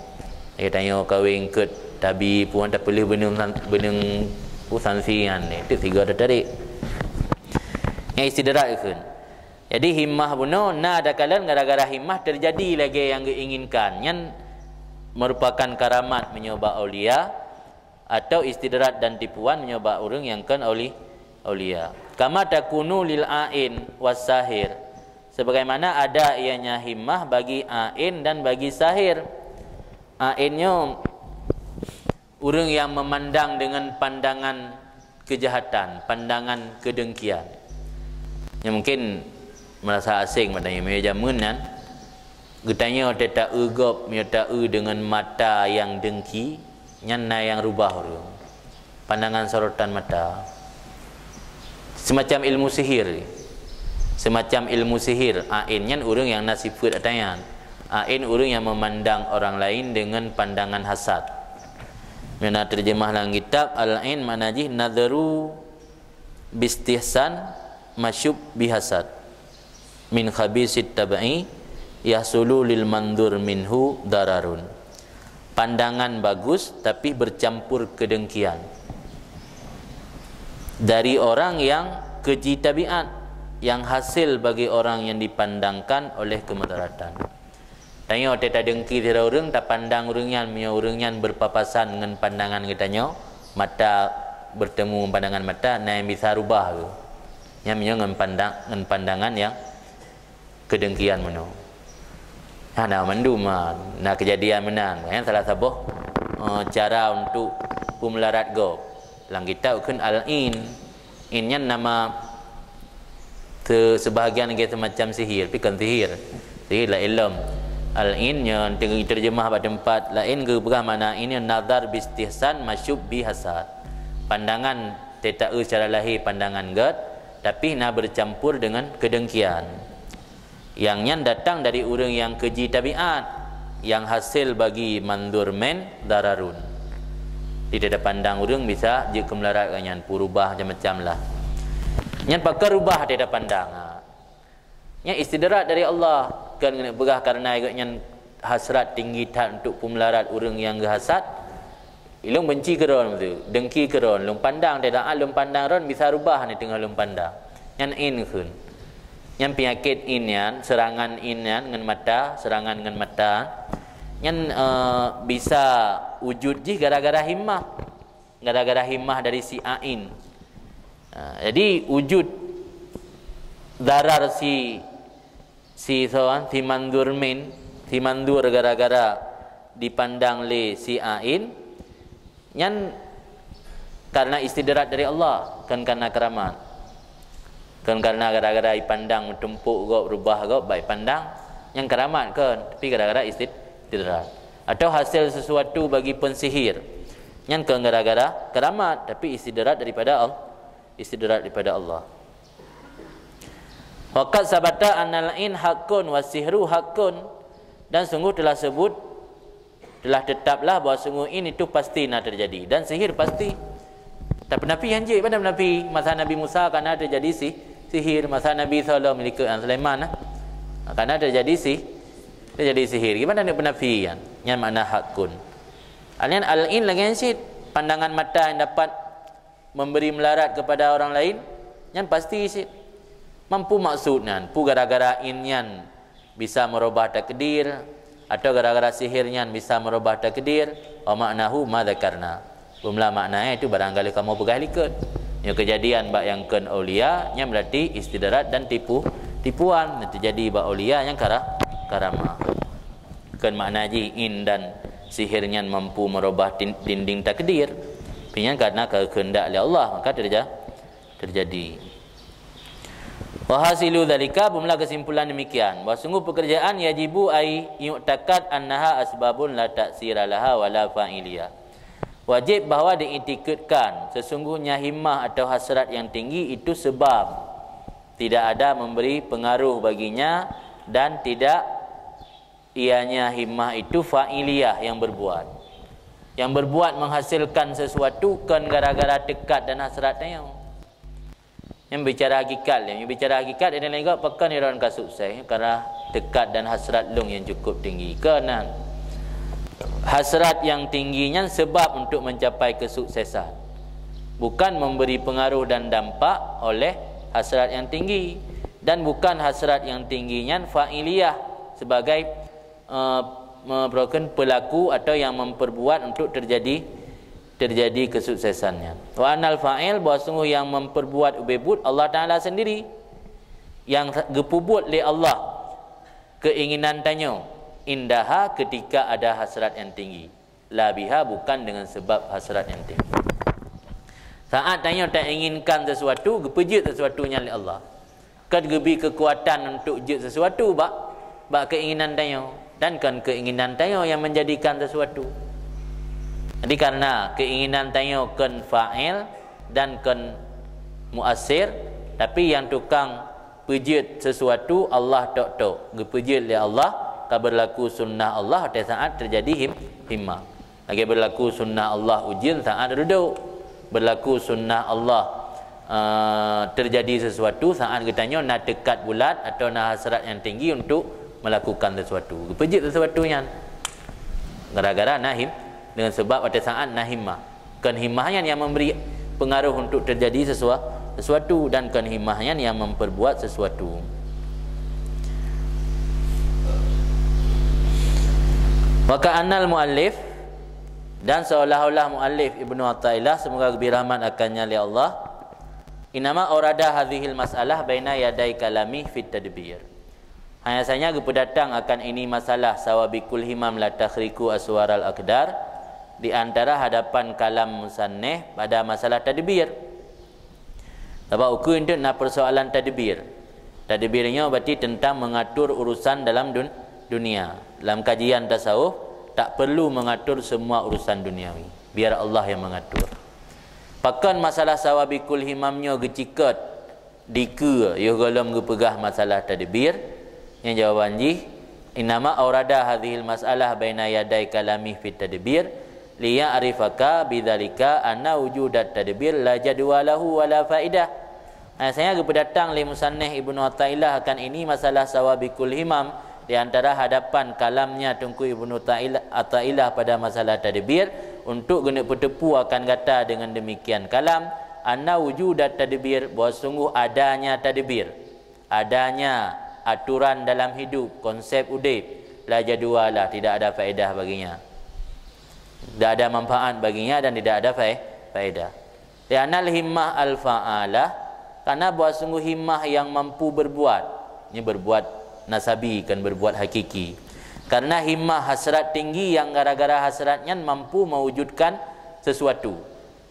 Lagée tanyoe kawin eungkôt tabi puan tapeuleuh beuneueng san-, beuneueng usansi nyan lé, itu sigoe teutarek. Nyang istidraj kheun. Jadi himmah bunoe na dakalon gara-gara himmah terjadi lagée nyang geuinginkan. Nyan merupakan karamat meunyoe bak aulia, atau istidraj dan tipuan meunyoe bak ureuëng nyang kon auli-, aulia. Kama takunu lil ain was sahir. Sebagaimana ada ianya himmah bagi ain dan bagi sahir. Ain nyoe ureuëng nyang memandang dengan pandangan kejahatan, pandangan kedengkian. Nyang mungkin merasa asing bak tanyoe, meunyoe jameun nyan, geutanyoe teuta-eu gob, meunyoe ta-eu deungon mata nyang dengki, nyan na nyang rubah ureuëng. Pandangan sorotan mata. Semacam ilmu sihir. Semacam ilmu sihir. Ain nyan ureuëng nyang na sifeuet ata nyan. Ain ureuëng nyang memandang orang lain dengan pandangan hasad. Meunyoe na terjemah lam kitab, al-ain makna jih nadharu bistihsan masyub bihasad. Min khabisit tab'i yahsulu lil mandur minhu dararun. Pandangan bagus tapi bercampur kedengkian. Dari orang yang keji tabiat, yang hasil bagi orang yang dipandangkan oleh kemudaratan. Tanyoe teuta dengki sidroe ureuëng, tapandang ureuëng nyan, meunyoe ureuëng nyan berpapasan ngon pandangan geutanyoe, mata bertemu pandangan mata, na nyang bisa rubah geuh. Nyan meunyoe ngon pandang-, ngon pandangan nyang keudengkian meunoe. Hana mandum, ha, na keujadian meunan. Nyan salah saboh, eh, cara untuk peumularat gob. Lam kitab kheun al-in. In nyan nama se-, seubahagian lagée seumacam sihir, tapi kon sihir. Sihir laén lom. Al-in nyan teu-, terjemah bak teumpat laén geupeugah makna in nyan nazar bistihsan masyub bi hasad. Pandangan teuta-eu secara lahé pandangan gét, tapi na bercampur dengan kedengkian. Nyang nyan datang dari ureuëng nyang keuji tabiat, nyang hasil bagi mandur men dararun. Di teuta pandang ureuëng bisa jeuet keu meularat nyan, peurubah macam-macam lah. Nyan pakon rubah teuta pandang. Ha. Nyan istidrak dari Allah, kon geuneuk peugah kareuna geuh nyan hasrat tinggi that untuk peumularat ureuëng nyang geuhasad. Ilôn benci keu droe, dengki keu droe, lôn pandang, teuta lôn pandang droe bisa rubah ni teungoh lôn pandang. Nyan in kheun. Nyan peunyakét in nyan, seurangan in nyan ngon mata, seurangan ngon mata. Nyan, eh, bisa wujud jih gara-gara himmah. gara-gara himmah dari si ain. Ha, jadi wujud darar si, si so, si mandur min, si mandur gara-gara dipandang lé si ain, nyan karena istidraj dari Allah, kan karena keramat. Kan karena gara-gara ipandang meutumpok gob, rubah gob, baik pandang, nyan keramat kan, tapi gara-gara istid-, istidraj. Atau hasil sesuatu bagi pensihir, nyan kan gara-gara keramat, tapi istidraj daripada Allah, istidraj daripada Allah. Waqad sabata annal in haqqun wa sihru haqqun, dan sungguh telah sebut, telah tetaplah bahwa sungguh in itu pasti na terjadi, dan sihir pasti. Tapi nabi hanjeuet, pada nabi masa Nabi Musa karena terjadi si, sihir, masa Nabi Saleh milik Sulaiman, nah, karena terjadi si, terjadi sihir. Gimana nak penafian? Nyan makna haqqun. Alian al-in lagi cit, pandangan mata yang dapat memberi melarat kepada orang lain, nyan pasti cit. Mampu maksud nyan, pu gara-gara in nyan bisa merubah takdir, atau gara-gara sihir nyan bisa merubah takdir, wa ma'nahu ma dzakarna. Jumlah makna itu barangkali kamoe peugah likot. Nyoe kejadian bak nyang kheun aulia, nyan berarti istidraj dan tipu, tipuan. Nyan terjadi bak aulia nyang kara-, karamah. Kheun makna jih in dan sihir nyan mampu merubah tin-, dinding takdir. Tapi nyan karena keukeundak lé Allah, maka terja-, terjadi. Wa hasilu dzalika, beumeula kesimpulan demikian, bahwa sungguh pekerjaan yajibu ay yu'takad annaha asbabun la ta'sira laha wa la fa'iliyah. Wajib bahwa diiktikadkan sesungguhnya himmah atau hasrat yang tinggi itu sebab tidak ada memberi pengaruh baginya dan tidak ianya himmah itu fa'iliyah yang berbuat. Yang berbuat menghasilkan sesuatu kon gara-gara teukat dan hasrat tanyoe. Nyang bicara hakikat lé, nyang bicara hakikat dan lain pakon iron ka sukses, karena teukat dan hasrat lôn yang cukup tinggi. Keunan, hasrat yang tinggi nyan sebab untuk mencapai kesuksesan. Bukan memberi pengaruh dan dampak oleh hasrat yang tinggi. Dan bukan hasrat yang tinggi nyan fa'iliyah sebagai, eh, me-, broken pelaku atau yang memperbuat untuk terjadi, terjadi kesuksesannya. Wa anal fa'il, bahwa sungguh yang memperbuat ubé buet Allah Ta'ala sendiri, yang geupubuet lé Allah keinginan tanyoe, indaha, ketika ada hasrat yang tinggi. La biha, bukan dengan sebab hasrat yang tinggi. Saat tanyoe tainginkan sesuatu, geupeujeuet sesuatu nyan lé Allah. Kon geubi keukuatan untuk jeuet sesuatu bak, bak keinginan tanyoe, dan kon keinginan tanyoe yang menjadikan sesuatu. Jadi karena keinginan tanyoe kon fa'il dan kon muasir, tapi yang tukang peujeuet sesuatu Allah tok-tok. Geupeujeuet lé Allah, ka berlaku sunnah Allah watée saat terjadi him-, himmah. Lagée berlaku sunnah Allah ujeuen saat reudok. Berlaku sunnah Allah, eh, terjadi sesuatu saat geutanyoe na teukat bulat atau na hasrat yang tinggi untuk melakukan sesuatu. Geupeujeuet sesuatu nyan. Gara-gara na him-, dengan sebab watée saat na himmah. Kon himmah nyan yang memberi pengaruh untuk terjadi sesua-, sesuatu, dan kon himmah nyan yang memperbuat sesuatu. Wa ka'annal muallif, dan seolah-olah muallif Ibnu Athaillah, semoga geubri rahmat akannya lé Allah, innama aurada hadzihil mas'alah baina yaday kalami fit tadbir. Hanya saja geupeudatang akan ini masalah sawabiqul himam la takhriqu aswaral aqdar, di antara hadapan kalam musannif pada masalah tadbir. Sabab ukeue enteuk na persoalan tadbir. Tadbir nyoe berarti tentang mengatur urusan dalam dun-, dunia. Dalam kajian tasawuf, tak perlu mengatur semua urusan duniawi. Biar Allah yang mengatur. Pakon masalah sawabiqul himam nyoe geucikot dikeue yoh gohlom geupeugah masalah tadbir? Nyang jawaban jih, innama aurada hadzihil mas'alah baina yaday kalami fit tadbir, liya'rifaka bidzalika anna wujudat tadbir la jadwa lahu wa la faidah. Hanya saja geupeudatang lé musannif Ibnu Athaillah akan ini masalah sawabiqul himam di antara hadapan kalamnya Teungku Ibnu Ta'il-, Athaillah pada masalah tadbir, untuk geuneuk peuteupeue akan gata dengan demikian kalam, anna wujudat tadbir, bahwa sungguh adanya tadbir, adanya aturan dalam hidup, konsep udeb, la jadwa lah, tidak ada faedah baginya. Tidak ada manfaat baginya dan tidak ada fae-, faedah. Li'annal himmah al-fa'alah, karena bahwa sungguh himmah yang mampu berbuat. Ini berbuat nasabi, kan berbuat hakiki. Karena himmah hasrat tinggi yang gara-gara hasrat nyan mampu mewujudkan sesuatu.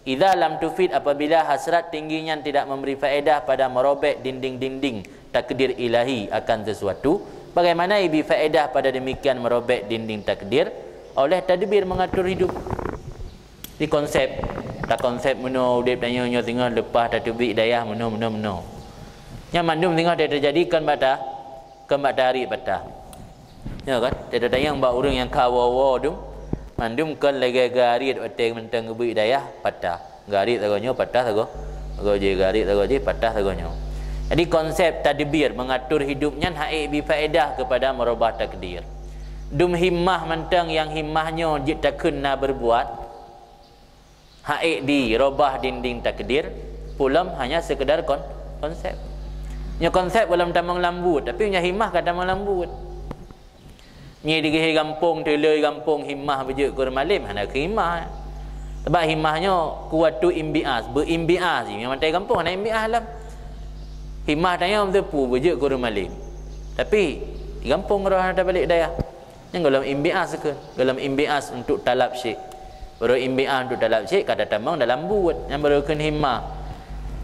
Idza lam tufid, apabila hasrat tinggi nyan tidak memberi faedah pada merobek dinding-dinding takdir ilahi akan sesuatu, bagaimana ibi faedah pada demikian merobek dinding takdir oleh tadbir mengatur hidup? Di konsep, ta konsep meunoe udeb tanyoe nyoe singoh leupah tateubiet dayah meunoe, meunoe, meunoe. Nyan mandum singoh teujadi kon bak ta, kon bak tarit bak ta. Ya kan? Teutanyong bak ureuëng nyang ka woe-woe dum, mandum kon lagée garit watée mantong geubiet dayah patah. Garit sagoe nyoe patah sagoe, sagoe jih garit sagoe jih patah sagoe nyoe. Jadi konsep tadbir mengatur hidup nyan hak ék bi faedah kepada merubah takdir. Dum himmah mantong nyang himmah nyoe jeuet takheun na berbuat, hak ék di robah dinding takdir, peulom hanya sekedar kon, konsep. Nyoe konsep golom tamong lam buet, tapi nyoe himmah ka tamong lam buet. Nyoe di gampông, teuleu gampông himmah beujeuet keu ureuëng malem, hana keu himmah. Sebab himmah nyoe kuwatu imbias, beu imbias jih. Nyoe maté gampông hana imbias lam. Himmah tanyoe meuteupeu beujeuet keu ureuëng malem. Tapi di gampông roh hana tabalek dayah. Nyang golom imbias keu, golom imbias untuk talab syek. Baru imbias untuk talab syek ka tatamong dalam buet, nyang baru kheun himmah.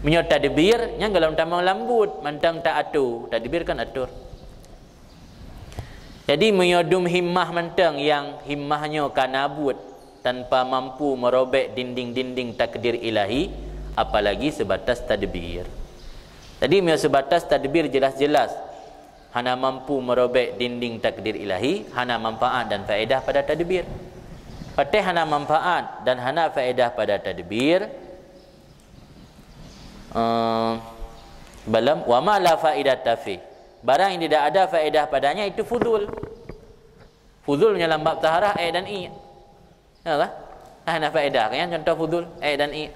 Meunyoe tadbir, nyang golom tamong lam buet, mantong ta atur. Tadbir kan atur. Jadi meunyoe dum himmah mantong nyang himmah nyoe ka na buet tanpa mampu merobek dinding-dinding takdir ilahi, apalagi sebatas tadbir. Jadi meunyoe sebatas tadbir jelas-jelas hana mampu merobek dinding takdir ilahi, hana manfaat dan faedah pada tadbir. Patéh hana manfaat dan hana faedah pada tadbir, eh, balam, wa ma la faidata fih. Barang yang tidak ada faedah padanya itu fudul. Fudul nyoe lam bab taharah, ék dan iek. Ya kan? Hana faedah kan? Contoh fudul, ék dan iek.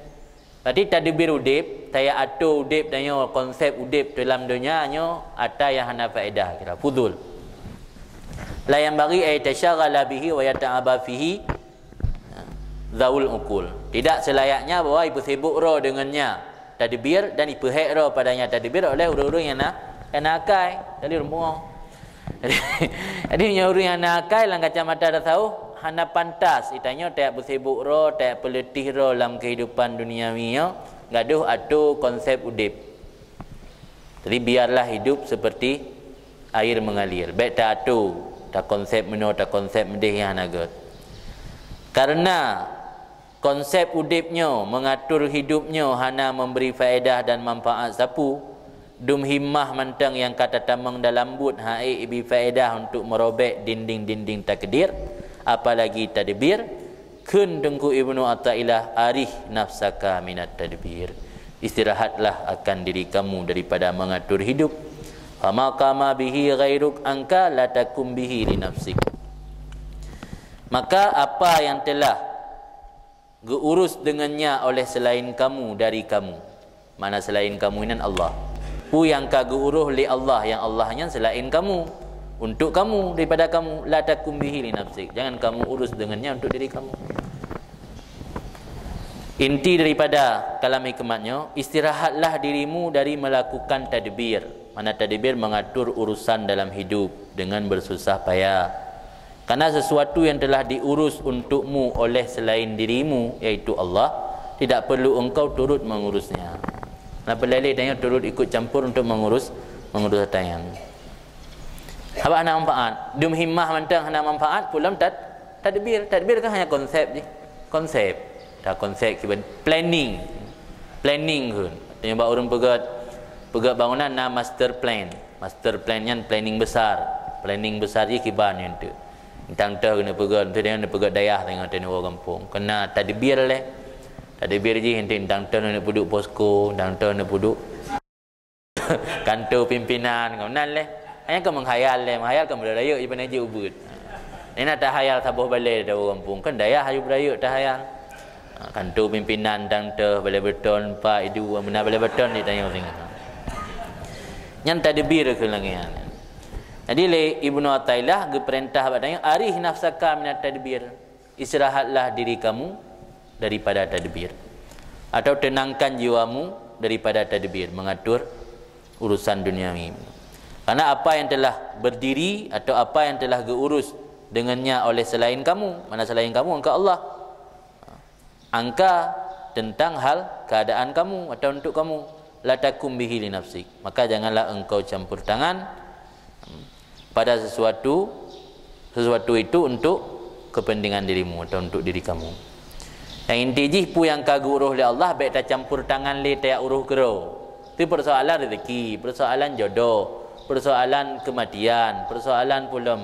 Berarti tadbir udeb, taya atur udeb dan nyoe konsep udeb dalam dunia nyoe ata yang hana faedah kira fudul. La yanbaghi ay tasyaghala bihi wa yata'aba fihi zaul uqul. Tidak selayaknya bahwa ipeusibuk roh dengannya tadbir dan ipeuhék roh padanya tadbir oleh ureuëng-ureuëng yang na, yang na akai, jadi rumoh. Jadi, jadi nyoe ureuëng nyang na akai lam kacamata tasawuf hana pantas itanyoe tajak beusibuk roh, tajak peuleutih roh lam kehidupan duniawi nyoe, gadoh atur konsep udeb. Jadi biarlah hidup seperti air mengalir. Bék ta atur, ta konsep meunoe, ta konsep meudeh nyang hana gét. Karena konsep udeb nyoe, mengatur hidup nyoe hana memberi faedah dan manfaat sapeue, dum himmah mantong nyang ka tatamong dalam buet hana ék ibi faedah untuk merobek dinding-dinding takdir, apalagi tadbir, kheun Teungku Ibnu Athaillah, "Arih nafsaka minat tadbir." Istirahatlah akan diri kamu daripada mengatur hidup. "Fama qama bihi ghairuk anka la takum bihi li nafsik." Maka apa yang telah geuurus dengannya oleh selain kamu dari kamu. Mana selain kamu inan Allah. Peue nyang ka geuurus lé Allah, nyang Allah nyan selain kamu, untuk kamu, daripada kamu, la takum bihi li nafsik. Jangan kamu urus dengannya untuk diri kamu. Inti daripada kalam hikmat nyoe, istirahatlah dirimu dari melakukan tadbir. Mana tadbir mengatur urusan dalam hidup dengan bersusah payah. Karena sesuatu yang telah diurus untukmu oleh selain dirimu, yaitu Allah, tidak perlu engkau turut mengurusnya. Nah, peulai lé tanyoe turut ikut campur untuk mengurus, mengurus tanyoe. Haba hana manfaat. Dum himmah mantong hana manfaat, peulom tad-, tadbir. Tadbir kan hanya konsep jih. Konsep. Dah konsep kiban planning. Planning kheun. Tanyoe bak ureuëng peugét, peugét bangunan na master plan. Master plan nyan planning besar. Planning besar jih kiban nyan tu. Tang teuh keuneuk peugét, tu dia keuneuk peugét dayah tengah teuneuk gampông. Kena tadbir lé. Tadbir jih enti tang teuh keuneuk peuduek posko, tang teuh keuneuk peuduek kantor pimpinan, kau nan lé. Hanya kau menghayal lé, menghayal kau mudah rayeuk iban aja ubit. Ni nak tahayal saboh balai dah orang pun. Kan dayah ayu berayeuk tahayal. Ha, kantor pimpinan tang teuh balai beton, pak idu, mena balai beton di tanyoe singoh. Nyan tadbir keu langian. Jadi lé Ibnu Athaillah geuperintah bak tanyoe, "Arih nafsaka minat tadbir." Istirahatlah diri kamu daripada tadbir. Atau tenangkan jiwamu daripada tadbir, mengatur urusan duniawi. Karena apa yang telah berdiri atau apa yang telah geurus dengannya oleh selain kamu, mana selain kamu, engkau Allah. Angka tentang hal keadaan kamu atau untuk kamu. La takum bihi li nafsik. Maka janganlah engkau campur tangan pada sesuatu, sesuatu itu untuk kepentingan dirimu atau untuk diri kamu. Yang inti jih, peue nyang ka geuurôh lé Allah, bék tacampur tangan lé tajak urôh keudroe. Itu persoalan rezeki, persoalan jodoh, persoalan kematian, persoalan pulom,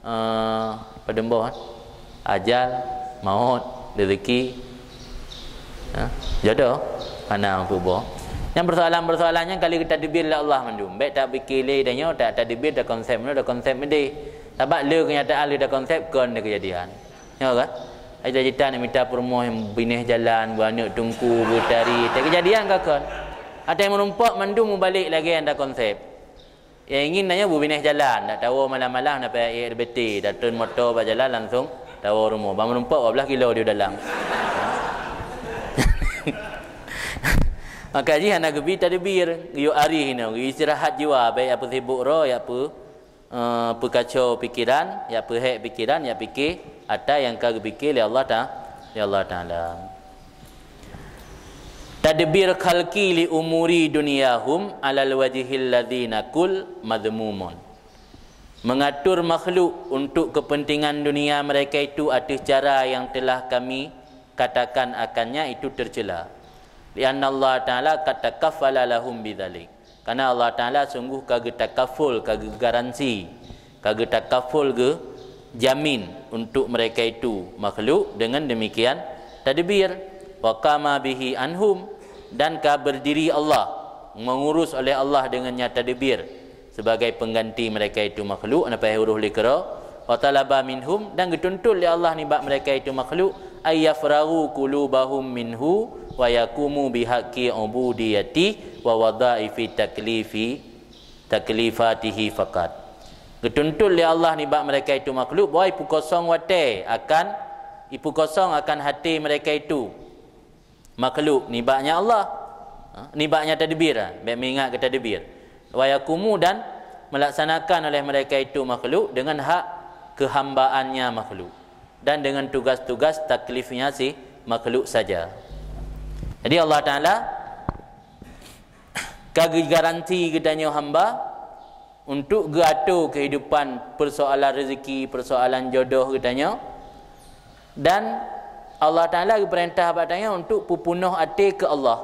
eh, padum boh, eh? Ajal, maut, rezeki, ha, jodoh, hana peue boh. Nyang persoalan-persoalan nyan ka lheueh geutadbir lé Allah mandum. Bék tapike lé tanyoe, ta-, tadbir takonsep meunyoe, takonsep meudéh. Sabab le keunyataan le takonsep kon lé keujadian. Nyoe kan? Cita-cita nak mita peurumoh, binéh jalan, beuaneuk teungku, beutari, ta keujadian ka kon. Até meurumpok mandum mubalek lagée nyang takonsep. Nyang ingin tanyoe beubinéh jalan, dak tawoe malam-malam na payah ék R B T, dak treun moto bak jalan langsung tawoe rumoh. Ban meurumpok dua belas kilo di dalam. Maka jih hana geubi tadbir, geuyue arih inoe, geuyue istirahat jiwa, bék jak peusibok droe, jak peu-, eh, peukaco pikiran, jak peuhék pikiran, jak pike atra nyang ka geupike lé Allah Ta-, lé Allah Taala. Tadbir khalqi li umuri dunyahum alal wajhil ladzi naqul madhmumun. Mengatur makhluk untuk kepentingan dunia mereka itu ateueh cara yang telah kami katakan akannya itu tercela. Lianna Allah Taala qad takaffala lahum bidzalik. Karena Allah Taala sungguh ka geutakaful, ka geugaransi, ka geutakaful, geujamin untuk mereka itu makhluk dengan demikian tadbir. Wa qama bihi anhum, dan ka berdiri Allah, mengurus oleh Allah dengannya tadbir sebagai pengganti mereka itu makhluk, na payah urôh lé keudroe. Wa talaba minhum, dan geutuntut lé Allah nibak mereka itu makhluk, ay yafraghu qulubahum minhu wa yaqumu bihaqqi ubudiyati wa wadhaifi taklifi, taklifatihi faqat. Geutuntut lé Allah nibak mereka itu makhluk bahwa ipeukosong watée akan, ipeukosong akan até mereka itu makhluk nibaknya Allah, ha, nibaknya tadbir, ha, bék meuingat keu tadbir. Wa yaqumu, dan melaksanakan oleh mereka itu makhluk dengan hak kehambaannya makhluk dan dengan tugas-tugas taklifnya si makhluk saja. Jadi Allah Taala ka geugaranti geutanyoe hamba untuk geuatur kehidupan, persoalan rezeki, persoalan jodoh geutanyoe. Dan Allah Taala geupeurintah bak tanyoe untuk peupunoh até keu Allah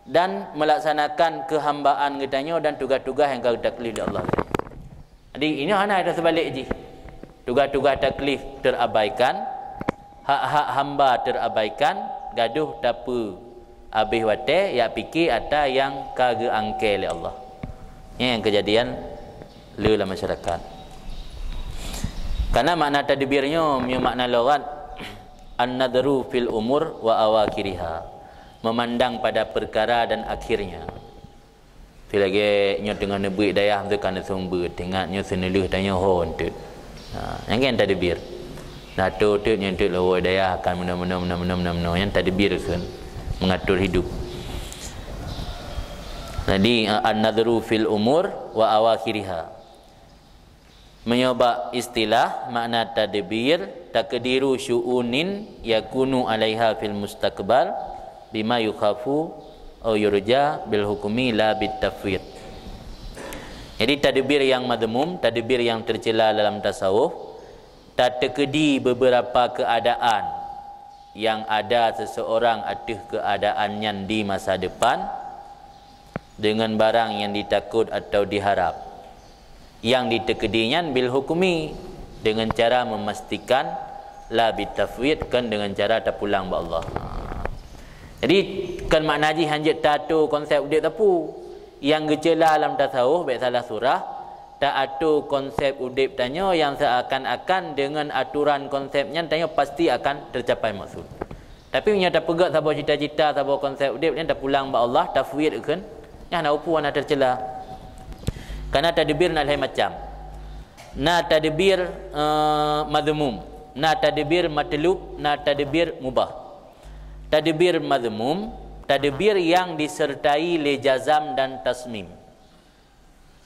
dan melaksanakan keuhambaan geutanyoe dan tugas-tugas nyang ka geutaklif lé Allah geutanyoe. Jadi, inoe hana ada seubalik jih. Tugas-tugas taklif terabaikan, hak-hak hamba terabaikan, gadoh tapeu abéh watée, jak pike atra nyang ka geuangkée lé Allah. Nyan nyang keujadian le lam masyarakat. Karena makna tadbir nyoe, nyoe makna lughat, an-nadhru fil umur wa awakhiriha, memandang pada perkara dan akhirnya. Pi lagée nyoe teungoh neubuet dayah tu ka neuseumeubeuet, teuingat nyoe seuneulheueh tanyoe ho eunteuk. Ha, nyang gen tadbir. Nah, tu teuk nyoe teuk lawai dayah akan meunoe, meunoe, meunoe, meunoe, meunoe, meunoe. Nyang tadbir kheun mengatur hidup. Jadi, an-nadhru fil umur wa awakhiriha. Meunyoe bak istilah makna tadbir, taqdiru syu'unin yakunu 'alaiha fil mustaqbal bima yukhafu au yurja bil hukmi la bit tafwid. Jadi tadbir yang madhmum, tadbir yang tercela dalam tasawuf, tateukeudi beberapa keadaan yang ada seseorang ateueh keadaan nyan di masa depan, dengan barang yang ditakut atau diharap. Yang diteukeudi nyan bil hukmi, dengan cara memastikan, la bitafwid, kon dengan cara tapulang bak Allah. Ha. Jadi, kon makna jih hanjeuet taatur konsep udeb sapeue. Nyang geucela lam tasawuf, bék salah surah, taatur konsep udeb tanyoe nyang seakan-akan dengan aturan konsep nyan tanyoe pasti akan tercapai maksud. Tapi meunyoe tapeugét saboh cita-cita, saboh konsep udeb nyan tapulang bak Allah, tafwid kheun, nyan hana upu, hana teucela. Karena tadbir na lhée macam. Na tadbir, eh, madhmum, na tadbir matlub, na tadbir mubah. Tadbir mazmum, tadbir yang disertai lé jazam dan tasmim.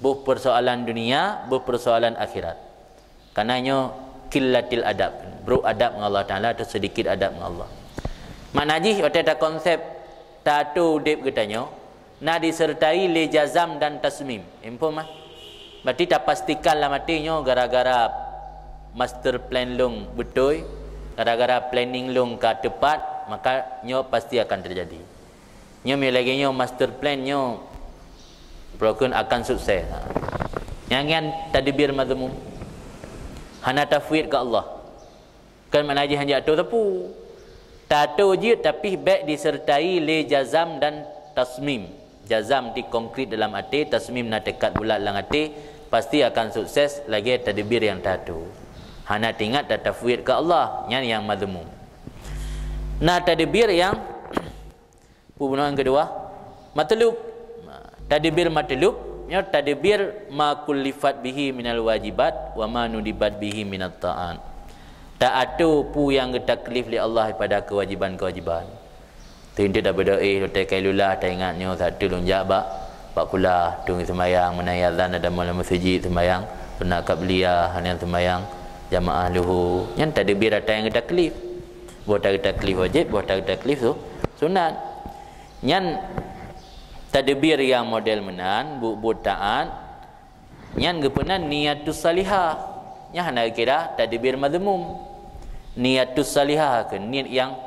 Boh persoalan dunia, boh persoalan akhirat. Karena nyoe qillatil adab, brok adab ngon Allah Taala atau sedikit adab ngon Allah. Makna jih, watée takonsep taatô udeb geutanyoe, na disertai lé jazam dan tasmim. Info mah. Berarti tapastikan lam até nyoe gara-gara master plan lôn beutôi, gara-gara planning lôn ka teupat, maka nyoe pasti akan terjadi. Nyoe mi lagée nyoe master plan nyoe, peurokon akan sukses. Ha. Nyang nyan tadbir mazmum. Hana tafwid ke Allah. Kan makna jih hana atô teupeu. Taatô jeuet tapi bék disertai lé jazam dan tasmim. Jazam ti konkret dalam até, tasmim na teukat bulat lam até, pasti akan sukses lagée tadbir nyang taatô. Hana tingat tatafwid ke Allah, nyan nyang mazmum. Na tadbir nyang Peue bunoe nyang keudua? Matlub. Tadbir matlub, nyoe tadbir ma kullifat bihi minal wajibat wa ma nudibat bihi minat ta'at. Taatô peue nyang geutaklif lé Allah daripada keuwajiban-keuwajiban. Teuintet tabeudôh, eh, lôn teuka lula, taingat nyoe satu lôn jak bak, bak kulah, teueng seumayang, meunai azan ada malam masjid seumayang, sunat qabliyah, hana seumayang jamaah luhur. Nyan tadbir ata nyang geutaklif. Boh ta geutaklif wajib, boh ta geutaklif su-, sunat. Nyan tadbir nyang model meunan, buet-buet taat, nyan geupeuna niatus salihah. Nyan hana geukira tadbir mazmum. Niatus salihah keu niet nyang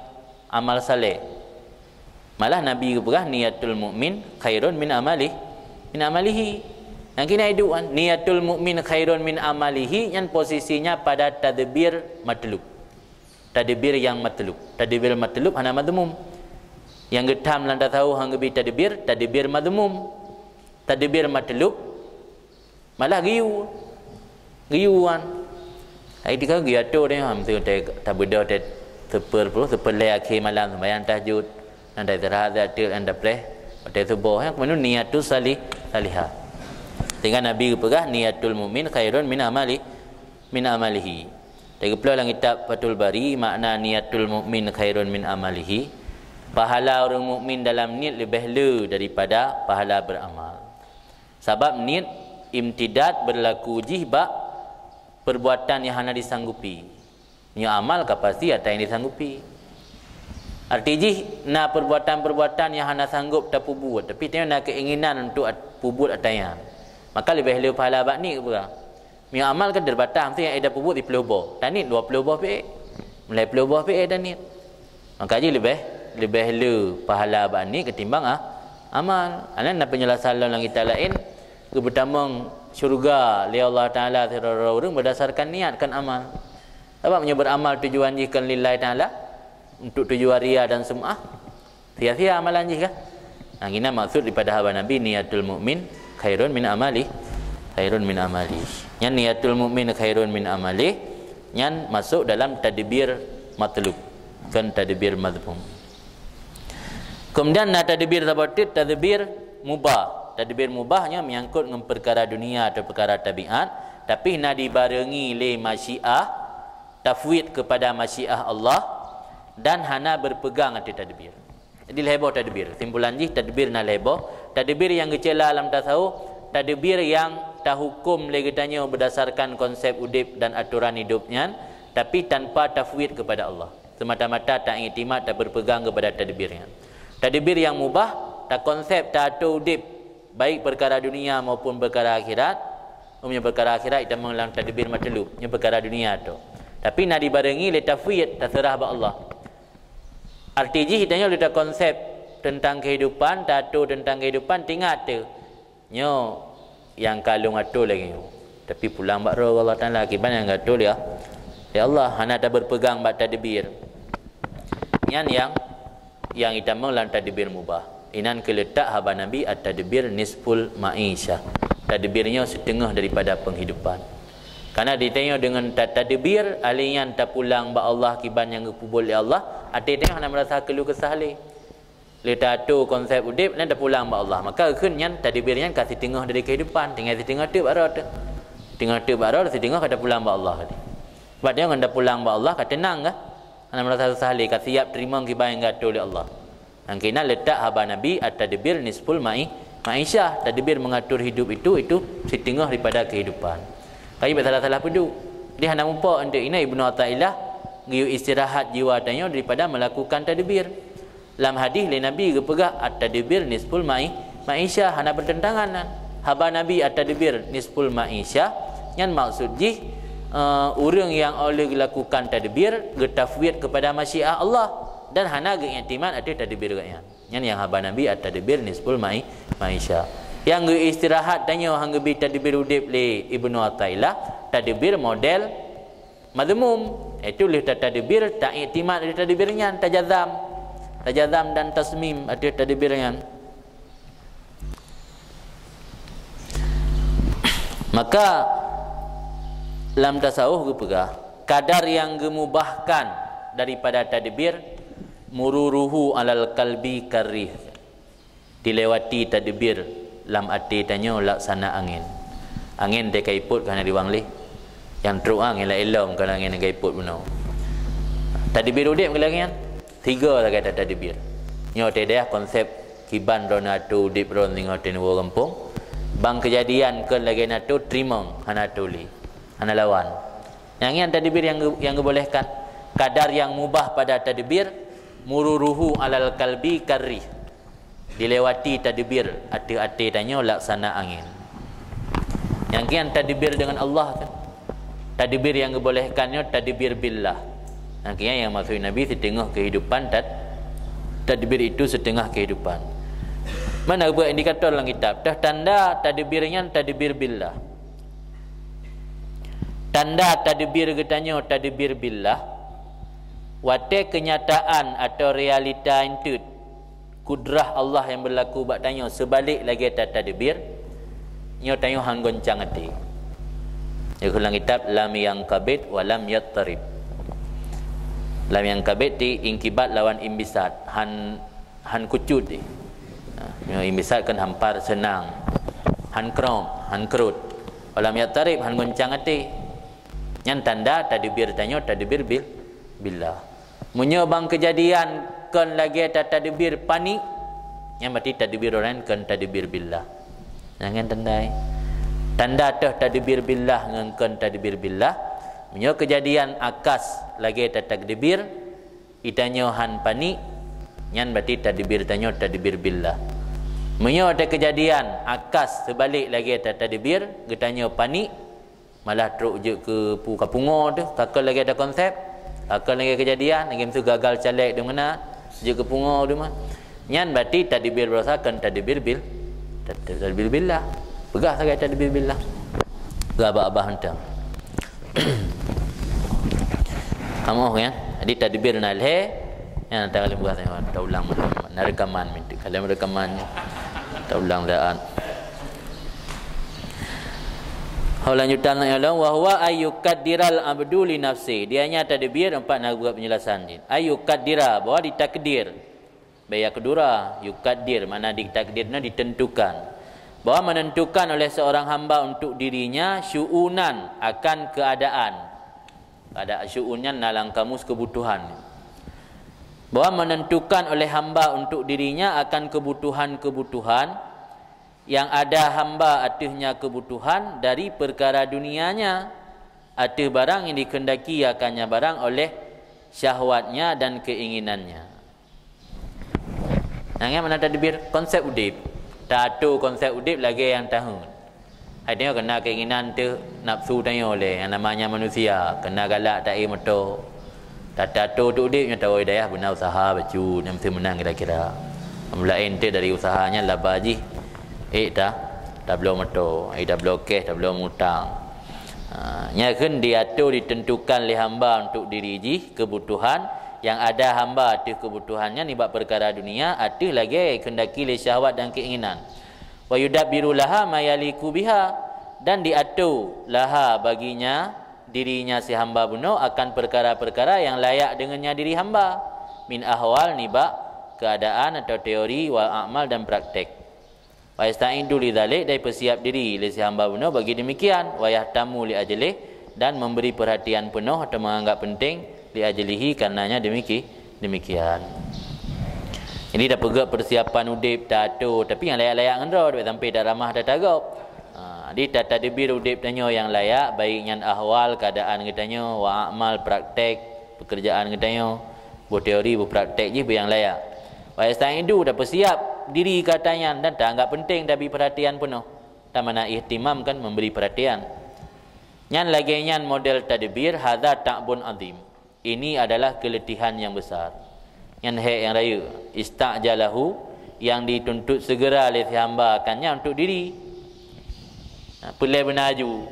amal saleh. Malah Nabi geupeugah, "Niatul mukmin khairun min amalih, min amalihi." Nyang keunan iduan, "Niatul mukmin khairun min amalihi," nyan posisinya pada tadbir matlub. Tadbir nyang matlub. Tadbir matlub hana mazmum. Nyang geutham lam tasawuf han geubi tadbir, tadbir mazmum. Tadbir matlub malah geuyue. Geuyue wan. Hai tika geuyue atô deh, ha, meusti tabeudôh teuh seupeu ploh, seupeu lhèe akhé malam seumayang tahajud. Nyan taistirahat, tateuk, nyan tapreh watèe suboh. Nyan keumeunyoe niatus salih, salihah. Sehingga Nabi geupeugah, "Niatul mukmin khairun min amali, min amalihi." Teugeuploh lam kitab Fathul Bari, makna niatul mukmin khairun min amalihi. Pahala ureueng mukmin dalam niet leubeh le daripada pahala beramal. Sabab niet imtidad beurlaku jih bak peurbuatan nyang hana disanggupi. Nyoe amal ka pasti atra nyang disanggupi. Arti jih, na peurbuatan-peurbuatan nyang hana sanggob tapeubuet, tapi tanyoe na keuinginan untuk at-, peubuet atra nyan. Maka leubeh le pahala bak niet geupeugah. Meunyoe amal kan teubatas, meusti nyang ék tapeubuet siploh boh. Taniet dua ploh boh pih ék. Meulai ploh boh pih ék taniet. Maka jih leubeh, leubeh le pahala bak niet ketimbang, ah, amal. Aneuk na peunjelasan lom lam kitab laén, geupeutamong syeuruga lé Allah Taala sidroe-droe ureueng berdasarkan niat, kon amal. Sabab meunyoe beuramal tujuan jih kon lillahi taala, untuk tujuan riya dan sum'ah, sia-sia amalan jih kan? Nah, inoe maksud daripada haba Nabi, "Niatul mukmin khairun min amali, khairun min amali." Nyan niatul mukmin khairun min amali, nyan masuk dalam tadbir matlub, kon tadbir mazmum. Kemudian na tadbir saboh teuk, tadbir mubah. Tadbir mubah nyan menyangkut ngon peukara dunia atau peukara tabiat, tapi na dibarengi lé masyiah, tafwid kepada masyiah Allah, dan hana berpegang ateueh tadbir. Jadi lhèe boh tadbir. Simpulan jih, tadbir na lhèe boh. Tadbir nyang geucéla lam tasawuf, tadbir nyang tahukum lé geutanyoe berdasarkan konsep udeb dan atoran hidup nyan, tapi tanpa tafwid kepada Allah. Semata-mata taiktimat, taberpegang kepada tadbir nyan. Tadbir nyang mubah, takonsep, taatô udeb, baik perkara dunia maupun perkara akhirat. Umpamanya perkara akhirat, itamong lam tadbir matlub, nyoe perkara dunia tu. Tapi na dibarengi lé tafwid, taseurah bak Allah. Arti jih, tanyoe lé takonsep teuntang keuhidupan, taatô teuntang keuhidupan, tingat teuh. Nyoe nyang ka lôn atô lagèe nyoe. Tapi pulang bak droe Allah Taala, akibat nyang geuatô lé, lé Allah, hana taberpegang bak tadbir. Nyan nyang, nyang itamong lam tadbir mubah. Inan keuh leutak haba Nabi, "At-tadbir nisful ma'isyah." Tadbir nyoe siteungoh daripada penghidupan. Karena ditanyoe deungon ta-, tadbir, ahli nyan tapulang bak Allah kiban nyang geupeubuet lé Allah, até tanyoe hana meurasa keuluh keusah lé. Lé taatô konsep udeb, nyan tapulang bak Allah. Maka kheun nyan, tadbir nyan ka siteungoh dari kehidupan, tinggai siteungoh teuk bak droe teuh. Siteungoh teuk bak droe, siteungoh ka tapulang bak Allah tadi. Sebab tanyoe ngon tapulang bak Allah ka teunang kah? Hana meurasa susah lé, ka siap teurimong kiban nyang geuatoe lé Allah. Nyang keunan letak haba Nabi, at-tadbir nisful ma'i-, ma'isyah. Tadbir mengatur hidup itu, itu siteungoh daripada kehidupan. Kayu bak salah-salah peuduek. Di hana mupok untuk ina Ibnu Athaillah geuyue istirahat jiwa tanyoe daripada melakukan tadbir. Lam hadis lé Nabi geupeugah, "At-tadbir nisful ma'i-, ma'isyah," hana bertentangan nan. Haba Nabi, "At-tadbir nisful ma'isyah," nyan maksud jih, eh, ureuëng nyang oleh gelakukan tadbir geutafwid kepada masyiah Allah dan hana geuiktimat ateueh tadbir geuhnyan. Nyan nyang haba Nabi, "At-tadbir nisful ma'i-, ma'isyah." Nyang geuistirahat tanyoe han geubi tadbir udeb lé Ibnu Athaillah, tadbir model mazmum, yaitu lheueh tatadbir, taiktimat ateueh tadbir nyan, tajazam. Tajazam dan tasmim ateueh tadbir nyan. Maka lam tasawuf geupeugah, kadar nyang geumubahkan daripada tadbir, mururuhu alal kalbi karrih. Dilewati tadbir lam até tanyoe laksana angén. Angén teuka ipot ka hana riwang lé. Nyang trok angén laén lom ka angén teuka ipot bunoe. Tadbir udeb ka lagée nyan. Tiga lagée tatadbir. Nyoe teuh dayah konsep kiban droeneuh atoe udeb droeneuh singoh teuh neuwoe gampông. Bang keujadian kon lagée na atoe teurimong, hana atoe lé. Hana lawan. Nyang nyan tadbir nyang geu-, nyang geubolehkan. Kadar nyang mubah pada tadbir, mururuhu alal kalbi karrih. Dilewati tadbir ateueh até tanyoe laksana angén. Nyang kian tadbir dengan Allah kan. Tadbir nyang geubolehkan nyoe tadbir billah. Nyang kian nyang maksud Nabi siteungoh kehidupan tad-, tadbir itu setengah kehidupan. Mana buat indikator dalam kitab? Teuh tanda tadbir nyan tadbir billah. Tanda tadbir geutanyoe tadbir billah, watée keunyataan atau realita enteuk kudrah Allah nyang beulaku bak tanyoe seubalek lagée tatadbir, nyoe tanyoe han goncang até. Nyoe keulang kitab lam yanqabid wa lam yattarib. Lam yanqabid ti inkibat lawan imbisat, han han kucut deh. Ha, meunyoe imbisat kan hampar seunang, han krop, han krot. Walam yattarib, han goncang até. Nyan tanda tadbir tanyoe tadbir bil, billah. Meunyoe bang keujadian kon lagée tatadbir panik, nyan berarti tadbir orang kon tadbir billah. Nyan kan tanda. Tanda teuh tadbir billah ngon kon tadbir billah. Meunyoe keujadian akas lagée tatadbir, Itanyoe han panik, nyan berarti tadbir tanyoe tadbir billah. Meunyoe teukeujadian akas seubalek lagée tatadbir, geutanyoe panik, malah trok jeuet keu pu-, ka pungo teuh, ka kon lagée takonsep, ka kon lagée keujadian, lagée miseue gagal caleg di meunan, jeuet keu pungo di meunan. Nyan berarti tadbir baroesa kon tadbir bil-, tad-, tadbir billah. Peugah sagai tadbir billah. Peugah abah-abah mantong. Kamoh kan? Jadi tadbir na lhée. Nyan teuka lheueh peugah sagai, taulang mantong. Na reukaman mintu. Kalau reukaman, taulang daan. Ho lanjutan nyoe lom, wa huwa ayyukaddiral abdu li nafsi. Dia nya tadbir empat na buat penjelasan jih. Ayyukaddira, bahwa ditakdir. Baya keudura, yukaddir, makna ditakdir nyan ditentukan. Bahwa menentukan oleh seorang hamba untuk dirinya syu'unan, akan keadaan. Keadaan syu'un nyan na lam kamus kebutuhan. Bahwa menentukan oleh hamba untuk dirinya akan kebutuhan-kebutuhan yang ada hamba ateueh nya kebutuhan dari perkara dunianya, ateueh barang yang dikehendaki akan nya barang oleh syahwatnya dan keinginannya. Nyang nyan makna tadbir konsep udeb. Taatur konsep udeb lagée nyang tahun. Hai tanyoe keu na keinginan teuh nafsu tanyoe lé, nyang namanya manusia, keu na galak taék moto. Taatur teuh udeb nyoe tawoe dayah beuna usaha bacut, nyang meusti meunang kira-kira. Nyang laén teuh dari usaha nyan laba jih, ék ta-, tabloe moto, ék tabloe keh, tabloe mutang. Ha, nyan kheun diatur ditentukan lé hamba untuk diri jih kebutuhan yang ada hamba ateueh kebutuhan nyan nibak peukara dunia ateueh lagée keundaki lé syahwat dan keinginan. Wa yudabbiru laha ma yaliqu biha, dan diatur laha baginya, dirinya si hamba bunoe akan peukara-peukara yang layak deungon nya diri hamba, min ahwal nibak keadaan atau teori wal a'mal dan praktek. Wa yasta'iddu lidzalik, dan peusiap diri lé si hamba bunoe bagi demikian, wa yahtamu li ajlih, dan memberi perhatian penuh atau menganggap penting Li ajlihi, karenanya demiki-, demikian. Jadi, tapeugét persiapan udép, tato, tapi nyang layak-layak ngon droe, sampai tak ramah, tak tarap. Ha, jadi, tatadbir udép tanyoe nyang layak, baik nyan ahwal, keadaan geutanyoe, wa a'mal, praktek, pekerjaan geutanyoe, boh teori, boh praktek jih, boh nyang layak. Wa yasta'idu, tapeusiap diri keu atra nyan, dan taanggap penting, tabi perhatian peunoh. Tamana ihtimam kan memberi perhatian. Nyan lagée nyan model tadbir, hadza ta'bun azim. Ini adalah keletihan yang besar. Nyan hék nyang rayeuk, ista'jalahu, yang dituntut segera lé si hamba akan nyan untuk diri. Nah, peulée beuna aju.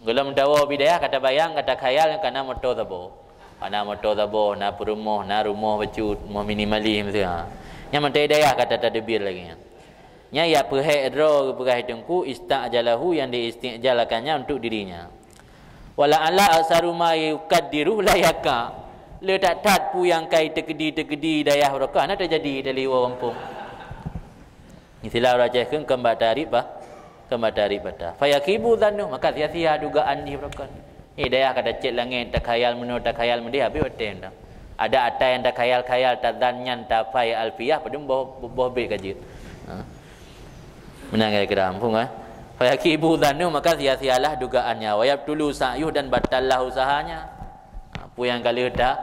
Gohlom tawoe bidayah ka tabayang, ka takhayal kana moto saboh. Kana moto saboh, na peurumoh, na rumoh bacut, rumoh minimalis miseue. Nyan mantong dayah ka tatadbir lagée nyan. Nyan ya peuhék droe geupeugah Teungku, ista'jalahu, yang diisti'jal akan nyan untuk dirinya. Wala ala aksaru ma yukaddiru la yaka. Le that-that peue nyang kai teukedi-teukedi dayah barokah na teujadi di luwa gampông. Istilah ureuëng Aceh kheun keumbak tarif bah, keumbak tarif bata. Fayakibu zannu, maka sia-sia dugaan jih barokah. Eh, dayah ka tacet langét, takhayal meunoe, takhayal meudeh, habéh watée nyan. Ada atra nyang takhayal-khayal, tazan nyan tapai alfiah, padum boh, boh bét ka jeuet. Ha. Meunan kira-kira, muphom, eh? Fayakibu zannu, maka sia-sialah dugaannya. Wayabtulu sa'yuh, dan batallah usahanya. Ha, peue nyang ka lheueh ta-,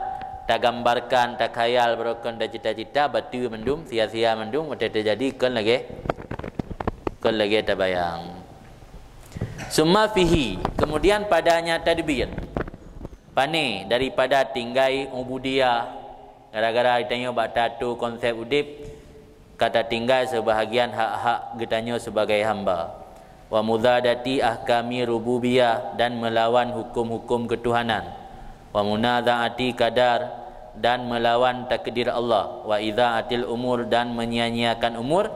tagambarkan, takhayal, barokon, tacita-cita, bateue mandum, sia-sia mandum, watée teujadi kon lagée, kon lagée tabayang. Summa fihi, kemudian padanya tadbir. Pane daripada tinggai ubudiyah, gara-gara geutanyoe bak tato konsep udeb, ka tatinggai seubahagian hak-hak geutanyoe sibagai hamba. Wa muzadati ahkami rububiyah, dan meulawan huköm-huköm keutuhanan. Wa munazaati qadar, dan meulawan takdir Allah. Wa idha'atil umur, dan menyia-nyiakan umur.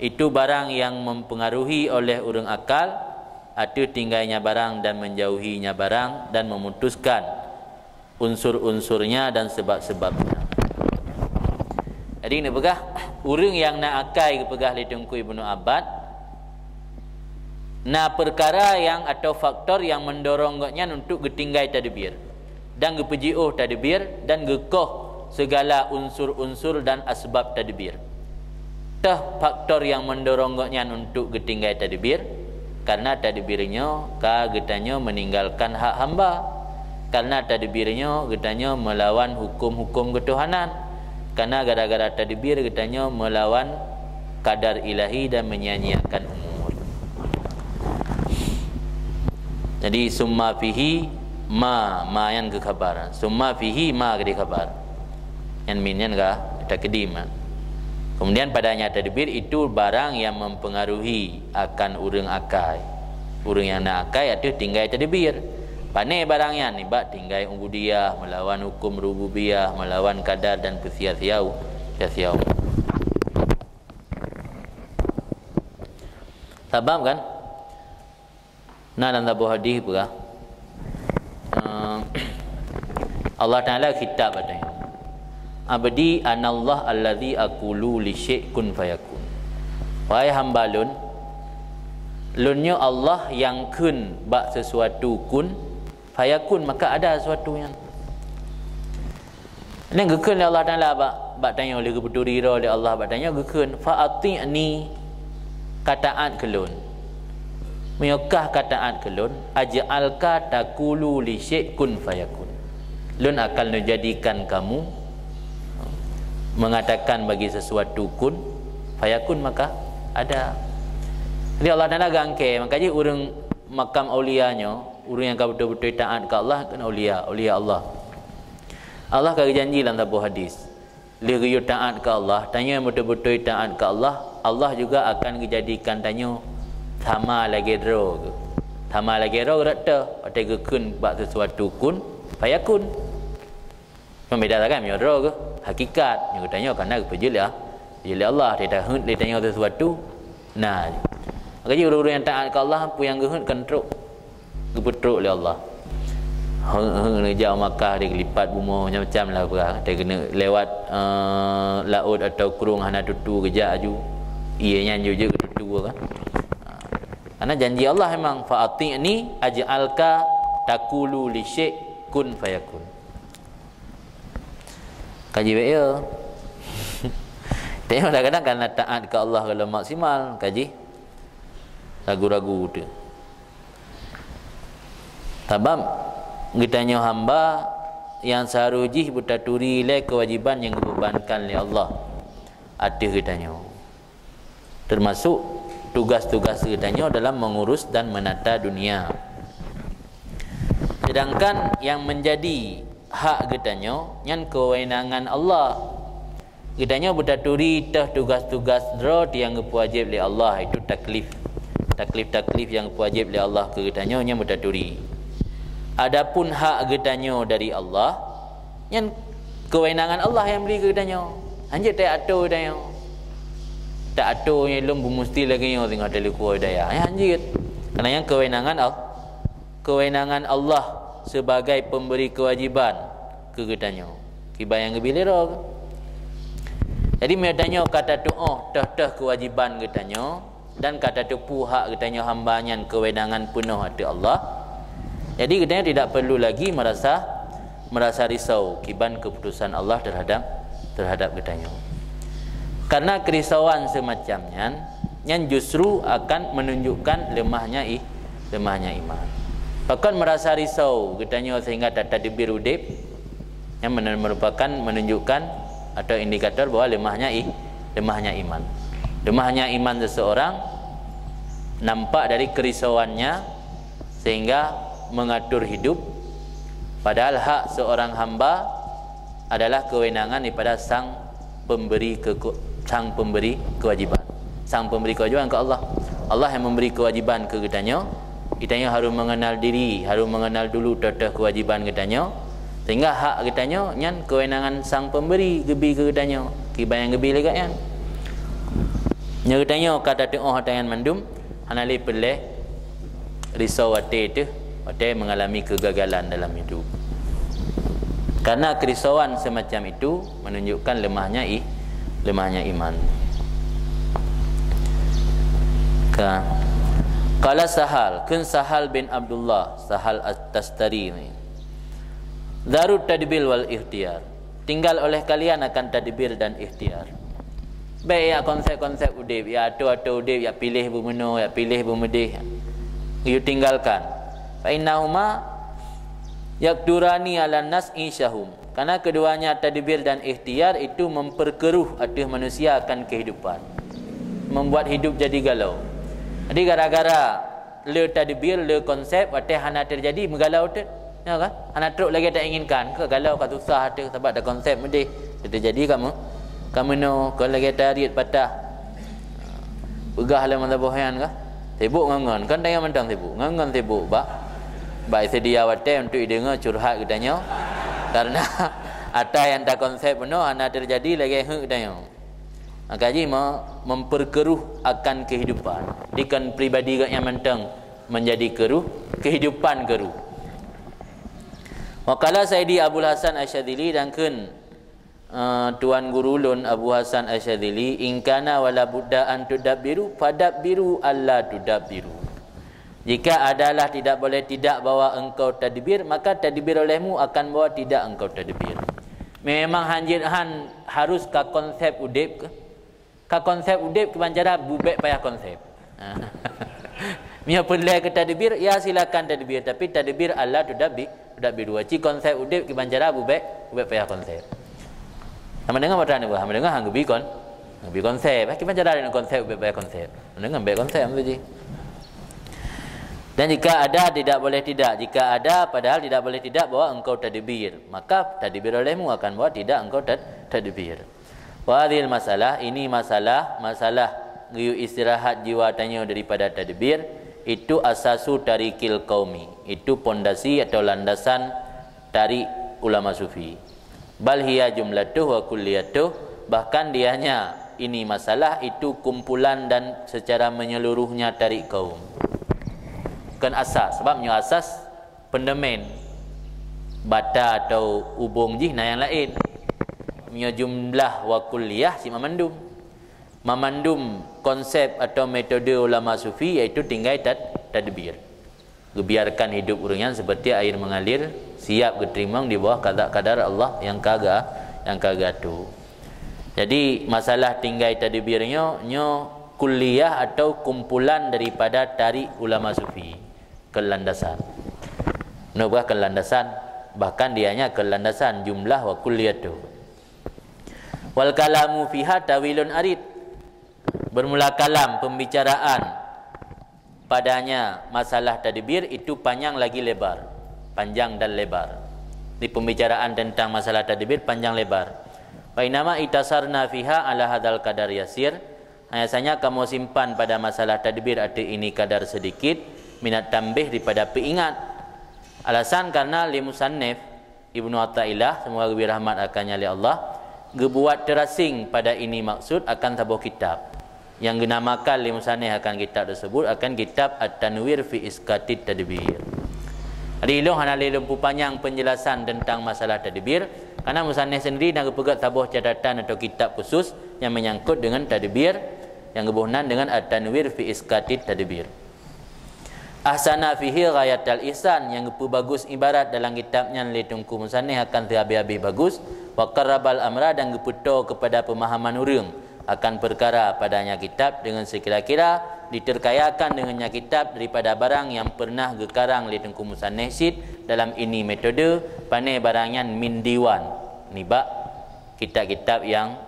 Itu barang yang mempengaruhi oleh ureuëng akal, ateueh tinggainya barang dan menjauhinya barang, dan memutuskan unsur-unsurnya dan sebab-sebabnya. Jadi, neupeugah, ureuëng nyang na akai, geupeugah lé Teungku Ibnu Abbas, na peukara nyang atau faktor nyang meundorong gobnyan untuk geutinggai tadbir dan geupeujiôh tadbir dan geukoh segala unsur-unsur dan asbab tadbir. Teuh faktor nyang meundorong gobnyan untuk geutinggai tadbir, karena tadbir nyoe ka geutanyoe meuninggalkan hak hamba. Karena tadbir nyoe geutanyoe meulawan huköm-huköm keutuhanan. Karena gara-gara tadbir geutanyoe meulawan kadar ilahi dan menyia-nyiakan umur. Jadi, summa fihi ma, ma nyan geukhabar. Summa fihi ma geukhabar. Nyan mim nyan ka takdim. Kemudian padanya tadbir itu barang yang mempengaruhi akan ureuëng akai. Ureuëng nyang na akai ateueh tinggai tadbir. Pane barang nyan nibak tinggai ubudiyah, meulawan huköm rububiyah, meulawan kadar dan peusia-siau, sia-siau. Sabab kan? Na lam saboh hadis peugah, eh, Allah Taala khitab katanya, "Abdi anallah allazi aqulu li syai' kun fayakun." Wahai hamba lôn, lôn nyoe Allah nyang kheun bak sesuatu kun fayakun, maka ada sesuatu nyan. Nyan geukheun lé Allah Taala bak, bak tanyoe, lé geupeuturi droe lé Allah bak tanyoe, geukheun, "Fa ati'ni," ka taát keu lôn. Meunyoe kah ka taát keu lôn, "Aj'alka taqulu li syai' kun fayakun." Lôn akan neujadikan kamu mengatakan bagi sesuatu kun fayakun, maka ada. Jadi Allah Taala geuangkée, maka jih ureuëng makam aulia nyoe, ureuëng nyang ka beutôi-beutôi taát keu Allah, kheun aulia, aulia Allah. Allah ka geujanji lam saboh hadis, lheueh geuyue taát keu Allah, tanyoe nyang beutôi-beutôi taát keu Allah, Allah juga akan geujadikan tanyoe sama lagée droe geuh. Sama lagée droe geuh rot teuh, watée geukheun bak sesuatu kun fayakun. Cuma beda sagai meunyoe droe geuh hakikat, meunyoe geutanyoe kana geupeujeuet lé, jeuet lé Allah, teuta heuet lé tanyoe sesuatu. Nah, maka jih ureuëng-ureuëng nyang taát keu Allah, peue nyang geuheuet kan trok, geupeutrok lé Allah. Heuet-heuet neujak u Makkah, di geulipat bumoe, macam-macam lah peugah. Teuh keuneuk lewat, eh, laôt atau krueng hana tutu geujak aju. Ié nyan jeuet-jeuet geututu kan. Ha. Karena janji Allah memang, "Fa ati'ni aj'alka taqulu li syai' kun fayakun." Kaji baik ya. Tapi kadang-kadang karena taat ke Allah kalau maksimal, kaji ragu-ragu tu. Sabab geutanyoe hamba nyang seharus jih beutaturi lé kewajiban nyang geubebankan lé Allah ateueh geutanyoe. Termasuk tugas-tugas geutanyoe dalam mengurus dan menata dunia. Sedangkan yang menjadi hak geutanyoe nyan kewenangan Allah. Geutanyoe beutaturi teuh tugas-tugas droe nyang geupeuwajéb lé Allah, itu taklif. Taklif-taklif nyang geupeuwajéb lé Allah keu geutanyoe nyan beutaturi. Adapun hak geutanyoe dari Allah, nyan kewenangan Allah nyang bri keu geutanyoe. Hanjeuet taatô geutanyoe. Taatô nyan lom beumusti lagée nyoe singoh teulikua daya. Nyan hanjeuet. Karena nyan kewenangan Allah. Kewenangan Allah sebagai pemberi kewajiban keu geutanyoe. Kiban nyang geubri lé droe. Jadi meunyoe tanyoe ka tatuoh teuh-teuh kewajiban geutanyoe dan ka tateupeue hak geutanyoe hamba nyan kewenangan peunoh ateueh Allah, jadi geutanyoe tidak perlu lagi merasa merasa risau kiban keputusan Allah terhadap terhadap geutanyoe. Karena kerisauan semacam nyan, nyan justru akan menunjukkan lemahnya i, lemahnya iman. Pakon merasa risau geutanyoe sehingga tatadbir udeb, nyan men-, merupakan menunjukkan atau indikator bahwa lemahnya i, lemahnya iman. Lemahnya iman seseorang nampak dari kerisauannya sehingga mengatur hidup, padahal hak seorang hamba adalah kewenangan daripada sang pemberi ke-, sang pemberi kewajiban. Sang pemberi kewajiban ke Allah. Allah yang memberi kewajiban ke geutanyoe. Geutanyoe harus mengenal diri, harus mengenal dulu teuh-teuh kewajiban geutanyoe. Sehingga hak geutanyoe nyan kewenangan sang pemberi geubi ke geutanyoe. Kiban nyang geubi lé gobnyan. Nyoe geutanyoe ka tatuoh ata nyan mandum, hana lé peureulée risau watée teuh, watée mengalami kegagalan dalam hidup. Karena kerisauan semacam itu menunjukkan lemahnya i, lemahnya iman. Ka. Qala Sahal, kheun Sahal bin Abdullah, Sahal At-Tastari ni. Dharut tadbir wal ikhtiyar. Tinggal oleh kalian akan tadbir dan ikhtiar. Bék ya konsep-konsep udeb, ya atô-atô udeb, ya piléh beumeunoe, ya piléh beumeudeh. Geuyue tinggalkan. Fa innahuma yaqdurani 'alan nas isyahum. Karena keduanya tadbir dan ikhtiar itu memperkeruh ateueh manusia akan kehidupan. Membuat hidup jadi galau. Jadi gara-gara le tadbir, le konsep, watée hana teujadi meugalau teuk. Ya kan? Hana trok lagée tainginkan, ka galau, ka susah teuk sabab takonsep meudeh. Teujadi ka meu-, ka meunoe, ka lagée tariet patah. Peugah lé meusaboh nyan ka. Sibuk ngon-ngon, kan tanyoe mantong sibuk. Ngon-ngon sibuk bak, bak seudia watée untuk ideungoe curhat geutanyoe. Karena ata nyang takonsep bunoe hana teujadi lagée heuk geutanyoe. Maka jih me-, memperkeruh akan kehidupan. Dikon pribadi gobnyan mantong menjadi keruh, kehidupan keruh. Wa qala Sayyidi Abul Hasan Asy-Syadzili, dan kheun eh, Tuan Guru lôn Abu Hasan Asy-Syadzili, "In kana wala budda an tudabbiru, fadabbiru alla tudabbiru." Jika adalah tidak boleh tidak bahwa engkau tadbir, maka tadbir olehmu akan bahwa tidak engkau tadbir. Memang hanjeuet han harus ka konsep udeb ke? Ka konsep udeb kiban cara bubek payah konsep. Meunyoe peureulée keu tadbir, ya silakan tadbir, tapi tadbir alla tudabbi-, tudabbiru. Ci konsep udeb kiban cara bubek, bubek payah konsep. Sama dengan mata ni, sama dengan hang geubi kon-, geubi konsep. Kiban cara dengan konsep bubek payah konsep. Dengan bek konsep tu ji. Dan jika ada tidak boleh tidak, jika ada padahal tidak boleh tidak bahwa engkau tadbir, maka tadbir olehmu akan bahwa tidak engkau tad-, tadbir. Wa hadhil masalah, ini masalah, masalah geuyue istirahat jiwa tanyoe daripada tadbir, itu asasu tarikil qaumi, itu pondasi atau landasan tarik ulama sufi. Bal hiya jumlatuh wa kulliyatuh, bahkan dianya ini masalah itu kumpulan dan secara menyeluruhnya tarik kaum. Bukan asas, sebab nyoe asas pendemen, bata atau ubong jih na nyang laén. Meunyoe jumlah wa kulliyah cit mamandum. Mamandum konsep atau metode ulama sufi yaitu tinggai tad-, tadbir. Geubiarkan hidup ureuëng nyan seperti air mengalir, siap geuteurimong di bawah qada qadar Allah nyang ka geu-, nyang ka geuatô. Jadi, masalah tinggai tadbir nyoe, nyoe kulliyah atau kumpulan daripada tarik ulama sufi. Kon landasan. Nyoe bukan landasan, bahkan dianya kon landasan jumlah wa kulliyatu. Wal kalamu fiha tawilun arid. Bermula kalam, pembicaraan padanya masalah tadbir itu panjang lagi lebar, panjang dan lebar. Di pembicaraan tentang masalah tadbir panjang lebar. Wa inama itasarna fiha ala hadal kadar yasir. Hanya saja kamoe simpan pada masalah tadbir ateueh ini kadar sedikit, minat tambih daripada peuingat. Alasan karena li musannif Ibnu Athaillah, semoga geubri rahmat akannya lé Allah, geubuat teurasing pada ini maksud akan saboh kitab nyang geunamakan lé musannif akan kitab tersebut akan kitab At-Tanwir fi Isqatit Tadbir. Jadi, ilôn hana lé lôn peupanyang penjelasan tentang masalah tadbir, karena musannif sendiri na geupeugét saboh catatan atau kitab khusus nyang menyangkut dengan tadbir, nyang geuboh nan dengan At-Tanwir fi Isqatit Tadbir. Ahsana fihi ghayatal ihsan, nyang geupeubagus ibarat dalam kitab nyan lé Teungku Musannif akan teuhabéh-habéh bagus, wa qarrabal amra, dan geupeutoe keupada peumahaman ureuëng akan peukara padanya kitab dengan seukira-kira, diteurkayakan dengannya kitab daripada barang nyang peureunah geukarang lé Teungku Musannif cit dalam ini metode, pané barang nyan min diwan, nibak kitab-kitab nyang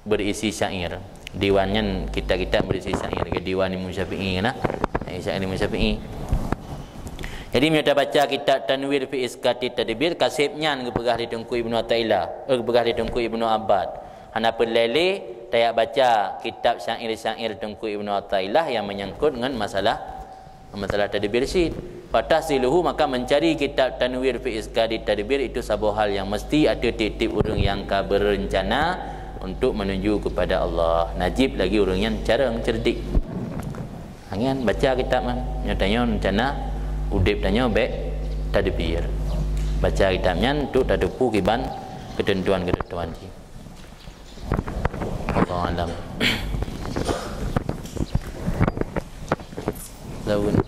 berisi syair. Diwan nyan kitab-kitab berisi syair, ke diwan Imam Syafi'i kan, nah. Syair Imam Syafi'i. Jadi, meunyoe tabaca kitab Tanwir fi Isqatit Tadbir, ka seb nyan geupeugah lé Teungku Ibnu Athaillah, eh, geupeugah lé Teungku Ibnu Abbad. Hana peureulée lé tajak baca kitab syair-syair Teungku Ibnu Athaillah nyang menyangkut ngon masalah masalah tadbir cit. Fatahsiluhu, maka mencari kitab Tanwir fi Isqatit Tadbir itu saboh hal nyang meusti ateueh tieb-tieb ureuëng nyang ka beureuncana untuk menuju kepada Allah. Najib lagi ureuëng nyan carông, cerdik. Nyan baca kitab nyan. Nyoe tanyoe rencana udeb tanyoe bék tadbir. Baca kitab nyan untuk tateupeue kiban keuteuntuan-keuteuntuan jih. Wallahu a'lam. Lawan.